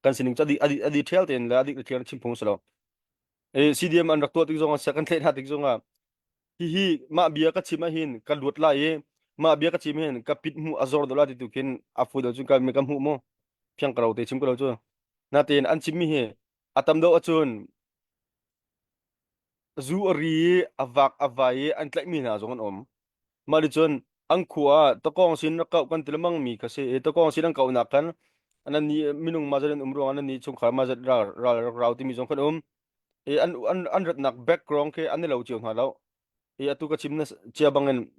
kan sining cu adi adi ṭhial tein le adik le ṭhial chim phung si lo. E CDM an rak tuah tik zong ah kan thleh hna tik zong ah hihi mah bia ka chim ahhin ka luat lai i mah bia ka chim hin ka pit hmu a zor deuh la ti tu khin a fu deuh cun ka mi ka hmuh mu phiang ka ro te chim ko lo cu natein an chimmi hi a tam deuh ahcun zu a ri i a vak a vai i an tlaihmi hna zong an um. Mah nih cun an khua ah takawng sin rak kauh kan ti lengmang mi kha si i takawng sin an kauhnak khan. Nan nih minung mah zat an um ruangah nan nih chungkhar mah zat ral ral rak rau timi zong kan um. I an an an ratnak background khi an i lo cio hna lo. I atu ka chim na cia bangin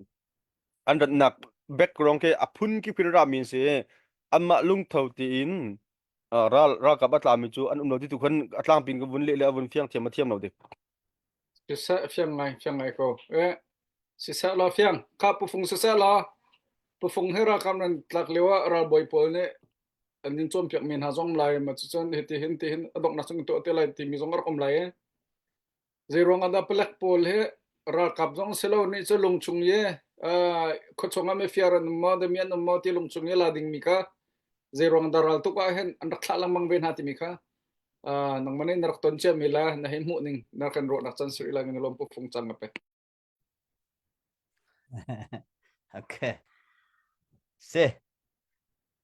an ratnak background khi a phun kip in rami an si. Anmah lungtho tiin ral ralkap a tlami cu an um lo ti tu khan a tlangpin ka vun leh le a vun fiang thiam a thiam lo dik. Siseh fiang ngai fiang ngai ko. Eh siseh law fiang kha pufung siseh law pufung he ralkap nan tlak lio ah ralbawi pawl nih an in cawnpiak mi hna zong lai ma cucun hiti hin ti hin a donghnak cung tuah te lai timi zong a rak um lai i zei ruang ah dah palek pawl hi ralkap zong si lo nih cu lungchung i khuachung ah mifiar an um maw dami an um maw ti lungchung i la dingmi kha zei ruang dah ral tuk ah hin an rak thlah lengmang ve hna timi kha nangmah nih na rak ton ciami la na hei hmuh ning na kan ruahnak can suri la ngin lom pu fung cang pe. Okay. Si.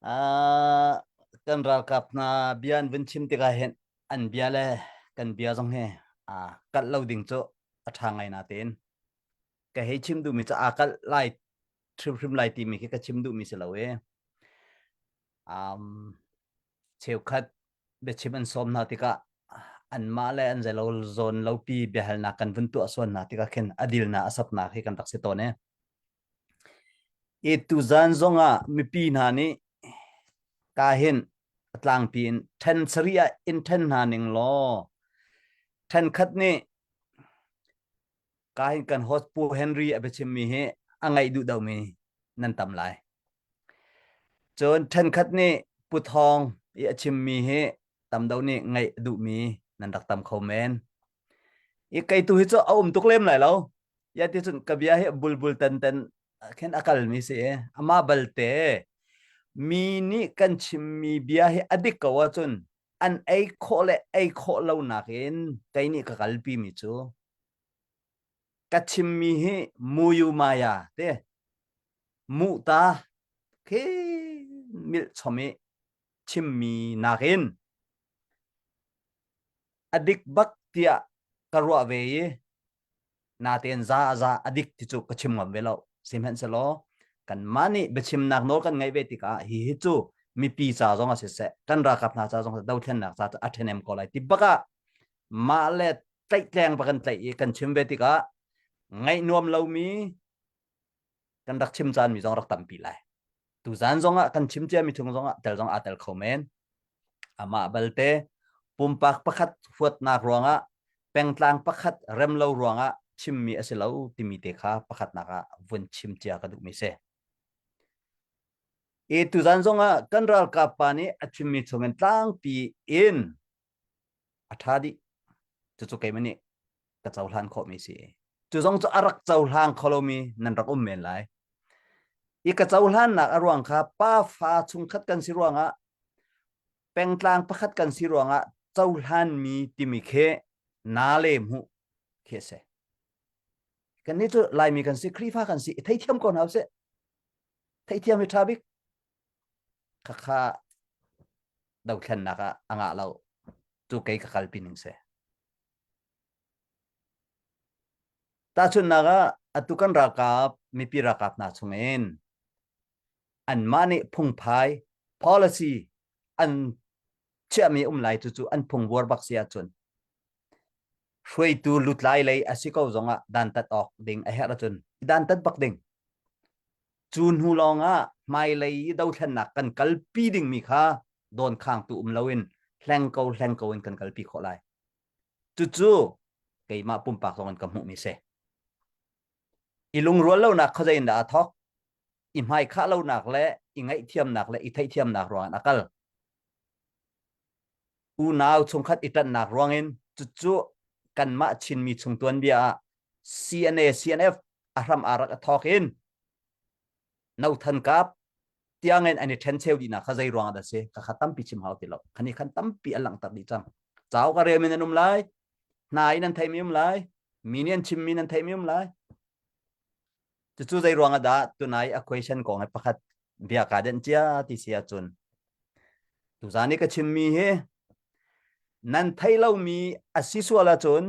Uh, kan ralkap hna bia an vun chim tikah hin an bia le kan bia zong hi uh, kalh lo ding cu a ṭha ngai na tein ka hei chim duhmi cu aa kalh lai hrimhrim lai timi khi ka chim duhmi si lo e um, cheukhat biachim an sawm hna tikah anmah le an zeilo zawn lopi biahalnak kan vun tuah suan hna tikah khin a dilna a sapnak hi kan rak si tawn e. I tuzan zongah mipi hna nih ka hin a tlangpi in then sarih ah in then hna ning law then khat nih ka hin kan host Pu Henry a biachimmi hi a ngaih duh domi nan tam lai. Cun ṭhenkhat nih Pu Thawng i a chimmi hi tam deuh nih ngaih a duhmi nan rak tam kho men. I kei tu hi cu a um tuk lem lai lo. Ya ti cun ka bia hi bulbul ten ten khin a kalmi si i amah balte mi nih kan chimmi bia hi a dik ko ahcun an ei khawh le ei khawh lo nakin kei nih ka kalpi mi cu ka chimmi hi muyu maya te muhta khi milh chom i chimmi nakin a dik bak tiah ka ruah ve i natein za a za a dik ti cu ka chim ngam ve lo sihmanhsehlaw kanmah nih biachimnak nawl kan ngeih ve tikah hi hi cu mipi ca zong a siseh kan ralkap hna ca zong dothlennak ca cu a ṭhenem ko lai ti bak ah mah le tlaihtleng bak kan tlaih i kan chim ve tikah ngaih nuam lomi kan rak chim caan mi zong rak tampi lai tuzan zong ah kan chim cia mi chung zong ah tel zong aa tel kho men amah balte pumpak pakhat huatnak ruangah pengtlang pakhat rem lo ruangah chimmi a si lo timi te kha pakhatnak ah vun chim cia ka duhmi si i tuzan zong ah kan ralkap pa nih a chimmi chungin tlangpi in a ṭha dih cucu keimah nih ka cohlan khawhmi si cu zong cu a rak cohlang kho lomi nan rak um men lai i ka cohlannak a ruang kha pa fa chungkhat kan si ruangah pengtlang pakhat kan si ruangah cohlanmi timi khi na le hmuh khi a si kannih cu Laimi kan si Khrihfa kan si i theithiam ko hna usih theithiam hi ṭha bik Khakha dothlennak ah a ngah lo. Cu kei ka kalpi ning si. Tahchunhnak ah atu kan ralkap mipi ralkap hna chungin anmah nih phungphai policy an chiahmi um lai cu cu an phung buar bak si ahcun hruaitu lutlai lei a si ko zongah dantat awk ding a herh ahcun dantat bak ding Cu hnu lawngah hmailei i dothlennak kan kalpi dingmi kha dawnkhaangtu um loin hleng ko hleng ko in kan kalpi khawh lai. Cucu keimah pumpak zong in ka hmuhmi si. I lungrual lonak khuazei in dah aa thawk? I hmaikhah lonak le i ngaihthiamnak le i theihthiamnak ruangah a kal. Unau chungkhat i ṭanhnak ruangin cucu kanmah Chinmi chung tuanbia ah CNA CNF a hram aa rak a thawk in Nothan kap tiangin an i ṭhencheu dihnak kha zei ruangah dah si ka kha tampi chim hau ti lo khani khan tampi an langhter dih cang cauk a rel min an um lai hna in an theimi um lai mi nih an chimmi nan theimi um lai cucu zei ruangah dah tunai a question kong hi pakhat bia ka denh cia ti si ahcun tuzan i ka chimmi hi nan thei lomi a si sual ahcun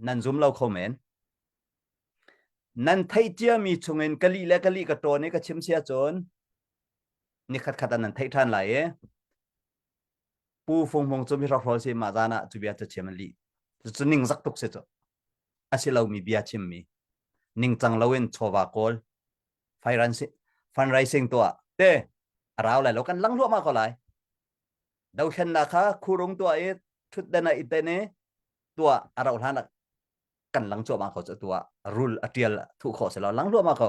nan zum lo kho men Nan theih ciami chungin ka lih le ka lih ka ṭawn i ka chim si ahcun nikhat khat ah nan theih ṭhan lai i. Pu Fung Hmung cu mi hrokhrawl si mah zan ah cu bia cu chim an lih. Cu ningzak tuk si cu. A si lomi bia chimmi. Ningcang loin chawva kawl. Fundraising tuah. Te a rau lai lo kan lang hluahmah ko lai. Dothlennak kha khurung tuah i thutden ah i ten i tuah a rauh hlan ah kan lang cuahmah ko cu tuah rul a tial thuh khawh si lo lang hluahmah ko.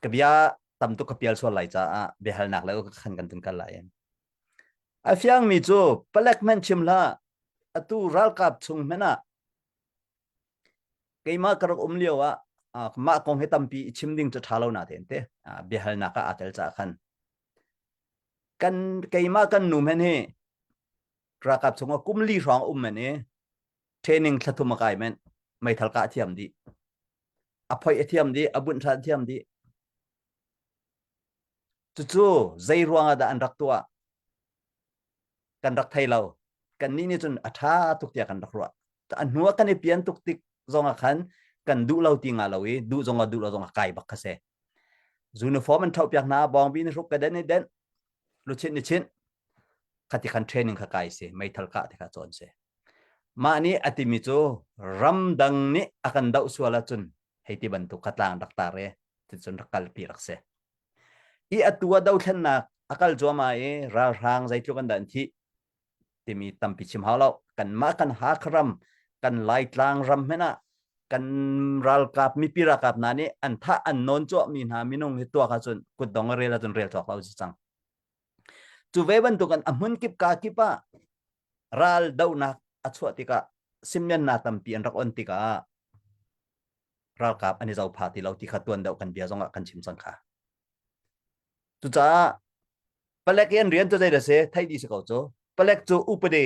Ka bia tam tuk ka pial sual lai caah biahalnak le khan kan tun kal lai. A fiangmi cu palek hmanh chim hlah atu ralkap chung hmanh ah keimah ka rak um lio ah mah kong hi tampi i chim ding cu ṭha lo na tein te biahalnak ah aa tel caah khan kan keimah kan nu men hi ralkap chungah kum li hrawng um men i training thla thum a kai men meithal kah thiam dih a phoih a thiam dih a bunh ṭhan thiam dih cucu zei ruangah dah an rak tuah kan rak thei lo kan nih nih cun a ṭha tuk tiah kan rak ruah a hnu ah kan i pian tuk tik zongah khan kan duh lo ti nga lo i duh zongah duh lo zongah kai bak kha si uniform an ṭhoh piak hna bawngbi ni hruk ka den i den luchin ni chinh khati khan training kha kai si meithal kah ti kha cawn si mah nih a timi cu ramdang nih a kan doh sual ahcun hei ti bantuk kha tlang rak tar e ticun rak kalpi rak si i atu a dothlennak a kal cuahmah i ralhrang zeitluk an dah an thih timi tampi chim hau lo kanmah kan Hakha ram kan Laitlang ram hmanh ah kan ralkap mipi ralkap hna nih an thah an nawn cuahmi hna minung hi tuak ahcun kutdong a rel ahcun rel cawk lo si cang cu ve bantukin a hmun kip ka kip ah ral dohnak a chuah tikah simmiannak tampi an rak on tikah ralkap an i zopha ti lo ti kha tuan deuh kan bia zongah kan chim cang kha. Cucaah palek i an rian cu zei dah si theih dih si ko cu. Palek cu upadi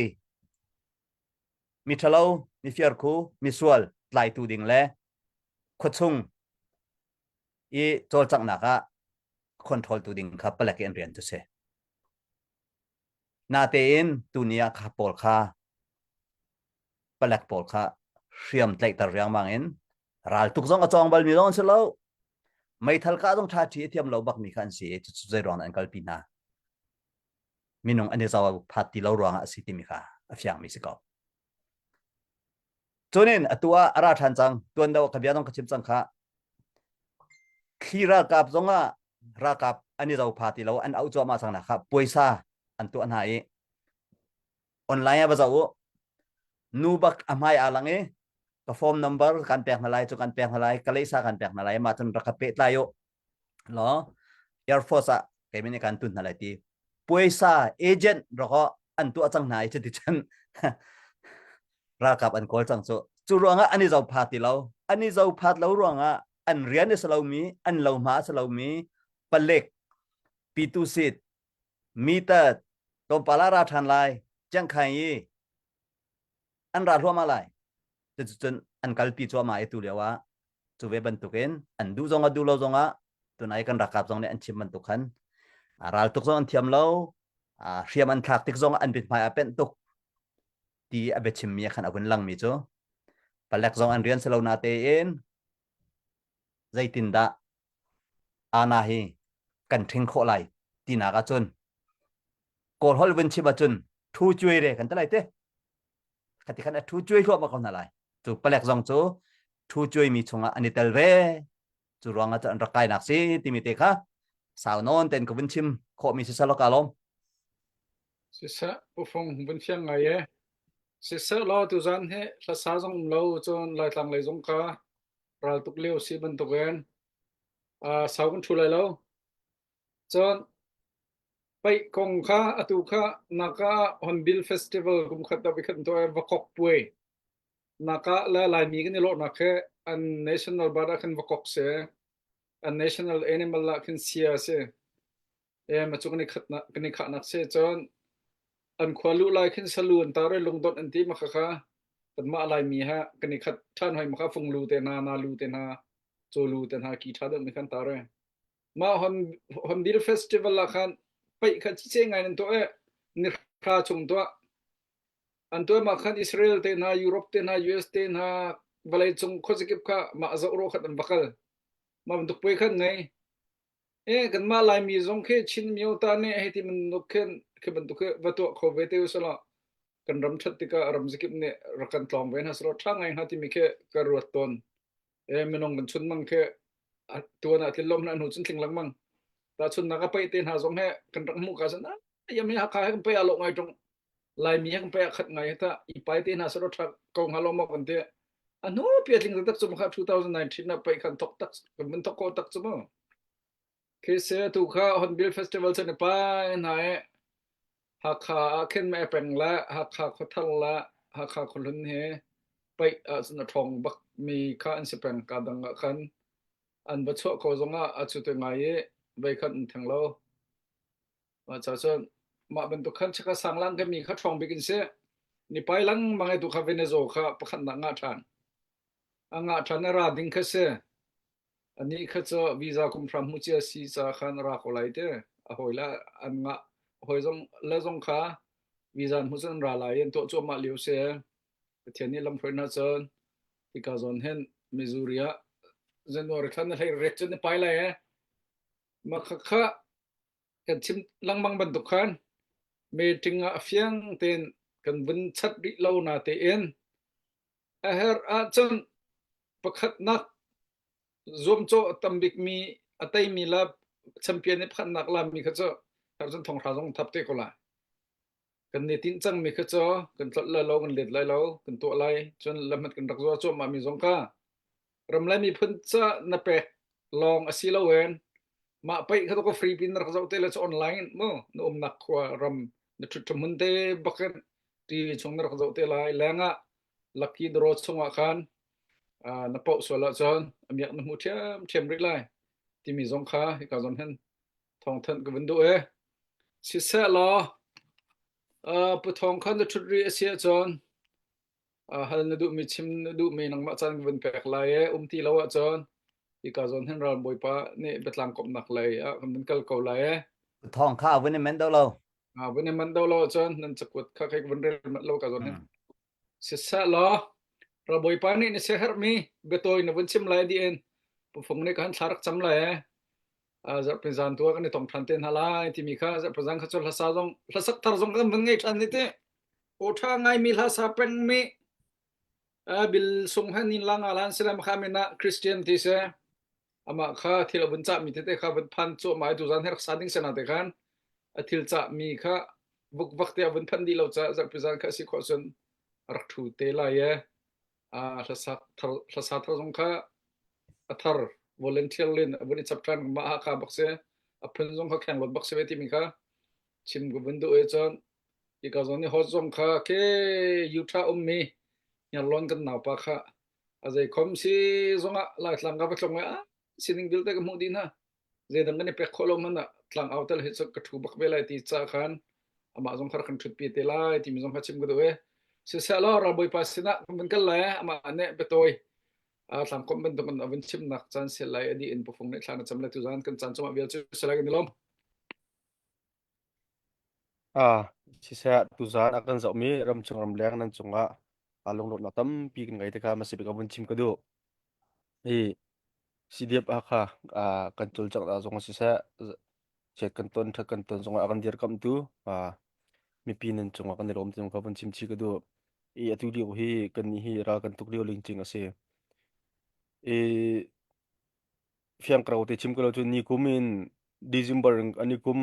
mi ṭhalo, mi fiarkhu, mi sual tlaitu ding le khuachung i cawlcanghnak ah control tu ding kha palek i an rian cu si. Natein tuni ah kha pawl kha palek pawl kha hriam tlaihter riangmang in raltuk zong a cawng balmi zong an si lo meithal kah zong ṭha ṭhi a thiam lo bakmi kha an si i cucu zei ruang an kalpi hna minung an i zau phat ti lo ruangah a si timi kha a fiangmi si ko cunin atu ah a ra ṭhan cang tuan deuh ka bia zong ka chim cang kha thli ralkap zongah ralkap an i zopha ti lo an auh cuahmah cang na kha puaisa an tuah hna i online ah va zoh u nu bak a hmai aa lang i ka form number kan pek hna lai cu kan pek hna lai ka leisa kan pek hna lai mah cun rak ka pehtlai u law air force ah kei nih kan tun hna lai ti puaisa agent rak an tuah cang hna i cuti cun ralkap an kawl cang cu cu ruangah an i zopha ti lo an i zophat lo ruangah an rian a si lomi an lohma a si lomi palek pitu sit mita tlawmpal ah ra ṭhan lai Chiangkhai i an ra hluahmah lai cucun an kalpi cuahmah i tu lio ah cu ve bantukin an duh zong ah duh lo zong ah tunai kan ralkap zong nih an chim bantuk khan raltuk zong an thiam lo hriam an thlak tik zong an mithmai a penh tuk ti a biachimmi khan a vun langmi cu palek zong an rian si lo na tein zeitindah ana hi kan ṭhing khawh lai tinak ahcun Kawl holh vun chim ahcun thu cuai re kan ti lai te khati khan a thu cuai hluahmah ko hna lai cu palek zong cu thu cuai mi chungah an i tel ve cu ruangah cu an rak kainak si timi te kha sau nawn ten ka vun chim khawhmi si salo ka lawm Siseh pufung vun fiang ngai e. Siseh law tuzan hi hlasa zong um lo cun Laitlang lei zong kha raltuk lio si bantukin uh, sau kan ṭhu lai lo. Cun paih kong kha atu kha naka Hornbill Festival kum khat da khat to vakok puai naka le Laimi kan i lawhnak he an national bird ah khan vakok si an national animal ah khin sia si e ma cu kan i khatnak kan i khahnak si cun an khua luh lai khin salu an tar i lungdot an ti ma kha kha kanmah Laimi ha kan i khat ṭhan hoi ma kha funglu te hna nalu te hna cawlu te hna ki ṭha deuh mi khan tar e mah hon Hornbill Festival ah khan paih kha cice ngai nan tuah e ni hra chung tuah an tuah mah khan Israel te hna Europe te hna US te hna vawlei cung khuazakip kha mah zoh ro khat an va kal mah bantuk puai khan ngei. E kanmah Laimi zong khi Chin myo ta nih hei ti bantuk khin khi bantuk khi va tuah kho ve te usalaw kan ram ṭhat tikah ram zakip nih rak kan tlawng ve hna selaw ṭha ngai hnga timi khi ka ruat tawn. E minung kan chun mang khi tuan ah tlin lom hna hnu cun tling lengmang. Tahchunnak a paih te hna zong he kan rak hmuh ka cun ah yam hi Hakha he kan paih ah lawh ngai ṭung. Laimi he kan paih ah khat ngai ta i pai te hna selaw ṭha ko hnga lo maw kan ti. A hnu pi a tling taktak cu kha 2019 ah paih khan thok tak kan vun thok ko tak cu mu. Khi se tu kha Hornbill Festival chan i pai hna i Hakha ah khin meh peng le Hakha khuathar le Hakha khuahlun hi paih ahcun a ṭhawng bak mi kha an si peng. Ka dang ah khan an va chuah ko zongah a cu te ngai i vei khan an theng lo. Mah ca cun mah bantuk khan chaka sanglang ka mi kha ṭhawng bik in si. Ni pai lengmang i tu kha Venezuela kha pakhatnak ngah ṭhan. A ngah ṭhan a ra ding kha si. Anih kha cu visa kum hram hmu cia si ca khan a ra ko lai te. A hawi le an ngah hawi zong le zong kha visa an hmu cun an ra lai i an tuah cuahmah lio si. Pathian nih lamhruai hna cun hika zawn hin Missouri ah January thla na hlei rek cun na pai lai eh. Mah kha kha kan chim lengmang bantuk khan meeting ah a fiang tein kan vun chat rih lo na tein a herh ahcun pakhatnak zuamcawh a tam bikmi a teimi le champion i pakhatnak lami kha cu cun thonghra zong thap te ko lai. Kan ni tinh cangmi kha cu kan tlolh lai lo, kan let lai lo, kan tuah lai. Cun lamhat kan rak zuar cuahmah mi zong kha ram le miphun ca na pek lawng a si loin mah paih kha ka free pin na rak zoh te le cu online mu na umnak khua ram na ṭhut hmun te bakin TV chung na rak zoh te lai lengah lucky draw chungah khan na poh sual ahcun a miak na hmu ṭhiamṭhiam rih lai timi zong kha hika zawn hin thawngthanh ka vun duh e. Siseh law Pu Thawng kha na ṭhut rih a si ahcun hal na duhmi chim na duhmi nangmah caan ka vun pek lai e. Um ti lo ahcun hika zawn hin ral bawipa nih biatlang komhnak lei ah kan vun kal ko lai e. Pu Thawng kha vun i men do lo. Vun i man do lo ahcun nan cakuat kha kai ka vun rel mat lo ka zawn hin. Siseh law ral bawipa nih na siaherhmi biatawi na vun chim lai dih in Pu Fung nih khan thla rak cam lai e. Zarhpi zan tu ah kan i tong ṭhan te hna lai timi kha zarhpi zan kha cu hlasa zong hlasak thar zong kan vun ngei ṭhan ni te. Aw ṭha ngaimi hlasa pengmi bil sung han in la nga lan silam kha min ah Christian ti se amah kha thil a vun cahmi tete kha vun phan cuahmah i tuzan he rak sa ding sena te khan a thil cahmi kha vukvak te a vun phanh dih lo caah zarhpi zan kha a si khawh cun a rak ṭhu te lai e hlasak thar hlasa thar zong kha a thar volunteer lin a vun i chap ṭhan mah ha kha bak si a phun zong kha kheng lot bak si ve timi kha chim ka vun duh e cun hika zawn i host zong kha ke Utah ummi Hniarlawn kan naupa kha a zei khom si zongah Laitlang ka va tlung i ah sining vialte ka hmuh dih hna zeidang kan i pek khawh lo hmanh ah tlang au tel hi cu ka ṭhu bak ve lai ti ca khan amah zong kha rak kan ṭhutpi te lai timi zong kha chim ka duh i siseh law ralbawipa sinah kan vun kal lai amah nih biatawi thlangkomh bantuk in a vun chimnak caan si lai a dih in pufung nih thla na cam le tuzan kan caan cungah vial cu si lai kan i lawm. Ah, siseh tuzaan a kan zohmi ramchung ramleng nan cungah aa lunglawmhnak tampi kan ngei tikah masibik a vun chim ka duh. Hi CDF Hakha ah kan cawlcanghnak zong siseh chiat kan ton ṭhat kan ton zongah a kan dirkamhtu ah mipi nan cungah kan i lawm ti ka vun chim chih ka duh. I atu lio hi kannih hi ral kan tuk lio lingcing a si. I fiangkro te chim ko lo cu ni kum in December in ani kum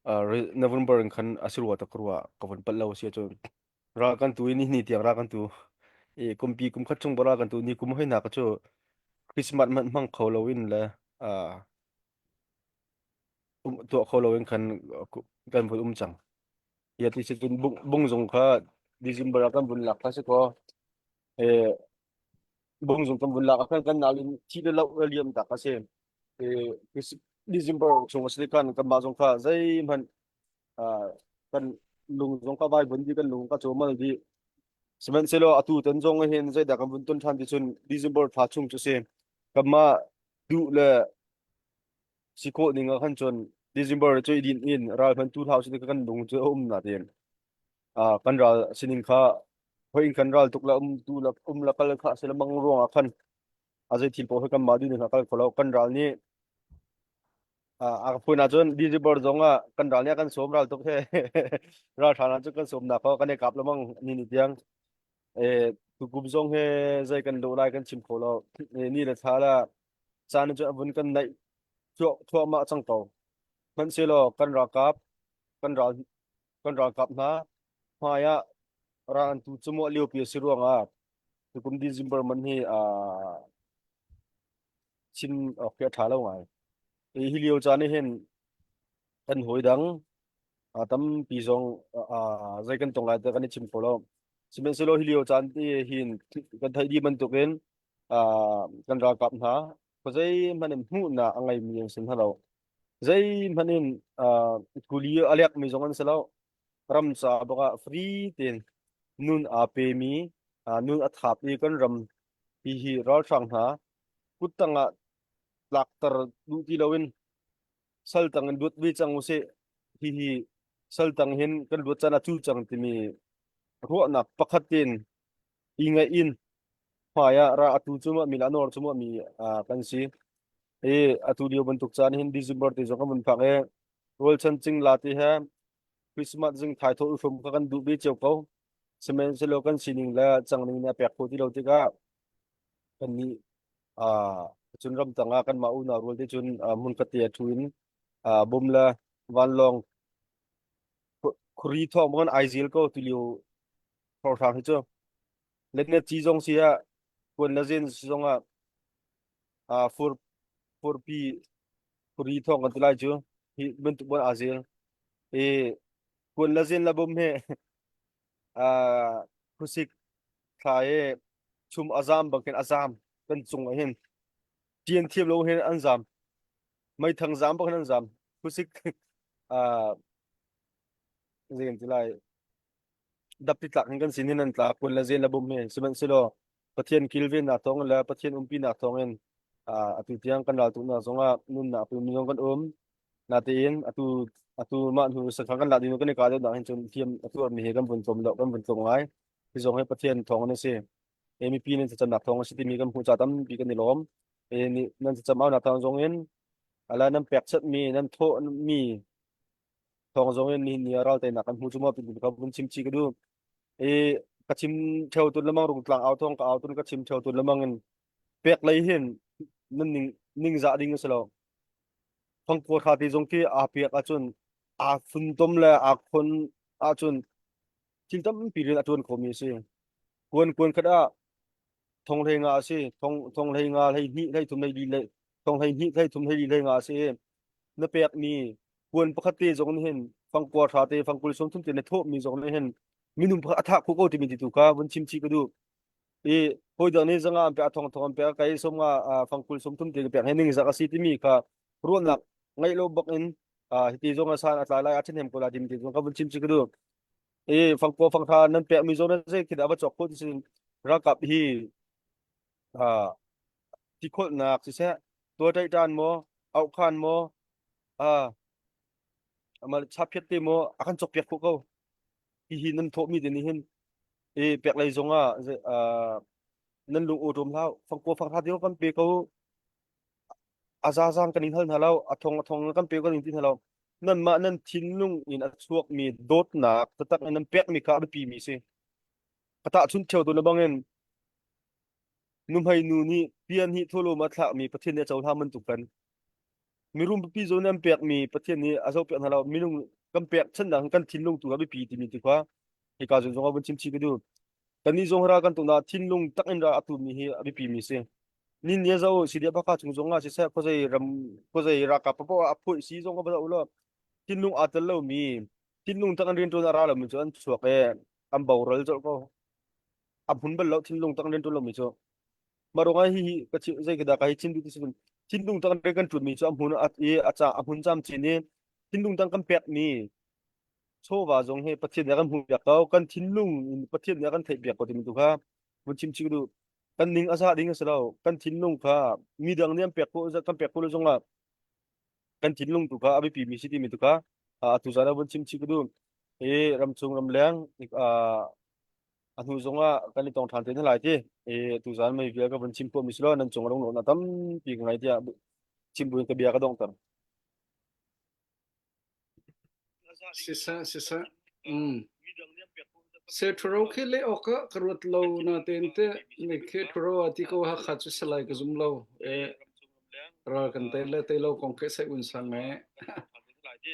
uh, November in khan a si rua tak rua ka vun palh lo si ahcun ral kan tu i ni hnih tiang ral kan tu i kumpi kum khat chung ral kan tu ni kum hoi na ka cu Christmas hmanh hmang kho lo in le uh, um, tuah kho lo in khan kan vun um cang ya ti si cun bung, bung zong kha December ah kan vun lak kha si ko e bung zong kan vun lak ah khan kan nal in thi le lo liam tak a si e December chung a si khan kan mah zong kha zeihmanh kan lung zong ka vai vun di kan lung ka chaw di sihmanhsehlaw atu tan zong hin zeidah kan vun ton ṭhan ti cun December thla chung cu si kanmah duh le si khawh ning ah khan cun December cu i din in ral hman tu hlau sin kan lung cu a um na tin kan ral sining kha hoi in kan ral tuk la um tu la um la kal kha sila mang ruang ah khan a zei thil paoh hi kanmah duh ning kal kho lo kan ral nih. A ka phun ahcun December zong ah kan ral nih a kan sawm ral tuk he ralhrang ah cun kan sawmnak kho kan i kap lamang ni ni tiang. Eh tukum zong he zei kan lawh lai kan chim kho lo. Eh, ni le thla la caan cu a vun kan naih thuah thuahmah cang ko. Hmanhsehlaw kan ralkap kan ral kan ralkap hna hmai ah ral an tu cumuah liopi a si ruangah tukum December man hi aa chim awk hi a ṭha lo ngai. Hi hi lio caan ah hin kan hawi dang uh, tampi zong uh, zei kan tong lai te kan i chim kho lo. Sihmanhsehlaw hi lio caan te hin kan theih dih bantukin uh, kan ralkap hna zeihmanh in hmuhnak a ngeimi an si hna lo. Zeihmanh in uh, kuli a lekmi zong an si lo. Ram ca bak ah free tein nun aa pemi, uh, nun a thap i kan ram hihi ralhrang hna kuttang ah tlakter duh ti loin saltang in luat ve cang usih hihi saltang hin kan luat caan a cu cang timi ruahnak pakhat in i ngaih in hmai ah ra atu cu mi la nor cu mi kan si i atu lio bantuk caan hin December te zong kan vun phak i rualchan cingla ti he Christmas zing thaithawh i hrum kha kan duh ve cio ko. Sihmanhsehlaw kan sining le cangning nih a pek khawh ti lo tikah kannih uh, cun ramtang ah kanmah unau rual te cun uh, hmunkhat te ah ṭhu in uh, bom le vanlawng khuri thawng bang ai zel ko tulio hrawkhrang hi cu letnet ci zong si ah kuan le zen si zong ah uh, fur furpi khuri thawng kan ti lai cu hi bantuk bon aa zel i kuan le zen le bom he uh, khusik thla i chum a zam bangin a zam kan cung ah hin ṭian thiam lo hin an zam meithang zam bak hin an zam khusik uh, zei kan ti lai dapti tlak in kan sin hin an tla kun le zen le bum hi sihmanhsehlaw Pathian kilvennak thawng le Pathian umpinak thawng in atu tiang kan ral tuknak zongah nunnak pe mi zong kan um natein atu atu mah hnu sakha kan lak ding kan i ka deuh nak hin cun thiam a tuar mi hi kan vun tlawm lo kan vun tlawm ngai hi zong hi Pathian thawng in a si e mipi nan thlacamnak thawng a si timi kan hmuh ca tampi kan i lawm e ni nan thlacam au nak thawng zong in ala nan pekchanh mi nan thawh mi thawng zong in nihin ni ah ral teinak kan hmu cu maw ti ka vun chim chi ka duh i ka chim theo tun lamang rungtlang au thawng ka au tun ka chim theo tun lamang in pek lei hin nan ning ningzah ding a si lo thongkua thla ti zong khi aa piak ahcun aa funtom le aa khon ahcun thil tampi rian a ṭuan khomi a si kuan kuan khat ah thong hlei nga a si thong thong hlei nga hlei hnih hlei thum hlei li hlei thong hlei hnih hlei thum hlei li hlei nga a si na pekmi puan pakhat te zong nih hin fangkua hra te fangkul sawm thum te na thawhmi zong nih hin minung pakhat a thah khawh ko timi ti tu kha vun chim chih ka duh i hawi dang nih zanga an pek a thong thong an pek kai som nga fangkul sawm thum te ka pek he ning zak a si timi kha ruahnak ngeih lo bak in hiti zong a san a tlai lai a ṭhahnem ko lai timi ti zong kha vun chim chih ka duh i fangkua fangtha nan pekmi zong nan zei khi dah va cawk khawh ti sin ralkap hi tikholhnak siseh tuaṭaihṭan maw auhkhan maw ah chaphiat te maw a kan cawkpiak khawh ko hihi nan thawhmi te nih hin i pek lei zong ah nan lung awṭawm hlah fangkua fanghra te kan pe ko a zazang kan in hal hna lo a thong a thong kan pe kan in ti hna lo nanmah nan thinlung in a chuakmi dawtnak taktak in nan pekmi kha a biapi mi si ka tahchunh ṭheo tu na bangin Nuhmei nu nih pian hi thawlawm a thlakmi Pathian nih a cohlan bantuk kan mirum pipi zawn an pekmi Pathian nih a zohpiak hna lo minung kan pek channak kan thinlung tu a biapi timi tu kha hika zong zong ah vun chim chih ka duh kannih zong ra kan tuknak thinlung tak in ra a tumi hi a biapi mi si nin ni zo sidia baka chung zong ah siseh khuazei ram khuazei ralkap papoh a phuih si zong ka va ulo thinlung aa tel lomi thinlung tak in riantuan a ra lomi cu an chuak e an boral colh ko a hmun bal lo thinlung tak rian ṭuan lomi cu mah ruangah hi hi ka chim zei dah ka hi chim duh ti si thinlung tak rian kan ṭuanmi cu a hmun a i a ca a hmun camcin i thinlung tak kan pekmi chawva zong hi Pathian nih a kan hmuh piak ko kan thinlung in Pathian nih a kan theih piak ko timi tu kha vun chim chih ka duh kan ning a za ding a si lo kan thinlung kha midang nih an pek ko kan pek ko lo zongah kan thinlung tu kha a biapi mi si timi tu kha atu zan ah vun chim chih ka duh i ramchung ramleng a hnu zongah kan i tong ṭhan te hna lai ti i tuzan mei vial ka vun chim khawhmi si law nan cung a lunglawmhnak tampi ka ngei tiah chim buin ka bia ka donghter. Siseh siseh. Mm. Se thuro khi le awk ah ka ruat lo na ten te me khi thuro a ti ko ha kha chu salai ka zum lo e ral kan te le te lo kong ke sai un sang nge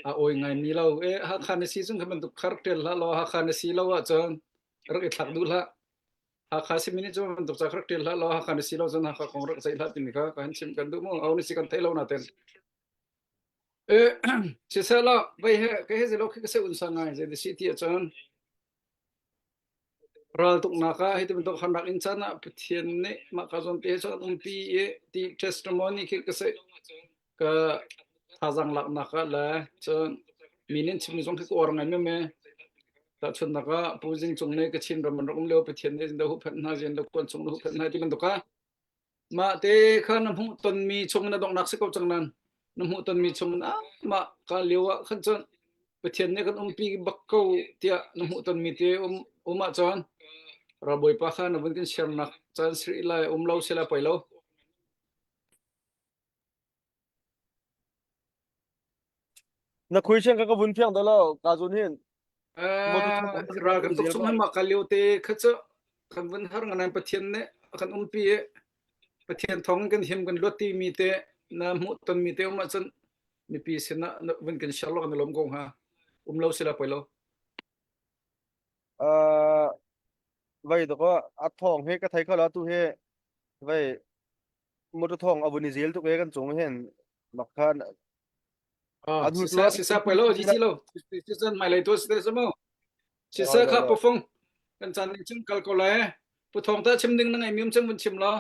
a oi ngai mi lo e ha kha na si chung kha bantuk khar tel hlah lo ha kha na si lo ah cun rak i thlak duh hlah Hakha simi nih cun bantuk ca rak ṭial hlah law Hakha na si lo cun Hakha kong rak ceih hlah timi kha ka han chim kan duh mu au ni si kan theih lo naten e siseh la vei he ke he zelo khi ka se un sa ngai zei si ti ahcun ral tuknak ah hi ti bantuk harnak in caan ah Pathian nih mah ka zawn te he cun umpi i ti testimony khi ka se ka thazang laknak ah le cun mi nih chimmi zong khi ka uar ngai me tahchunhnak ah Pu Zing Cung nih Kachin ram an rak um lio Pathian nih zindah huhphenh hna zian le kuan chung na huhphenh hna ti bantuk ah mah te kha na hmuh tonmi chung na donghnak si ko cang nan na hmuh tonmi chung in ah mah ka lio ah khan cun Pathian nih kan umpi bak ko tiah na hmuh tonmi te um um ahcun ralbawipa kha na vun kan siarnak caan siri lai um lo sila poi lo. Na question ka ka vun fiang dah lo ka zun hin. Ral kan tuk chung mah ka lio te kha cu kan vun har ngan Pathian nih a kan umpi i Pathian thawng kan him kan luat ti mi te na hmuh ton mi te um ahcun mipi sinah vun kan share lo kan lawm ko hnga um lo sila poi lo. Uh, vai to ko a thong he ka thai kho la tu he vai motor thong a vun i zel tuk e kan cung hin mak khan Ah, sisa sisa poi lo ji lo sisa mai lei tu sisa mo sisa kha pufung kan chan ning chung kal ko le pu thong ta chim ding na ngai mium chang vun chim lo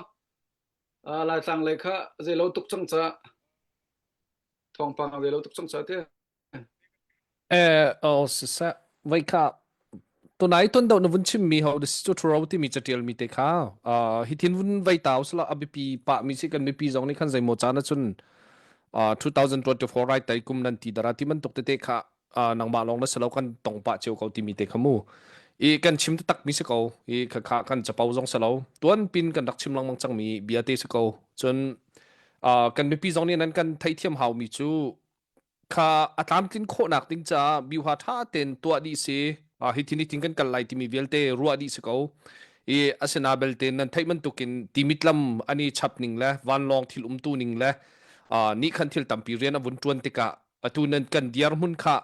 lai tlang lei kha zei lo tuk chang cha thong pang zei lo tuk chang cha te Eh, oh, siseh, voi kha tunai ton do na vun chim mi ho this chu thuro ti mi chatial mi te kha uh, hi thin vun vai taw sala abipi pa mi si kan mipi zong ni khan zeimaw chan chun uh, 2024 right tai kum nan ti dara ti man tuk te te kha uh, nangmah long na salo kan tong pa cheu ko ti mi te kha mu i kan chim tak mi si ko i kha kha kan chapau zong salo tuan pin kan rak chim langmang chang mi bia te si ko chun uh, kan mipi zong nih nan kan theithiam hau mi chu kha a tlamtlin khawhnak ding caah biuha ṭha tein tuah dih si. Hi thil hi tin kan kal lai timi vialte ruah dih si ko. I asina belte nan theih bantukin timit lam an i chap ning le vanlawng thil umtu ning le nih khan thil tampi rian a vun ṭuan tikah atu nan kan dirhmun kha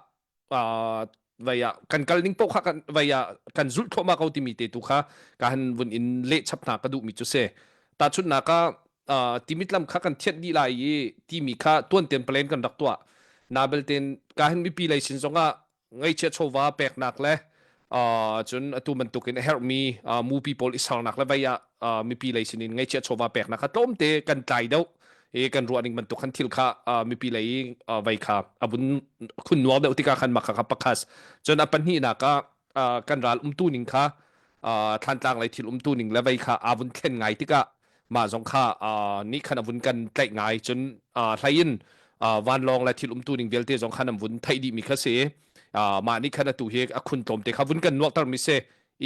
vai ah kan kal ning paoh kha kan vai ah kan zulh thluahmah ko timi te tu kha ka han vun in leh chap hna ka duhmi cu si. Tahchunhnak ah timit lam kha kan thianh dih lai i timi kha tuanten plan kan rak tuah. Na belten ka hin mipi lei sin zongah ngaihchia chawva peknak le cun atu bantukin a herhmi mupi pawl i sernak le vei ah mipi lei sinin ngaihchia chawva peknak kha tlawmte kan tlai deuh i kan ruah ning bantuk khan thil kha mipi lei vei kha a vun khun nuar deuh tikah khan mah kha pakhas cun a pahnihnak ah kan ral umtu ning kha thlantlang lei thil umtu ning le vei kha aa vun thlen ngai tikah mah zong kha nih khan a vun kan tlaih ngai cun hlei in vanlawng le thil umtu ning vialte zong khan an vun theih dih mi kha si mah nih khan atu hi a khun tlawmte kha vun kan nuakter mi si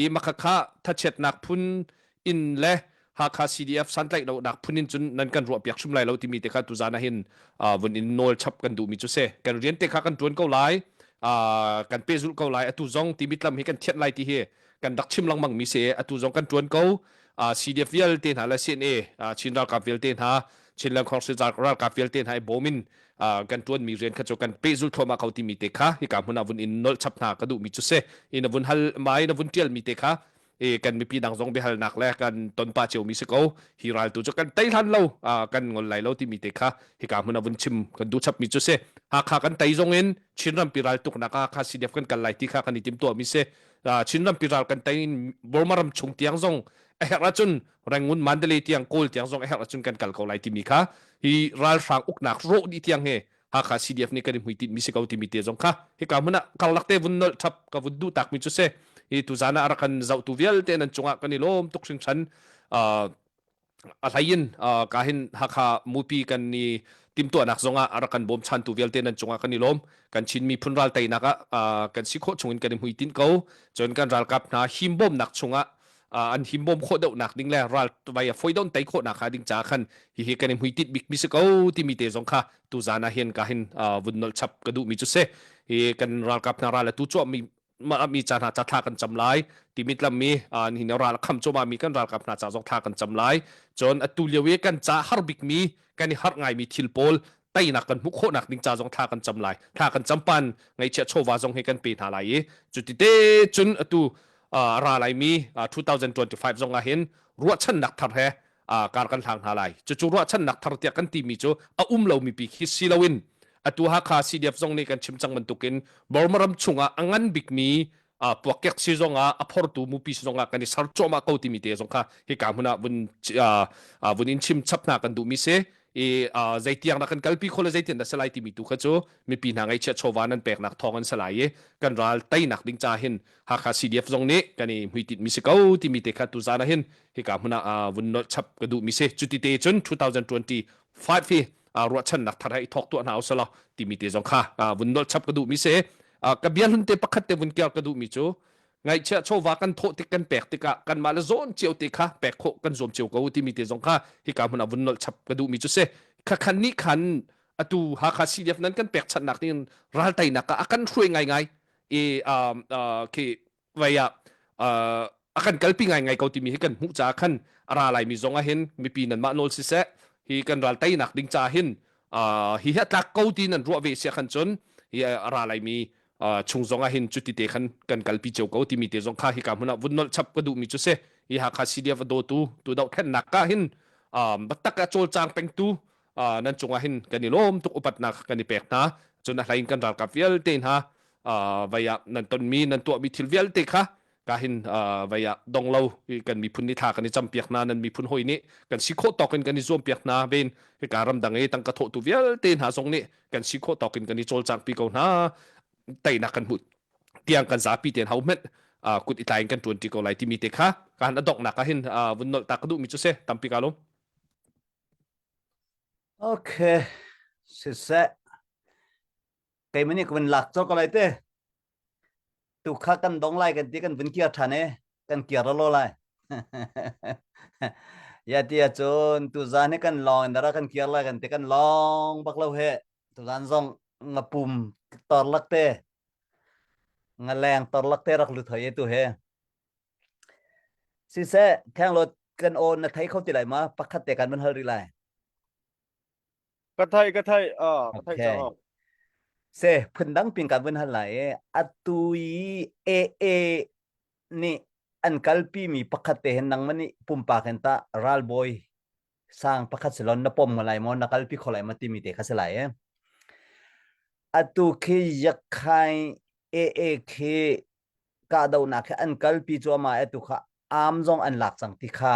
i makha kha thachiatnak phun in le Hakha CDF santlaih lonak phun in cun nan kan ruahpiak hrim lai lo timi te kha tuzan ah hin vun in nawl chap kan duhmi cu si kan rian te kha kan tuan ko lai kan pehzulh ko lai atu zong timi tlam hi kan thianh lai ti hi kan rak chim lengmang mi si atu zong kan tuan ko CDF vialte hna le CNA Chin ralkap vialte hna Chinland Council ralkap vialte hna i bawm in kan tuanmi rian kha cu kan pehzulh thluahmah ko timi te kha hika hmun ah vun in nolh chap hna ka duhmi cu si in vun hal mai na vun tial mi te kha e kan mipi dang zong biahalnak le kan tonpa ciomi si ko hi ral tu cu kan tei hlan lo kan ngol lai lo timi te kha hika hmun ah vun chim kan duh chapmi cu si Hakha kan tei zong in Chin rampi ral tuknak ah Hakha CDF kan kal lai ti kha kan i tim tuahmi si Chin rampi ral kan tei in Burma ram chung tiang zong a herh ahcun Rangoon Mandalay tiang Kawl tiang zong a herh ahcun kan kal ko lai timi kha hi ralhrang uknak rawh dih tiang he Hakha CDF nih kan i hmuitinh mi si ko timi te zong kha hika hmun ah karlak te vun nolh thap ka vun duh tak mi cu si hi tuzan ah a rak kan zohtu vialte nan cungah kan i lawm tuk hringhran a hlei in ka hin Hakha mupi kan i timtuahnak zongah a rak kan bawmchantu vialte nan cungah kan i lawm kan Chin miphun ral teinak ah kan si khawh chungin kan i hmuitinh ko cun kan ralkap hna himbawmnak chungah. an himbawm khawh deuhnak ding le ral vai a foi don tei khawhnak kha ding ca khan hihi kan i hmuitinh bik mi si ko timi te zong kha tu zan ah hin ka hin vun nolh chap ka duh mi cu si hi kan ralkap hna ral atu cuah mi mi ca hna ca thla kan cam lai timi tlam mi nihin ral kham cuma mi kan ralkap hna ca zong thla kan cam lai cun atu lio i kan ca har bik mi kan i harh ngai mi thil pawl teinak kan hmuh khawhnak ding ca zong thla kan cam lai thla kan cam pan ngaihchiah chawva zong hi kan pe hna lai i cuti te cun atu ra lai mi 2025 zong ah hin ruahchannak thar he kar kan hlang hna lai cucu ruahchannak thar tiah kan timi cu a um lomi pi khi si loin atu Hakha CDF zong nih kan chim cang bantukin Burma ram chungah a ngan bikmi puakkek si zongah a phortu mupi si zongah kan i ser cuahmah ko timi te zong kha hika hmun ah vun vun in chim chap hna kan duhmi si i zeitiang dah kan kalpi kho le zeitiang dah si lai timi tu kha cu mipi hna ngaihchiah chawva nan peknak thawng an si lai i kan ral teinak ding ca hin Hakha CDF zong nih kan i hmuitinh mi si ko timi te kha tuzan ah hin hika hmun ah vun nolh chap ka duh mi si cuti te cun 2025 hi ruahchannak thar he i thawk tuah hna usalaw timi te zong kha vun nolh chap ka duh mi si ka bia hlun te pakhat te vun kiar ka duh mi cu ngaihchiah chawva kan thawh tik kan pek tikah kanmah le zawn cio te kha pek khawh kan zuam cio ko timi te zong kha hika hmun ah vun nolh chap ka duh mi cu si khakhan nih khan atu Hakha CDF nan kan pek channak ding ral teinak ah a kan hruai ngaingai i khi vai ah a kan kalpi ngaingai ko timi hi kan hmuh caah khan a ra laimi zong ah hin mipi nanmah nawl siseh hi kan ral teinak ding ca hin hi hi a tlak ko ti nan ruah ve sia khan cun hi a ra laimi chung zong ah hin cuti te khan kan kalpi cio ko timi te zong kha hika hmun ah vun nolh chap ka duhmi cu si hi Hakha CDF a dawtu tu dohthlennak ka hin batak a cawlcang pengtu nan cungah hin kan i lawm tuk upatnak kan i pek hna cun a hlei in kan ralkap vialte hna vai ah nan tonmi nan tuahmi thil vialte kha ka hin vai ah dong lo kan miphun nih thla kan i campiak hna nan miphun hawi nih kan si khawh tawk in kan i zuampiak hna ven hika ramdang i tangka thawhtu vialte hna zong nih kan si khawh tawk in kan i cawlcangpi ko hna teinak kan hmuh tiang kan zapi ten hau hmenh kut i tlai in kan ṭuanṭi ko lai timi te kha kan a donghnak ah hin vun nolh ta ka duhmi cu si tampi ka lawm Okay, siseh. Keimah nih ka vun lak cawk ko lai te. Tu kha kan dong lai kan ti kan vun kir ṭhan e. Kan kir lo lai. Ya ti ahcun tuzaan hi kan lawng in dara kan kir lai kan ti kan lawng bak lo he. Tuzaan zong ngapum torlak te ngaleng torlak te rak lut hoi e tu he. Siseh, khenglawt kan aw na thei kho ti lai ma? Pakhat te kan van hal rih lai. Ka thai ka thai ah ka thai Okay. cang. Se, phundang pin kan vun hal lai i atu i AA nih an kalpi mi pakhat te hin nangmah nih pumpak in tah ralbawi sang pakhat silon na pom lai maw na kalpi kho lai ma timi te kha si lai e. Atu khi yakhai AA khi kahdohnak hi an kalpi cuahmah i tu kha arm zong an lak cang ti kha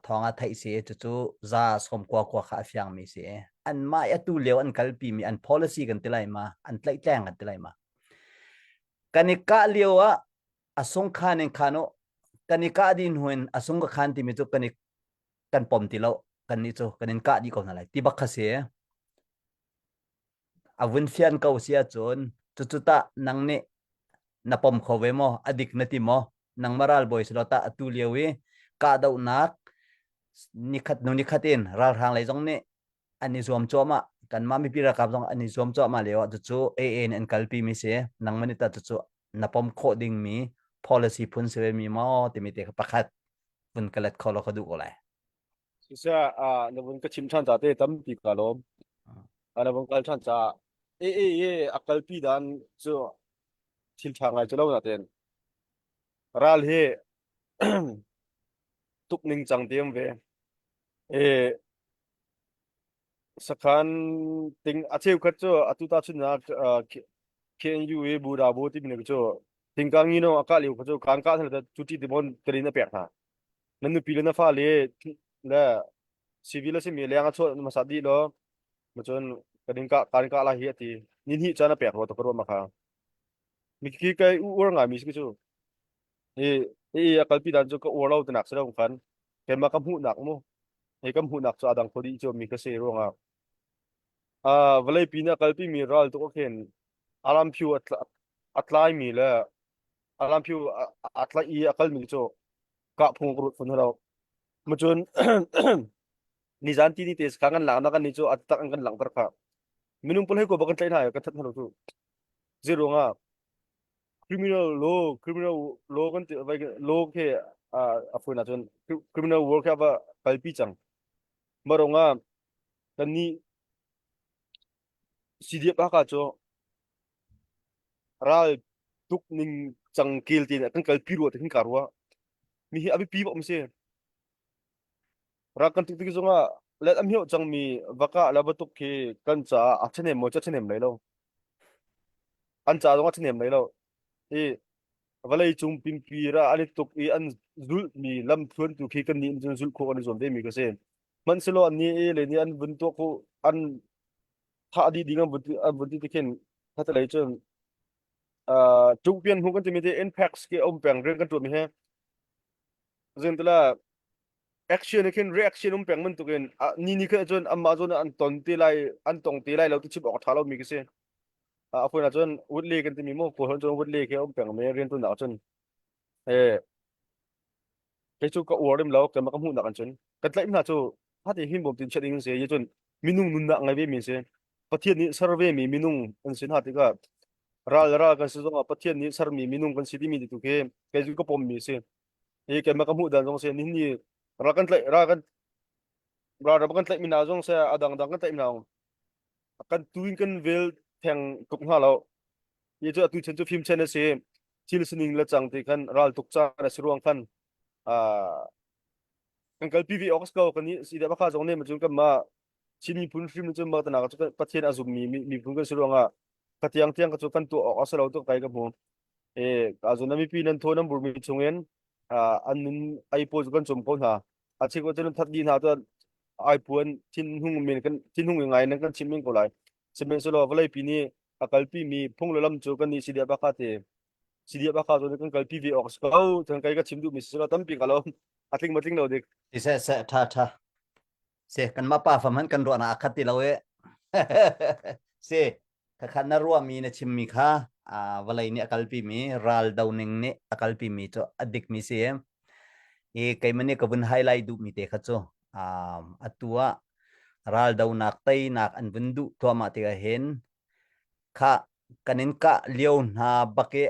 thawng ah theih si cucu za sawm kua kua kha a fiangmi si anmah i atu lio an kalpi mi an policy kan ti lai ma an tlaihtleng kan ti lai ma kan i kah lio ah a sung khan in khan u kan i kah dih hnu in a sung ka khan timi cu kan i kan pom ti lo kan nih cu kan in kah dih ko hna lai ti bak kha si A vun fian ko si ahcun cucu tah nang nih na pom kho ve maw? A dik na ti maw? Nangmah ralbawi si law tah atu lio i kahdohnak nikhat hnu nikhat in ralhrang lei zong nih an i zuam cuahmah. Kanmah mipi ralkap zong an i zuam cuahmah lio ah cucu AA nih an kalpi mi si. Nangmah nih tah cucu na pom khawh dingmi policy phun si ve mi maw timi te kha pakhat vun ka let kho law ka duh ko lai. Siseh, ah na vun ka chim ṭhan ca te tampi ka lawm. Ah na vun kal ṭhan ca e e e a kalpi dan cu thil ṭha ngai cu lo natin ral hi tuk ning cang ti um ve. E sakhan ting a cheukhat cu atu ta chun ah KNU i Buddha bu timi ne cu tingkang ngino a kah lio kha cu kan kah thal cu ti timon telin a pek hna. Na nupi le na fale le civil a simi leng a chuah hmasa dih law cun kan in kah kan kah lai hi a ti ni hnih caan a pek rua ta ka ruah ma kha mi khi kai u uar ngai mi si cu i i a kalpi dan cu ka uar lo tinak si lo khan keimah ka hmuhnak mu he ka hmuhnak cu adang khodi cu mi ka si ruangah a vawlei pi na kalpi mi ral tu khin alam phu a tlai mi le alam phu a tlai i a kal mi cu. Kah phung ka ruat fawn lo. Macun nizan ti ni te ka kan lak na kan ni cu a tak an kan langhter kha. Minung pul hei ko ba kan tlaih hna kan that hna lo cu. Zeiruangah criminal law criminal law kan ti vai law khi a fuin ahcun criminal work khi a va kalpi cang. Marongah kan nih CDF Haka cu ral tuk ning cang kel te kan kalpi rua te hin ka rua. Mi hi a biapi bak mi si. Ral kan tuk tik zongah let am hioh cangmi vaka le batuk khi kan caah a ṭhahnem maw cu a ṭhahnem lai lo. An ca zong a ṭhahnem lai lo. I vawlei cung pimpi ra an i tuk i an zulhmi lamthluan tu khi kan nih cun zulh khawh kan i zuam ve mi ka si. Hmanhsehlaw an nih i le nih an vun tuah khawh an thah dih ding an vun ti an vun ti tikhin khatalei cun uh ṭungpian hmu kan timi te impacts ke um peng rian kan ṭuan mi he zintala action khin reaction um peng bantukin ni ni kha cun amah zawn an ton te lai an tong te lai lo ti chim awk a ṭha lo mi ka si. A phun ah cun Woodley kan timi mu kawl cun Woodley khi um peng mi rian ṭuan cun eh kei cu ka uar rim lo keimah ka hmuhnak an cun ka tlaih hna cu hati hin bawm tin chiat ding si yi cun minung nunnak ngai ve mi si Pathian nih ser ve mi minung an si hna tikah ral ral kan si zongah Pathian nih sermi minung kan si timi tu khi kei cu ka pom mi si hi keimah ka hmuh dan zong si nihin ni ral kan tlaih ral kan ral ram kan tlaih mi hna zong se a dang dang kan tlaih mi hna kan tu in kan vel theng tuk hna lo hi cu atu chan cu fim chen a si thil sining le cang ti khan ral tuk caan a si ruang khan kan kalpi ve awk ko kan i si da bakha zong ne ma cun kan ma Chin miphun hrim cun ma tanak cu Pathian a zummi miphun kan si ruangah ka tiang tiang ka cu kan tuah awk a si lo tuk kai ka hmu e ka zun mipi nan tho nan burmi chungin an nun ai pawl cu kan cum ko hna a chik ko cun that di hna cu ai puan thin hung men kan thin hung ngai nan kan chim men ko lai sihmanhsehlaw vawleipi nih a kalpi mi phung le lam cu kan nih CDF Hakha te CDF Hakha cu kan kalpi ve awk a si ko cun kai ka chim duh mi si tampi ka lo a tling ma tling lo dik ti se se tha tha se kan ma pa fam han kan ruah na akhat ti lo e se Khakha na ruahmi na chimmi kha vawlei nih a kalpimi ral doning nih a kalpimi cu a dikmi si. I keimah nih ka vun highlight duhmi te kha cu atu ah ral donak teinak an vun duh thluahmah tikah hin kha kan in kah lio hna bak i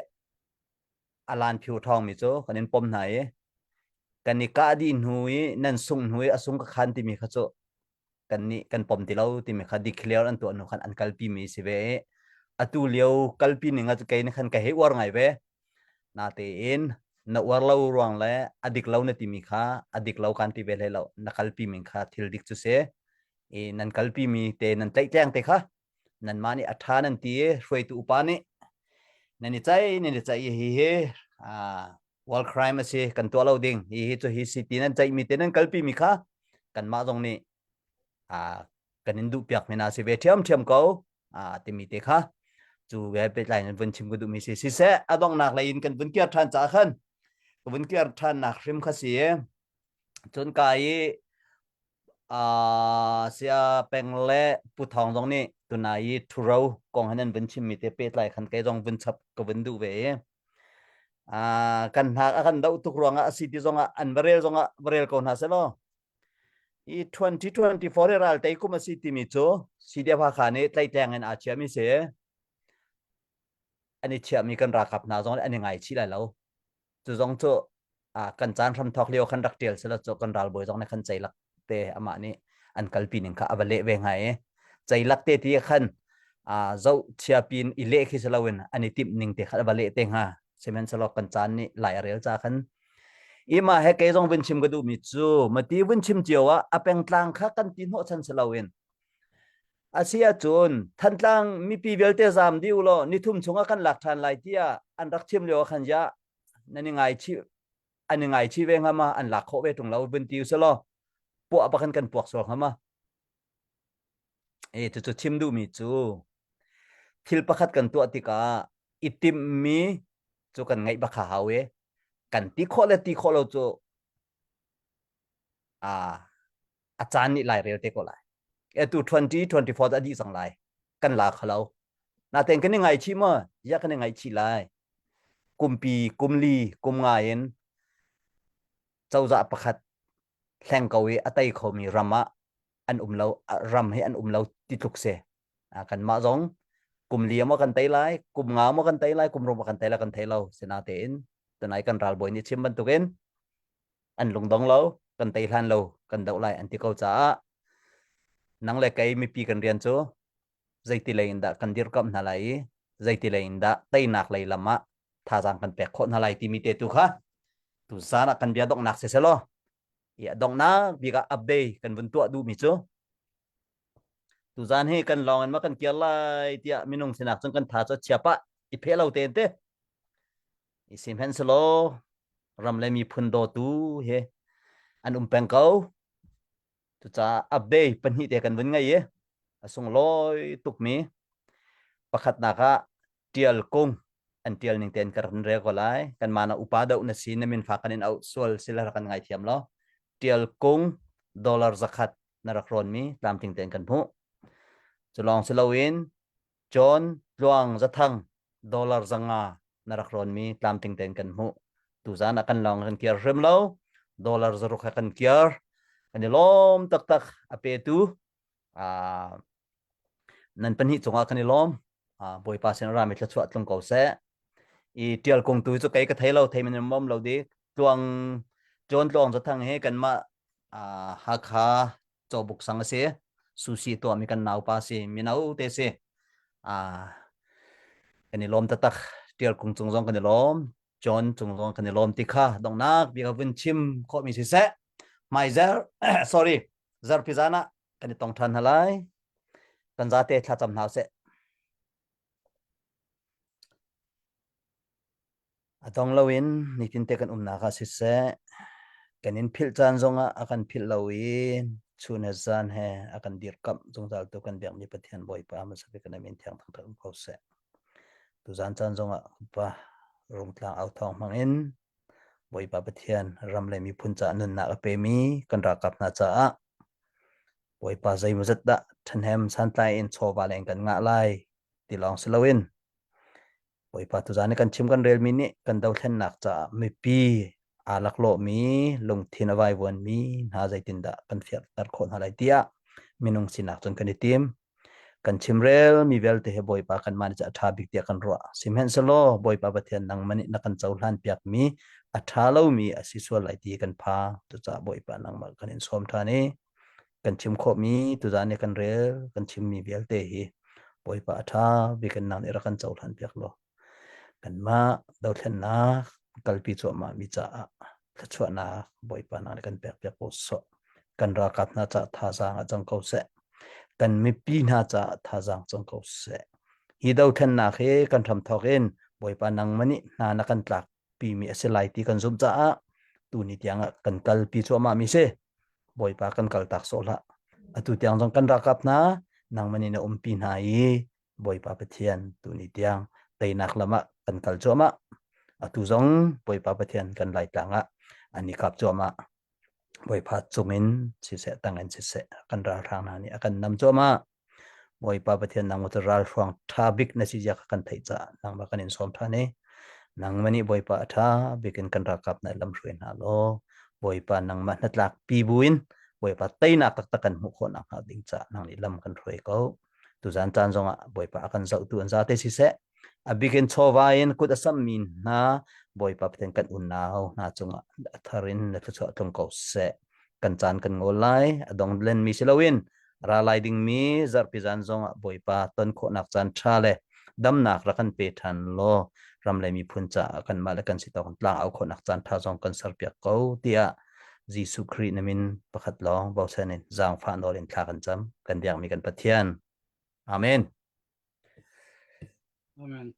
a lan phiu ṭhawngmi cu kan in pom hna i kan i kah dih hnu i nan sungh hnu i a sung ka khan timi kha cu kan nih kan pom ti lo timi kha declare an tuah hnu khan an kalpi mi si ve i atu lio kalpi ning ah kei nih khan ka hei uar ngai ve natein na uar lo ruang le a dik lo na timi kha a dik lo kan ti ve hlei lo na kalpi mi kha thil dik cu si i nan kalpi mi te nan tlaihtleng te kha nanmah nih a ṭha nan ti i hruaitu upa nih nan i ceih nan i ceih hi hi world crime a si kan tuah lo ding hi hi cu hi si ti nan ceihmi te nan kalpi mi kha kanmah zong nih kan in duh piak mi na si ve ṭhiamṭhiam ko timi te kha cu he pehtlai in vun chim ka duhmi si siseh a donghnak lei in kan vun kiar ṭhan caah khan ka vun kiar ṭhan nak hrim kha si cun ka i Sia peng le Pu Thawng zong nih tunai i ṭhuro kong han an vun chimmi te pehtlai khan kei zong vun chap ka vun duh ve i kan hnak a kan doh tuk ruangah a si ti zongah an va rel zongah va rel ko hna selaw i 2024 i ral tei kum a si timi cu CDF Hakha nih tleitleng in aa chiami si an i chiahmi kan ralkap hna zong an i ngaichih lai lo Cu zong cu kan caan hramthawk lio khan rak ṭial selaw cu kan ralbawi zong nih khan ceilak te amah nih an kalpi ning kha a va leh ve hnga i ceilak te ti khan zoh chia pin i leh khi si loin an i timh ning te kha a va leh te hnga sihmanhsehlaw kan caan nih lai a rel ca khan ima he kei zong vun chim ka duhmi cu mati vun chim cio ah a pengtlang kha kan ti hnawh chan si loin a si ahcun Thantlang mipi vialte zaam dih u law nithum chungah kan lak ṭhan lai tiah an rak chim lio ah khan ya nan i ngaichih an i ngaichih ve hnga ma an lak khawh ve ṭung lo vun ti usalaw puah bakhan kan puak sual hnga ma e cucu chim duhmi cu thil pakhat kan tuah tikah i timhmi cu kan ngeih bak hau e kan ti khawh le ti khawh lo cu a a caan nih lai rel te ko lai atu 2024 a dih cang lai kan la khalo natein kan i ngaichih maw ya kan i ngaichih lai kumpi kumli kum nga in. Cozah pakhat hleng ko i a tei khomi ram ah an um lo ram hi an um lo ti tluk si. Kanmah zong kum li maw kan tei lai, kum nga maw kan tei lai, kum ruk maw kan tei lai kan thei lo. Sinatein tunai kan ralbawi nih chim bantukin an lungdong lo, kan tei hlan lo, kan doh lai an ti ko caah nang le kei mipi kan rian cu zeiti lei in dah kan dirkamh hna lai i zeiti lei in dah teinak lei lam ah thazaang kan pek khawh hna lai timi te tu kha tu zan ah kan bia donghnak si selaw i a donghnak bik ah update kan vun tuah duhmi cu tuzan hi kan lawng in ma kan kir lai tiah minung sinak cun kan tha cu chia pah i phe lo ten te i sihmanhsehlaw ram le miphun dawtu he an um peng ko Cucaah update pahnih te kan vun ngei i a sunglawi tukmi pakhatnak ah Tial Kung an tial ning tein ka ran rel ko lai. Kanmah na upa deuh na si na min fa kan in auh sual sila rak kan ngaithiam law. Tial Kung dollar zakhat na rak rawnmi tlamtling tein kan hmuh. Cu lawng si loin John Tluang Zathang dollar 500 na rak rawnmi tlamtling tein kan hmuh. Tuzan ah kan lawng kan kiar hrim lo. Dollar zaruk he kan kiar. Kan i lawm taktak a petu. Uh, nan pahnih cungah kan i lawm. Uh, Bawipa sin rami thluachuah tlung ko seh. I tial kung tu cu kei ka thei lo thei men mom lo di tluang John Tluang Zathang he kanmah uh, Hakha cawbuk sang a si sushi tuahmi kan naupa si mino te si ah kan i lawm taktak tial kung cung zong kan i lawm John cung zong kan i lawm ti kha donghnak bia vun chim khawhmi siseh hmaizer sorry zarpi zan ah kan i tong ṭhan hna lai kan zate thlacam hna usih A dong loin nitinte kan umnak ah siseh, kan in philh caan zongah a kan philh lo i chun he zan he a kan dirkamh zungzaltu kan biakmi Pathian Bawipa hmasa bik kan min thiang thangṭhat um ko seh. Tuzaan caan zongah Pa Rungtlang au thawng hmangin Bawipa Pathian ram le miphun caah nunnak a pemi kan ralkap hna caah Bawipa zeimawzat dah ṭhahnem santlai in chawva leng kan ngah lai ti lawng si loin Bawipa tuzaan i kan chim kan relmi nih kan dothlennak caah mipi aa laklawhmi lungthin a vaivuanmi hna zeitindah kan fianter khawh hna lai tiah minung sinak cun kan i tim. Kan chimrel mi vialte he Bawipa kanmah nih a ṭha bik tiah kan ruah. Sihmanhsehlaw Bawipa Pathian nangmah nih na kan cohlan piakmi a ṭha lomi a si sual lai ti kan phang. Cucaah Bawipa nangmah kan in sawm ṭhan i kan chim khawhmi tuzaan i kan rel kan chimmi vialte hi Bawipa a ṭha bik in nang nih rak kan cohlan piak law kanmah dothlennak kalpi cuahmah mi caah thluachuahnak Bawipa nang nih kan pek piak ko sawh kan ralkap hna caah thazaang ah cang ko seh kan mipi hna caah thazaang cang ko seh hi dothlennak hi kan hramthawk in Bawipa nangmah nih hna na kan tlak pimi a si lai ti kan zumh caah tuni tiang ah kan kalpi cuahmah mi si. Bawipa kan kaltak sawh hlah. Atu tiang zong kan ralkap hna nangmah nih na umpi hna i Bawipa Pathian tuni tiang teinak lam ah kan kal cuahmah. Atu zong Bawipa Pathian kan Laitlang ah an i kap cuahmah. Bawipa cungin siseh tangin siseh kan ralhrang hna nih a kan nam cuahmah. Bawipa Pathian nangmah cu ralhruang ṭha bik na si zia kha kan theih caah nangmah kan in sawm ṭhan i nangmah nih Bawipa a ṭha bik in kan ralkap na lamhruai hna law Bawipa nangmah hnatlak pi buin Bawipa teinak taktak kan hmuh khawh nakhnga ding caah nang nih lam kan hruai ko. Tuzan caan zongah Bawipa a kan zohtu an zate siseh a bik in chawva in kut a sammi hna Bawipa Pathian kan unau hna cungah a thar in na thluachuah tlung ko seh. Kan caan kan ngol lai a dong lenmi si loin ra lai dingmi zarhpi zan zongah Bawipa ton khawhnak caan ṭha le damnak rak kan pe ṭhan law ram le miphun caah kanmah le kan si tawk tlang au khawhnak caan ṭha zong kan serpiak ko tiah Jesuh Khrih na min pakhat lawng bochan in zaangfah nawl in thla kan cam kan biakmi kan Pathian. Amen. Amen.